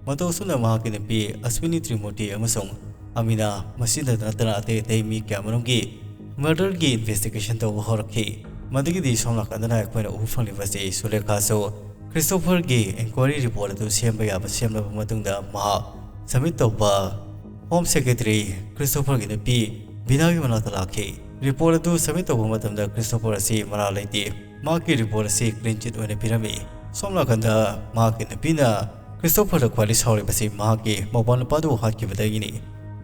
ꯃꯇꯧ ꯑꯁꯨꯝꯅ ꯃꯍꯥꯛꯀꯤ ꯅꯨꯄꯤ ꯑꯁ꯭ꯋꯤꯅꯤ ꯇ꯭ꯔꯤꯃꯨꯔꯇꯤ ꯑꯃꯁꯨꯡ ꯑꯃꯤꯅꯥ, ꯃꯁꯤꯗ ꯅꯠꯇꯅ ꯑꯇꯩ ꯑꯇꯩ ꯃꯤ ꯀꯌꯥꯃꯔꯨꯝꯒꯤ ꯃꯔꯗꯔꯒꯤ ꯏꯟꯚꯦꯁꯇꯤꯒꯦꯁꯟ ꯇꯧꯕ ꯍꯧꯔꯛꯈꯤ꯫ ꯃꯗꯨꯒꯤꯗꯤ ꯁꯣꯝ ꯅꯥꯀꯟꯗꯅ ꯑꯩꯈꯣꯏꯅ ꯎꯕ ꯐꯪꯂꯤꯕꯁꯤ ꯁꯨꯂꯦꯈꯥꯁꯨ ꯈ꯭ꯔꯤꯁꯇꯣꯐꯔꯒꯤ ꯏꯟꯀ꯭ꯋꯥꯏꯔꯤ ꯔꯤꯄꯣꯔꯠ ꯑꯗꯨ ꯁꯦꯝꯕ ꯌꯥꯕ ꯁꯦꯝꯂꯕ ꯃꯇꯨꯡꯗ ꯃꯍꯥꯛ ꯁꯕꯃꯤꯠ ꯇꯧꯕ ꯍꯣꯝ ꯁꯦꯀ꯭ꯔꯦꯇꯔꯤ ꯈ꯭ꯔꯤꯁꯇꯣꯐꯔꯒꯤ ꯅꯨꯄꯤ ꯕꯤꯅꯥꯒꯤ ꯃꯅꯥꯛꯇ ꯂꯥꯛꯈꯤ꯫ ꯔꯤꯄꯣꯔꯠ ꯑꯗꯨ ꯁꯕꯃꯤꯠ ꯇꯧꯕ ꯃꯇꯝꯗ ꯈ꯭ꯔꯤꯁꯇꯣꯐꯔ ꯑꯁꯤ ꯃꯔꯥꯜ ꯂꯩꯇꯦ꯫ ꯃꯍꯥꯛꯀꯤ ꯔꯤꯄꯣꯔꯠ ꯑꯁꯤ ꯀ꯭ꯂꯤꯟ ꯆꯤꯠ ꯑꯣꯏꯅ ꯄꯤꯔꯝꯃꯤ꯫ ꯁꯣꯝ ꯅꯥꯀꯟꯗ ꯃꯍꯥꯛꯀꯤ ꯅꯨꯄꯤꯅ ꯈ꯭ꯔꯤꯁꯇꯣꯐꯔꯗ ꯈ꯭ꯋꯥꯏꯗꯒꯤ ꯁꯥꯎꯔꯤꯕꯁꯤ ꯃꯍꯥꯛꯀꯤ ꯃꯧꯄ꯭ꯋꯥ ꯅꯨꯄꯥꯗꯨ ꯍꯥꯠꯈꯤꯕꯗꯒꯤꯅꯤ꯫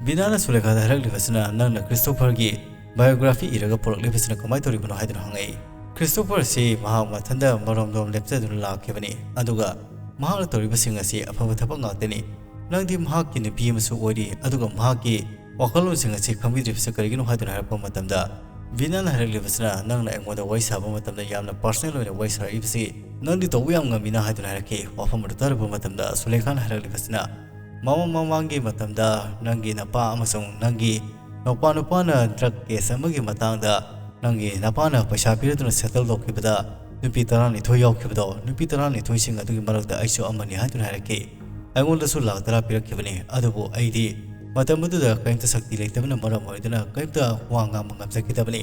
ꯕꯤꯅꯥꯅ ꯁꯨꯂꯦꯈꯥꯗ ꯍꯥꯏꯔꯛꯂꯤꯕꯁꯤꯅ, "ꯅꯪꯅ ꯈ꯭ꯔꯤꯁꯇꯣꯐꯔꯒꯤ ꯕꯥꯏꯑꯣꯒ꯭ꯔꯥꯐꯤ ꯏꯔꯒ ꯄꯨꯔꯛꯂꯤꯕꯁꯤꯅ ꯀꯃꯥꯏꯅ ꯇꯧꯔꯤꯕꯅꯣ?" ꯍꯥꯏꯗꯨꯅ ꯍꯪꯉꯛꯏ꯫ ꯈ꯭ꯔꯤꯁꯇꯣꯐꯔ ꯑꯁꯤ ꯃꯍꯥꯛ ꯃꯊꯟꯇ ꯃꯔꯣꯝꯗꯣꯝ ꯂꯦꯞꯆꯗꯨꯅ ꯂꯥꯛꯈꯤꯕꯅꯤ, ꯑꯗꯨꯒ ꯃꯍꯥꯛꯅ ꯇꯧꯔꯤꯕꯁꯤꯡ ꯑꯁꯤ ꯑꯐꯕ ꯊꯕꯛ ꯉꯥꯛꯇꯅꯤ꯫ "ꯅꯪꯗꯤ ꯃꯍꯥꯛꯀꯤ ꯅꯨꯄꯤ ꯑꯃꯁꯨ ꯑꯣꯏꯔꯤ, ꯑꯗꯨꯒ ꯃꯍꯥꯛꯀꯤ ꯋꯥꯈꯜꯂꯣꯟꯁꯤꯡ ꯑꯁꯤ ꯈꯪꯕꯤꯗ꯭ꯔꯤꯕꯁꯤ ꯀꯔꯤꯒꯤꯅꯣ?" ꯍꯥꯏꯗꯨꯅ ꯍꯥꯏꯔꯛꯄ ꯃꯇꯝꯗ, ꯕꯤꯅꯥꯅ ꯍꯥꯏꯔꯛꯂꯤꯕꯁꯤꯅ, "ꯅꯪꯅ ꯑꯩꯉꯣꯟꯗ ꯋꯥꯔꯤ ꯁꯥꯕ ꯃꯇꯝꯗ ꯌꯥꯝꯅ ꯄꯔꯁꯅꯦꯜ ꯑꯣꯏꯅ ꯋꯥꯔꯤ ꯁꯥꯔꯛꯏꯕꯁꯤ ꯅꯪꯗꯤ ꯇꯧꯕ ꯌꯥꯝ ꯉꯝꯃꯤꯅ" ꯍꯥꯏꯗꯨꯅ ꯍꯥꯏꯔꯛꯈꯤ꯫ ꯋꯥꯐꯝ ꯑꯗꯨ ꯇꯥꯔꯨꯕ ꯃꯇꯝꯗ ꯁꯨꯂꯦꯈꯥꯅ ꯍꯥꯏꯔꯛꯂꯤꯕꯁꯤꯅ, "ꯃꯃꯥꯡ ꯃꯃꯥꯡꯒꯤ ꯃꯇꯝꯗ ꯅꯪꯒꯤ ꯅꯄꯥ ꯑꯃꯁꯨꯡ ꯅꯪꯒꯤ ꯅꯧꯄꯥ ꯅꯨꯄꯥꯅ ꯗ꯭ꯔꯒ ꯀꯦꯁ ꯑꯃꯒꯤ ꯃꯇꯥꯡꯗ ꯅꯪꯒꯤ ꯅꯄꯥꯅ ꯄꯩꯁꯥ ꯄꯤꯔꯗꯨꯅ ꯁꯦꯇꯜ ꯇꯧꯈꯤꯕꯗ ꯅꯨꯄꯤ ꯇꯔꯥꯅꯤꯊꯣꯏ ꯌꯥꯎꯈꯤꯕꯗꯣ, ꯅꯨꯄꯤ ꯇꯔꯥꯅꯤꯊꯣꯏꯁꯤꯡ ꯑꯗꯨꯒꯤ ꯃꯔꯛꯇ ꯑꯩꯁꯨ ꯑꯃꯅꯤ" ꯍꯥꯏꯗꯨꯅ ꯍꯥꯏꯔꯛꯈꯤ꯫ "ꯑꯩꯉꯣꯟꯗꯁꯨ ꯂꯥꯛ ꯇꯔꯥ ꯄꯤꯔꯛꯈꯤꯕꯅꯤ, ꯑꯗꯨꯕꯨ ꯑꯩꯗꯤ ꯃꯇꯝ ꯑꯗꯨꯗ ꯀꯔꯤꯝꯇ ꯁꯛꯇꯤ ꯂꯩꯇꯕꯅ ꯃꯔꯝ ꯑꯣꯏꯗꯨꯅ ꯀꯔꯤꯝꯇ ꯋꯥ ꯉꯥꯡꯕ ꯉꯝꯖꯈꯤꯗꯕꯅꯤ꯫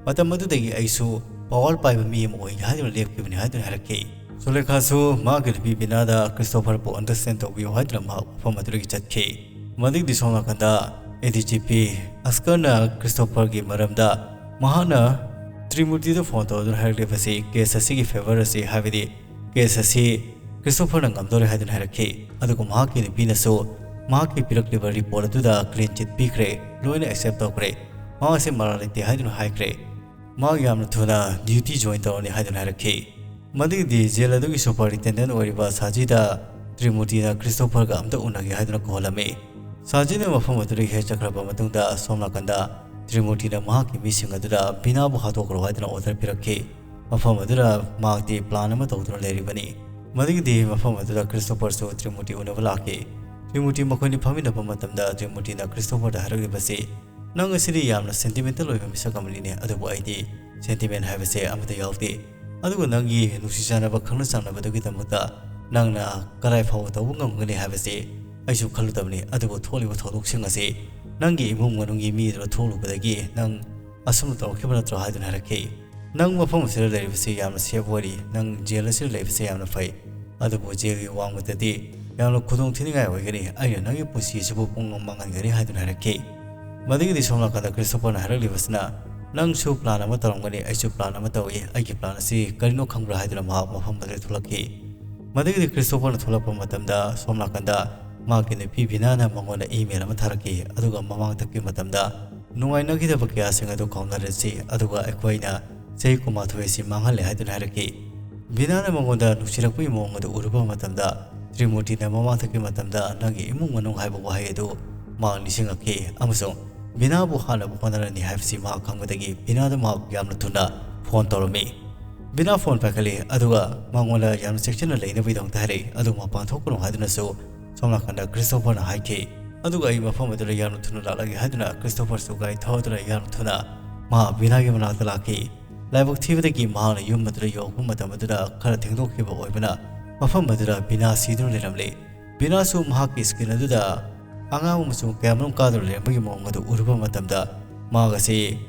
ꯃꯇꯝ ꯑꯗꯨꯗꯒꯤ ꯑꯩꯁꯨ ꯄꯋꯥꯔ ꯄꯥꯏꯕ ꯃꯤ ꯑꯃ ꯑꯣꯏꯒꯦ ꯍꯥꯏꯗꯨꯅ ꯂꯦꯞꯈꯤꯕꯅꯤ" ꯍꯥꯏꯗꯨꯅ ꯍꯥꯏꯔꯛꯈꯤ꯫ ꯁꯨꯂꯦꯈꯥꯁꯨ ꯃꯍꯥꯛꯀꯤ ꯅꯨꯄꯤ ꯕꯤꯅꯥꯗ ꯈ꯭ꯔꯤꯁꯇꯣꯐꯔꯕꯨ ꯑꯟꯗꯔꯁꯇꯦꯟ ꯇꯧꯕꯤꯌꯨ ꯍꯥꯏꯗꯨꯅ ꯃꯍꯥꯛ ꯃꯐꯝ ꯑꯗꯨꯗꯒꯤ ꯆꯠꯈꯤ꯫ ꯃꯗꯨꯒꯤꯗꯤ ꯁꯣꯝ ꯅꯥꯀꯟꯗ ꯑꯦ ꯗꯤ ꯖꯤ ꯄꯤ ꯑꯁꯀꯔꯅ ꯈ꯭ꯔꯤꯁꯇꯣꯐꯔꯒꯤ ꯃꯔꯝꯗ ꯃꯍꯥꯛꯅ ꯇ꯭ꯔꯤꯃꯨꯔꯇꯤꯗ ꯐꯣꯟ ꯇꯧꯗꯨꯅ ꯍꯥꯏꯔꯛꯂꯤꯕꯁꯤ ꯀꯦꯁ ꯑꯁꯤꯒꯤ ꯐꯦꯚꯔ ꯑꯁꯤ, ꯍꯥꯏꯕꯗꯤ ꯀꯦꯁ ꯑꯁꯤ ꯈ꯭ꯔꯤꯁꯇꯣꯐꯔꯅ ꯉꯝꯗꯣꯔꯦ ꯍꯥꯏꯗꯨꯅ ꯍꯥꯏꯔꯛꯈꯤ꯫ ꯑꯗꯨꯒ ꯃꯍꯥꯛꯀꯤ ꯅꯨꯄꯤꯅꯁꯨ ꯃꯍꯥꯛꯀꯤ ꯄꯤꯔꯛꯂꯤꯕ ꯔꯤꯄꯣꯔꯠ ꯑꯗꯨꯗ ꯀ꯭ꯂꯤꯟ ꯆꯤꯠ ꯄꯤꯈ꯭ꯔꯦ, ꯂꯣꯏꯅ ꯑꯦꯛꯁꯦꯞ ꯇꯧꯈ꯭ꯔꯦ꯫ ꯃꯍꯥꯛ ꯑꯁꯤ ꯃꯔꯥꯜ ꯂꯩꯇꯦ ꯍꯥꯏꯗꯨꯅ ꯍꯥꯏꯈ꯭ꯔꯦ꯫ ꯃꯍꯥꯛ ꯌꯥꯝꯅ ꯊꯨꯅ ꯗ꯭ꯌꯨꯇꯤ ꯖꯣꯏꯟ ꯇꯧꯔꯅꯤ ꯍꯥꯏꯗꯨꯅ ꯍꯥꯏꯔꯛꯈꯤ꯫ ꯃꯗꯨꯒꯤꯗꯤ ꯖꯦꯜ ꯑꯗꯨꯒꯤ ꯁꯨꯄꯔꯏꯟꯇꯦꯟꯗꯦꯟ ꯑꯣꯏꯔꯤꯕ ꯁꯥꯖꯤꯗ ꯇ꯭ꯔꯤꯃꯨꯔꯇꯤꯅ ꯈ꯭ꯔꯤꯁꯇꯣꯐꯔꯒ ꯑꯝꯇ ꯎꯅꯒꯦ ꯍꯥꯏꯗꯨꯅ ꯀꯧꯍꯜꯂꯝꯃꯤ꯫ ꯁꯥꯖꯤꯅ ꯃꯐꯝ ꯑꯗꯨꯗꯒꯤ ꯍꯦꯛ ꯆꯠꯈ꯭ꯔꯕ ꯃꯇꯨꯡꯗ ꯁꯣꯝ ꯅꯥꯀꯟꯗ ꯇ꯭ꯔꯤꯃꯨꯔꯇꯤꯅ ꯃꯍꯥꯛꯀꯤ ꯃꯤꯁꯤꯡ ꯑꯗꯨꯗ ꯕꯤꯅꯥꯕꯨ ꯍꯥꯠꯇꯣꯛꯈ꯭ꯔꯣ ꯍꯥꯏꯗꯨꯅ ꯑꯣꯔꯗꯔ ꯄꯤꯔꯛꯈꯤ꯫ ꯃꯐꯝ ꯑꯗꯨꯗ ꯃꯍꯥꯛꯇꯤ ꯄ꯭ꯂꯥꯟ ꯑꯃ ꯇꯧꯗꯨꯅ ꯂꯩꯔꯤꯕꯅꯤ꯫ ꯃꯗꯨꯒꯤꯗꯤ ꯃꯐꯝ ꯑꯗꯨꯗ ꯈ꯭ꯔꯤꯁꯇꯣꯐꯔꯁꯨ ꯇ꯭ꯔꯤꯃꯣꯇꯤ ꯎꯅꯕ ꯂꯥꯛꯈꯤ꯫ ꯇ꯭ꯔꯤꯃꯣꯇꯤ ꯃꯈꯣꯏꯅꯤ ꯐꯝꯃꯤꯟꯅꯕ ꯃꯇꯝꯗ ꯇ꯭ꯔꯤꯃꯣꯇꯤꯅ ꯈ꯭ꯔꯤꯁꯇꯣꯐꯔꯗ ꯍꯥꯏꯔꯛꯂꯤꯕꯁꯤ, "ꯅꯪ ꯑꯁꯤꯗꯤ ꯌꯥꯝꯅ ꯁꯦꯟꯇꯤꯃꯦꯟꯇꯦꯜ ꯑꯣꯏꯕ ꯃꯤꯁꯛ ꯑꯃꯅꯤꯅꯦ, ꯑꯗꯨꯕꯨ ꯑꯩꯗꯤ ꯁꯦꯟꯇꯤꯃꯦꯟ ꯍꯥꯏꯕꯁꯦ ꯑꯃꯠꯇ ꯌꯥꯎꯗꯦ꯫ ꯑꯗꯨꯒ ꯅꯪꯒꯤ ꯅꯨꯡꯁꯤ ꯆꯥꯟꯅꯕ ꯈꯪꯅ ꯆꯥꯟꯅꯕꯗꯨꯒꯤꯗꯃꯛꯇ ꯅꯪꯅ ꯀꯗꯥꯏ ꯐꯥꯎꯕ ꯇꯧꯕ ꯉꯝꯒꯅꯤ ꯍꯥꯏꯕꯁꯤ ꯑꯩꯁꯨ ꯈꯜꯂꯨꯗꯕꯅꯤ꯫ ꯑꯗꯨꯕꯨ ꯊꯣꯛꯂꯤꯕ ꯊꯧꯗꯣꯛꯁꯤꯡ ꯑꯁꯤ ꯅꯪꯒꯤ ꯏꯃꯨꯡ ꯃꯅꯨꯡꯒꯤ ꯃꯤꯗꯨꯅ ꯊꯣꯛꯂꯨꯕꯗꯒꯤ ꯅꯪ ꯑꯁꯨꯝꯅ ꯇꯧꯔꯛꯈꯤꯕ ꯅꯠꯇ꯭ꯔꯣ?" ꯍꯥꯏꯗꯨꯅ ꯍꯥꯏꯔꯛꯈꯤ꯫ "ꯅꯪ ꯃꯐꯝ ꯑꯁꯤꯗ ꯂꯩꯔꯤꯕꯁꯤ ꯌꯥꯝꯅ ꯁꯦꯐ ꯑꯣꯏꯔꯤ, ꯅꯪ ꯖꯦꯜ ꯑꯁꯤꯗ ꯂꯩꯕꯁꯤ ꯌꯥꯝꯅ ꯐꯩ, ꯑꯗꯨꯕꯨ ꯖꯦꯜꯒꯤ ꯋꯥꯡꯃꯗꯗꯤ ꯌꯥꯝꯅ ꯈꯨꯗꯣꯡ ꯊꯤꯅꯤꯡꯉꯥꯏ ꯑꯣꯏꯒꯅꯤ, ꯑꯩꯅ ꯅꯪꯒꯤ ꯄꯨꯟꯁꯤ ꯑꯁꯤꯕꯨ ꯄꯨꯡꯃꯥꯡ ꯃꯥꯡꯍꯟꯒꯅꯤ" ꯍꯥꯏꯗꯨꯅ ꯍꯥꯏꯔꯛꯈꯤ꯫ ꯃꯗꯨꯒꯤꯗꯤ ꯁꯣꯝ ꯅꯥꯀꯟꯗ ꯈ꯭ꯔꯤꯁꯇꯣꯐꯔꯅ ꯍꯥꯏꯔꯛꯂꯤꯕꯁꯤꯅ, "ꯅꯪꯁꯨ ꯄ꯭ꯂꯥꯟ ꯑꯃ ꯇꯧꯔꯝꯒꯅꯤ, ꯑꯩꯁꯨ ꯄ꯭ꯂꯥꯟ ꯑꯃ ꯇꯧꯏ, ꯑꯩꯒꯤ ꯄ꯭ꯂꯥꯟ ꯑꯁꯤ ꯀꯔꯤꯅꯣ ꯈꯪꯕ꯭ꯔꯥ?" ꯍꯥꯏꯗꯨꯅ ꯃꯍꯥꯛ ꯃꯐꯝ ꯑꯗꯨꯗ ꯊꯣꯛꯂꯛꯈꯤ꯫ ꯃꯗꯨꯒꯤꯗꯤ ꯈ꯭ꯔꯤꯁꯇꯣꯐꯔꯅ ꯊꯣꯛꯂꯛꯄ ꯃꯇꯝꯗ ꯁꯣꯝ ꯅꯥꯀꯟꯗ ꯃꯍꯥꯛꯀꯤ ꯅꯨꯄꯤ ꯕꯤꯅꯥꯅ ꯃꯉꯣꯟꯗ ꯏꯃꯦꯜ ꯑꯃ ꯊꯥꯔꯛꯈꯤ, ꯑꯗꯨꯒ ꯃꯃꯥꯡ ꯊꯛꯀꯤ ꯃꯇꯝꯗ ꯅꯨꯡꯉꯥꯏꯅꯈꯤꯗꯕ ꯀꯌꯥꯁꯤꯡ ꯑꯗꯨ ꯀꯥꯎꯅꯔꯁꯤ, ꯑꯗꯨꯒ ꯑꯩꯈꯣꯏꯅ ꯆꯍꯤ ꯀꯨꯟꯃꯥꯊꯣꯏ ꯑꯁꯤ ꯃꯥꯡꯍꯜꯂꯦ ꯍꯥꯏꯗꯨꯅ ꯍꯥꯏꯔꯛꯈꯤ꯫ ꯕꯤꯅꯥꯅ ꯃꯉꯣꯟꯗ ꯅꯨꯡꯁꯤꯔꯛꯄꯒꯤ ꯃꯑꯣꯡ ꯑꯗꯨ ꯎꯔꯨꯕ ꯃꯇꯝꯗ, ꯇ꯭ꯔꯤꯃꯣꯇꯤꯅ ꯃꯃꯥꯡ ꯊꯛꯀꯤ ꯃꯇꯝꯗ "ꯅꯪꯒꯤ ꯏꯃꯨꯡ ꯃꯅꯨꯡ" ꯍꯥꯏꯕ ꯋꯥꯍꯩ ꯑꯗꯨ ꯃꯍꯥꯛ ꯅꯤꯡꯁꯤꯡꯂꯛꯈꯤ, ꯑꯃꯁꯨꯡ ꯕꯤꯅꯥꯕꯨ ꯍꯥꯠꯅꯕ ꯍꯣꯠꯅꯔꯅꯤ ꯍꯥꯏꯕꯁꯤ ꯃꯍꯥꯛ ꯈꯪꯕꯗꯒꯤ ꯕꯤꯅꯥꯗ ꯃꯍꯥꯛ ꯌꯥꯝꯅ ꯊꯨꯅ ꯐꯣꯟ ꯇꯧꯔꯝꯃꯤ꯫ ꯕꯤꯅꯥ ꯐꯣꯟ ꯄꯥꯏꯈꯠꯂꯤ, ꯑꯗꯨꯒ ꯃꯉꯣꯟꯗ ꯌꯥꯝꯅ ꯆꯦꯛꯁꯤꯟꯅ ꯂꯩꯅꯕꯒꯤꯗꯃꯛꯇ ꯍꯥꯏꯔꯛꯏ, ꯑꯗꯨ ꯃꯄꯥꯟ ꯊꯣꯛꯀꯅꯨ ꯍꯥꯏꯗꯨꯅꯁꯨ ꯁꯣꯝ ꯅꯥꯀꯟꯗ ꯈ꯭ꯔꯤꯁꯇꯣꯐꯔꯅ ꯍꯥꯏꯈꯤ꯫ ꯑꯗꯨꯒ ꯑꯩ ꯃꯐꯝ ꯑꯗꯨꯗ ꯌꯥꯝꯅ ꯊꯨꯅ ꯂꯥꯛꯂꯒꯦ ꯍꯥꯏꯗꯨꯅ ꯈ꯭ꯔꯤꯁꯇꯣꯐꯔꯁꯨ ꯒꯥꯔꯤ ꯊꯧꯗꯨꯅ ꯌꯥꯝꯅ ꯊꯨꯅ ꯃꯍꯥꯛ ꯕꯤꯅꯥꯒꯤ ꯃꯅꯥꯛꯇ ꯂꯥꯛꯈꯤ꯫ ꯂꯥꯏꯕꯛ ꯊꯤꯕꯗꯒꯤ ꯃꯍꯥꯛꯅ ꯌꯨꯝ ꯑꯗꯨꯗ ꯌꯧꯔꯛꯄ ꯃꯇꯝ ꯑꯗꯨꯗ ꯈꯔ ꯊꯦꯡꯗꯣꯛꯈꯤꯕ ꯑꯣꯏꯕꯅ ꯃꯐꯝ ꯑꯗꯨꯗ ꯕꯤꯅꯥ ꯁꯤꯗꯨꯅ ꯂꯩꯔꯝꯂꯦ꯫ ꯕꯤꯅꯥꯁꯨ ꯃꯍꯥꯛꯀꯤ ꯁ꯭ꯀꯤꯟ ꯑꯗꯨꯗ ꯑꯉꯥꯡꯕ ꯃꯆꯨ ꯀꯌꯥꯃꯔꯨꯝ ꯀꯥꯗꯨꯅ ꯂꯩꯔꯝꯕꯒꯤ ꯃꯑꯣꯡ ꯑꯗꯨ ꯎꯔꯨꯕ ꯃꯇꯝꯗ ꯃꯍꯥꯛ ꯑꯁꯤ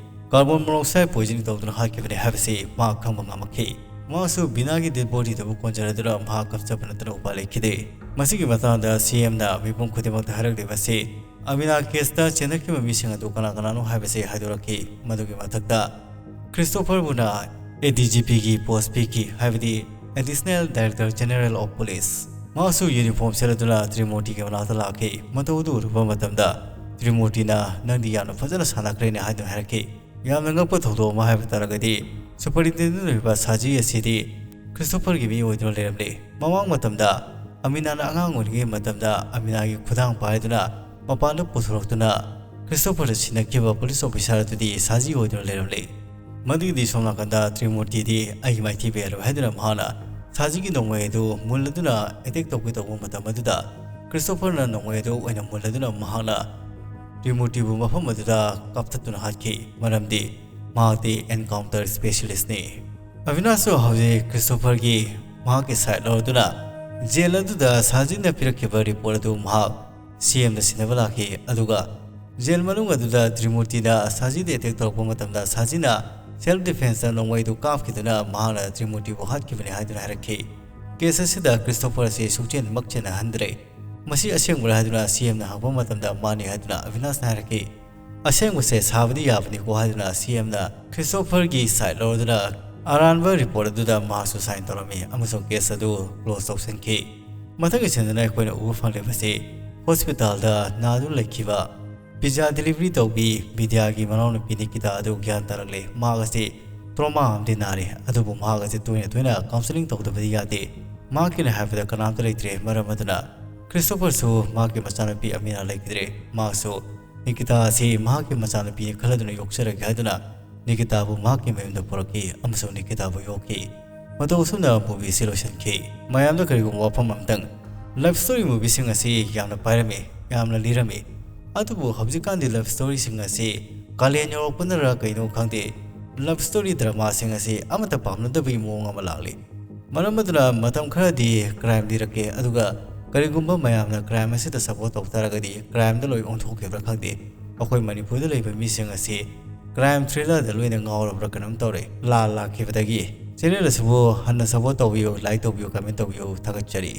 ꯀꯥꯔꯕꯣꯟ ꯃꯣꯅꯣꯛꯁꯥꯏꯗ ꯄꯣꯏꯖꯅꯤꯡ ꯇꯧꯗꯨꯅ ꯍꯥꯠꯈꯤꯕꯅꯤ ꯍꯥꯏꯕꯁꯤ ꯃꯍꯥꯛ ꯈꯪꯕ ꯉꯝꯃꯛꯈꯤ꯫ ꯃꯍꯥꯛꯁꯨ ꯕꯤꯅꯥꯒꯤ ꯗꯦꯗ ꯕꯣꯗꯤꯗꯨꯕꯨ ꯀꯣꯟꯖꯔꯗꯨꯅ ꯃꯍꯥꯛ ꯀꯞꯆꯕ ꯅꯠꯇꯅ ꯎꯄꯥꯏ ꯂꯩꯈꯤꯗꯦ꯫ ꯃꯁꯤꯒꯤ ꯃꯇꯥꯡꯗ ꯁꯤ ꯑꯦꯝꯅ ꯃꯤꯄꯨꯝ ꯈꯨꯗꯤꯡꯃꯛꯇ ꯍꯥꯏꯔꯛꯂꯤꯕꯁꯤ ꯑꯃꯤꯅꯥ ꯀꯦꯁꯇ ꯆꯦꯟꯅꯈꯤꯕ ꯃꯤꯁꯤꯡ ꯑꯗꯨ ꯀꯅꯥ ꯀꯅꯥꯅꯣ ꯍꯥꯏꯕꯁꯤ ꯍꯥꯏꯗꯣꯔꯛꯈꯤ꯫ ꯃꯗꯨꯒꯤ ꯃꯊꯛꯇ ꯈ꯭ꯔꯤꯁꯇꯣꯐꯔꯕꯨꯅ ꯑꯦ ꯗꯤ ꯖꯤ ꯄꯤꯒꯤ ꯄꯣꯁ ꯄꯤꯈꯤ, ꯍꯥꯏꯕꯗꯤ Additional Director General of Police꯫ ꯃꯍꯥꯛꯁꯨ ꯌꯨꯅꯤꯐꯣꯔꯝ ꯁꯦꯠꯂꯗꯨꯅ ꯇ꯭ꯔꯤꯃꯣꯇꯤꯒꯤ ꯃꯅꯥꯛꯇ ꯂꯥꯛꯈꯤ꯫ ꯃꯇꯧ ꯑꯗꯨ ꯎꯔꯨꯕ ꯃꯇꯝꯗ ꯇ꯭ꯔꯤꯃꯣꯇꯤꯅ, "ꯅꯪꯗꯤ ꯌꯥꯝꯅ ꯐꯖꯅ ꯁꯥꯟꯅꯈ꯭ꯔꯦꯅꯦ" ꯍꯥꯏꯗꯨꯅ ꯍꯥꯏꯔꯛꯈꯤ꯫ ꯌꯥꯝꯅ ꯉꯛꯄ ꯊꯧꯗꯣꯛ ꯑꯃ ꯍꯥꯏꯕ ꯇꯥꯔꯒꯗꯤ, ꯁꯨꯄꯔꯤꯟꯇꯦꯟꯗꯦꯟꯠ ꯑꯣꯏꯔꯤꯕ ꯁꯥꯖꯤ ꯑꯁꯤꯗꯤ ꯈ꯭ꯔꯤꯁꯇꯣꯐꯔꯒꯤ ꯃꯤ ꯑꯣꯏꯗꯨꯅ ꯂꯩꯔꯝꯂꯦ꯫ ꯃꯃꯥꯡ ꯃꯇꯝꯗ ꯑꯃꯤꯅꯥꯅ ꯑꯉꯥꯡ ꯑꯣꯏꯔꯤꯉꯩ ꯃꯇꯝꯗ ꯑꯃꯤꯅꯥꯒꯤ ꯈꯨꯗꯥꯡ ꯄꯥꯏꯗꯨꯅ ꯃꯄꯥꯟꯗ ꯄꯨꯊꯣꯔꯛꯇꯨꯅ ꯈ꯭ꯔꯤꯁꯇꯣꯐꯔꯗ ꯁꯤꯟꯅꯈꯤꯕ ꯄꯨꯂꯤꯁ ꯑꯣꯐꯤꯁꯥꯔ ꯑꯗꯨꯗꯤ ꯁꯥꯖꯤ ꯑꯣꯏꯗꯨꯅ ꯂꯩꯔꯝꯂꯦ꯫ ꯃꯗꯨꯒꯤꯗꯤ ꯁꯣꯝ ꯅꯥꯀꯟꯗ ꯇ꯭ꯔꯤꯃꯣꯇꯤꯗꯤ ꯑꯩꯒꯤ ꯃꯥꯏꯊꯤꯕ ꯌꯥꯔꯣꯏ ꯍꯥꯏꯗꯨꯅ ꯃꯍꯥꯛꯅ ꯁꯥꯖꯤꯒꯤ ꯅꯣꯡꯃꯩ ꯑꯗꯨ ꯃꯨꯜꯂꯗꯨꯅ ꯑꯦꯇꯦꯛ ꯇꯧꯒꯦ ꯇꯧꯕ ꯃꯇꯝ ꯑꯗꯨꯗ ꯀ꯭ꯔꯤꯁꯇꯣꯐꯔꯅ ꯅꯣꯡꯃꯩ ꯑꯗꯨ ꯑꯣꯏꯅ ꯃꯨꯜꯂꯗꯨꯅ ꯃꯍꯥꯛꯅ ꯇ꯭ꯔꯤꯃꯣꯇꯤꯕꯨ ꯃꯐꯝ ꯑꯗꯨꯗ ꯀꯥꯞꯊꯠꯇꯨꯅ ꯍꯥꯠꯈꯤ꯫ ꯃꯔꯝꯗꯤ ꯃꯍꯥꯛꯇꯤ ꯑꯦꯟꯀꯥꯎꯟꯇꯔ ꯁ꯭ꯄꯦꯁꯤꯌꯦꯂꯤꯁꯅꯤ꯫ ꯑꯕꯤꯅꯥꯁꯁꯨ ꯍꯧꯖꯤꯛ ꯀ꯭ꯔꯤꯁꯇꯣꯐꯔꯒꯤ ꯃꯍꯥꯛꯀꯤ ꯁꯥꯏꯠ ꯂꯧꯔꯗꯨꯅ ꯖꯦꯜ ꯑꯗꯨꯗ ꯁꯥꯖꯤꯅ ꯄꯤꯔꯛꯈꯤꯕ ꯔꯤꯄꯣꯔꯠ ꯑꯗꯨ ꯃꯍꯥꯛ ꯁꯤ ꯑꯦꯝꯗ ꯁꯤꯟꯅꯕ ꯂꯥꯛꯈꯤ꯫ ꯑꯗꯨꯒ ꯖꯦꯜ ꯃꯅꯨꯡ ꯑꯗꯨꯗ ꯇ꯭ꯔꯤꯃꯨꯔꯇꯤꯅ ꯁꯥꯖꯤꯗ ꯑꯦꯇꯦꯛ ꯇꯧꯔꯛꯄ ꯃꯇꯝꯗ ꯁꯥꯖꯤꯅ ꯁꯦꯜꯐ ꯗꯤꯐꯦꯟꯁꯇ ꯅꯣꯡꯃꯩꯗꯨ ꯀꯥꯞꯈꯤꯗꯨꯅ ꯃꯍꯥꯛꯅ ꯇ꯭ꯔꯤꯃꯨꯔꯇꯤꯕꯨ ꯍꯥꯠꯈꯤꯕꯅꯤ ꯍꯥꯏꯗꯨꯅ ꯍꯥꯏꯔꯛꯈꯤ꯫ ꯀꯦꯁ ꯑꯁꯤꯗ ꯀ꯭ꯔꯤꯁꯇꯣꯐꯔ ꯑꯁꯤ ꯁꯨꯛꯆꯦꯟ ꯃꯛꯆꯦꯟꯅꯍꯟꯗ꯭ꯔꯦ꯫ ꯃꯁꯤ ꯑꯁꯦꯡꯕꯔꯥ ꯍꯥꯏꯗꯨꯅ ꯁꯤ ꯑꯦꯝꯅ ꯍꯪꯕ ꯃꯇꯝꯗ ꯃꯥꯅꯤ ꯍꯥꯏꯗꯨꯅ ꯑꯕꯤꯅꯥꯁꯅ ꯍꯥꯏꯔꯛꯈꯤ꯫ ꯑꯁꯦꯡꯕꯁꯦ ꯁꯥꯕꯗꯤ ꯌꯥꯕꯅꯤꯀꯣ ꯍꯥꯏꯗꯨꯅ ꯁꯤ ꯑꯦꯝꯅ ꯀ꯭ꯔꯤꯁꯇꯣꯐꯔꯒꯤ ꯁꯥꯏꯠ ꯂꯧꯔꯗꯨꯅ ꯑꯔꯥꯟꯕ ꯔꯤꯄꯣꯔꯠ ꯑꯗꯨꯗ ꯃꯍꯥꯛꯁꯨ ꯁꯥꯏꯟ ꯇꯧꯔꯝꯃꯤ ꯑꯃꯁꯨꯡ ꯀꯦꯁ ꯑꯗꯨ ꯀ꯭ꯂꯣꯖ ꯇꯧꯁꯤꯟꯈꯤ꯫ ꯃꯊꯪꯒꯤ ꯁꯤꯟꯗꯨꯅ ꯑꯩꯈꯣꯏꯅ ꯎꯕ ꯐꯪꯂꯤꯕꯁꯤ ꯍꯣꯁꯄꯤꯇꯥꯜꯗ ꯅꯥꯗꯨꯅ ꯂꯩꯈꯤꯕ ꯄꯤꯖꯥ ꯗꯤꯂꯤꯚꯔꯤ ꯇꯧꯕꯤ ꯕꯤꯗ꯭ꯌꯥꯒꯤ ꯃꯅꯥꯎꯅꯨꯄꯤ ꯅꯤꯀꯤꯇꯥ ꯑꯗꯨ ꯒ꯭ꯌꯥꯟ ꯇꯥꯔꯛꯂꯦ꯫ ꯃꯍꯥꯛ ꯑꯁꯤ ꯇ꯭ꯔꯣꯃꯥ ꯑꯃꯗꯤ ꯅꯥꯔꯤ, ꯑꯗꯨꯕꯨ ꯃꯍꯥꯛ ꯑꯁꯤ ꯇꯣꯏꯅ ꯇꯣꯏꯅ ꯀꯥꯎꯟꯁꯤꯂꯤꯡ ꯇꯧꯗꯕꯗꯤ ꯌꯥꯗꯦ꯫ ꯃꯍꯥꯛꯀꯤꯅ ꯍꯥꯏꯕꯗ ꯀꯅꯥꯝꯇ ꯂꯩꯇ꯭ꯔꯦ꯫ ꯃꯔꯝ ꯑꯗꯨꯅ ꯀ꯭ꯔꯤꯁꯇꯣꯐꯔꯁꯨ ꯃꯍꯥꯛꯀꯤ ꯃꯆꯥꯅꯨꯄꯤ ꯑꯃꯤꯅꯥ ꯂꯩꯈꯤꯗ꯭ꯔꯦ꯫ ꯃꯍꯥꯛꯁꯨ ꯅꯤꯀꯤꯇꯥ ꯑꯁꯤ ꯃꯍꯥꯛꯀꯤ ꯃꯆꯥꯅꯨꯄꯤꯅꯤ ꯈꯜꯂꯗꯨꯅ ꯌꯣꯛꯆꯔꯒꯦ ꯍꯥꯏꯗꯨꯅ ꯅꯤꯀꯤꯇꯥꯕꯨ ꯃꯍꯥꯛꯀꯤ ꯃꯌꯨꯝꯗ ꯄꯨꯔꯛꯈꯤ ꯑꯃꯁꯨꯡ ꯅꯤꯀꯤꯇꯥꯕꯨ ꯌꯣꯛꯈꯤ꯫ ꯃꯇꯧ ꯑꯁꯨꯝꯅ ꯃꯨꯚꯤꯁꯤ ꯂꯣꯏꯁꯤꯟꯈꯤ꯫ ꯃꯌꯥꯝꯗ ꯀꯔꯤꯒꯨꯝꯕ ꯋꯥꯐꯝ ꯑꯃꯇꯪ, ꯂꯚ ꯁ꯭ꯇꯣꯔꯤ ꯃꯨꯚꯤꯁꯤꯡ ꯑꯁꯤ ꯌꯥꯝꯅ ꯄꯥꯏꯔꯝꯃꯤ, ꯌꯥꯝꯅ ꯂꯤꯔꯝꯃꯤ꯫ ꯑꯗꯨꯕꯨ ꯍꯧꯖꯤꯛꯀꯥꯟꯗꯤ ꯂꯚ ꯁ꯭ꯇꯣꯔꯤꯁꯤꯡ ꯑꯁꯤ ꯀꯥꯂꯦꯟ ꯌꯧꯔꯛꯄꯅꯔ ꯀꯩꯅꯣ ꯈꯪꯗꯦ, ꯂꯚ ꯁ꯭ꯇꯣꯔꯤ ꯗ꯭ꯔꯃꯥꯁꯤꯡ ꯑꯁꯤ ꯑꯃꯠꯇ ꯄꯥꯝꯅꯗꯕꯒꯤ ꯃꯑꯣꯡ ꯑꯃ ꯂꯥꯛꯂꯤ꯫ ꯃꯔꯝ ꯑꯗꯨꯅ ꯃꯇꯝ ꯈꯔꯗꯤ ꯀ꯭ꯔꯥꯏꯝ ꯂꯤꯔꯛꯀꯦ, ꯑꯗꯨꯒ ꯀꯔꯤꯒꯨꯝꯕ ꯃꯌꯥꯝꯅ ꯀ꯭ꯔꯥꯏꯝ ꯑꯁꯤꯗ ꯁꯞꯄꯣꯔꯠ ꯇꯧ ꯇꯥꯔꯒꯗꯤ ꯀ꯭ꯔꯥꯏꯝꯗ ꯂꯣꯏ ꯑꯣꯟꯊꯣꯛꯈꯤꯕ꯭ꯔꯥ ꯈꯪꯗꯦ꯫ ꯑꯩꯈꯣꯏ ꯃꯅꯤꯄꯨꯔꯗ ꯂꯩꯕ ꯃꯤꯁꯤꯡ ꯑꯁꯤ ꯀ꯭ꯔꯥꯏꯝ ꯊ꯭ꯔꯤꯂꯔꯗ ꯂꯣꯏꯅ ꯉꯥꯎꯔꯕ꯭ꯔꯥ ꯀꯩꯅꯣꯝ ꯇꯧꯔꯦ꯫ ꯂꯥꯜ ꯂꯥꯛꯈꯤꯕꯗꯒꯤ꯫ ꯆꯦꯅꯦꯜ ꯑꯁꯤꯕꯨ ꯍꯟꯅ ꯁꯞꯄꯣꯔꯠ ꯇꯧꯕꯤꯌꯨ, ꯂꯥꯏꯛ ꯇꯧꯕꯤꯌꯨ, ꯀꯃꯦꯟ ꯇꯧꯕꯤꯌꯨ꯫ ꯊꯥꯒꯠꯆꯔꯤ꯫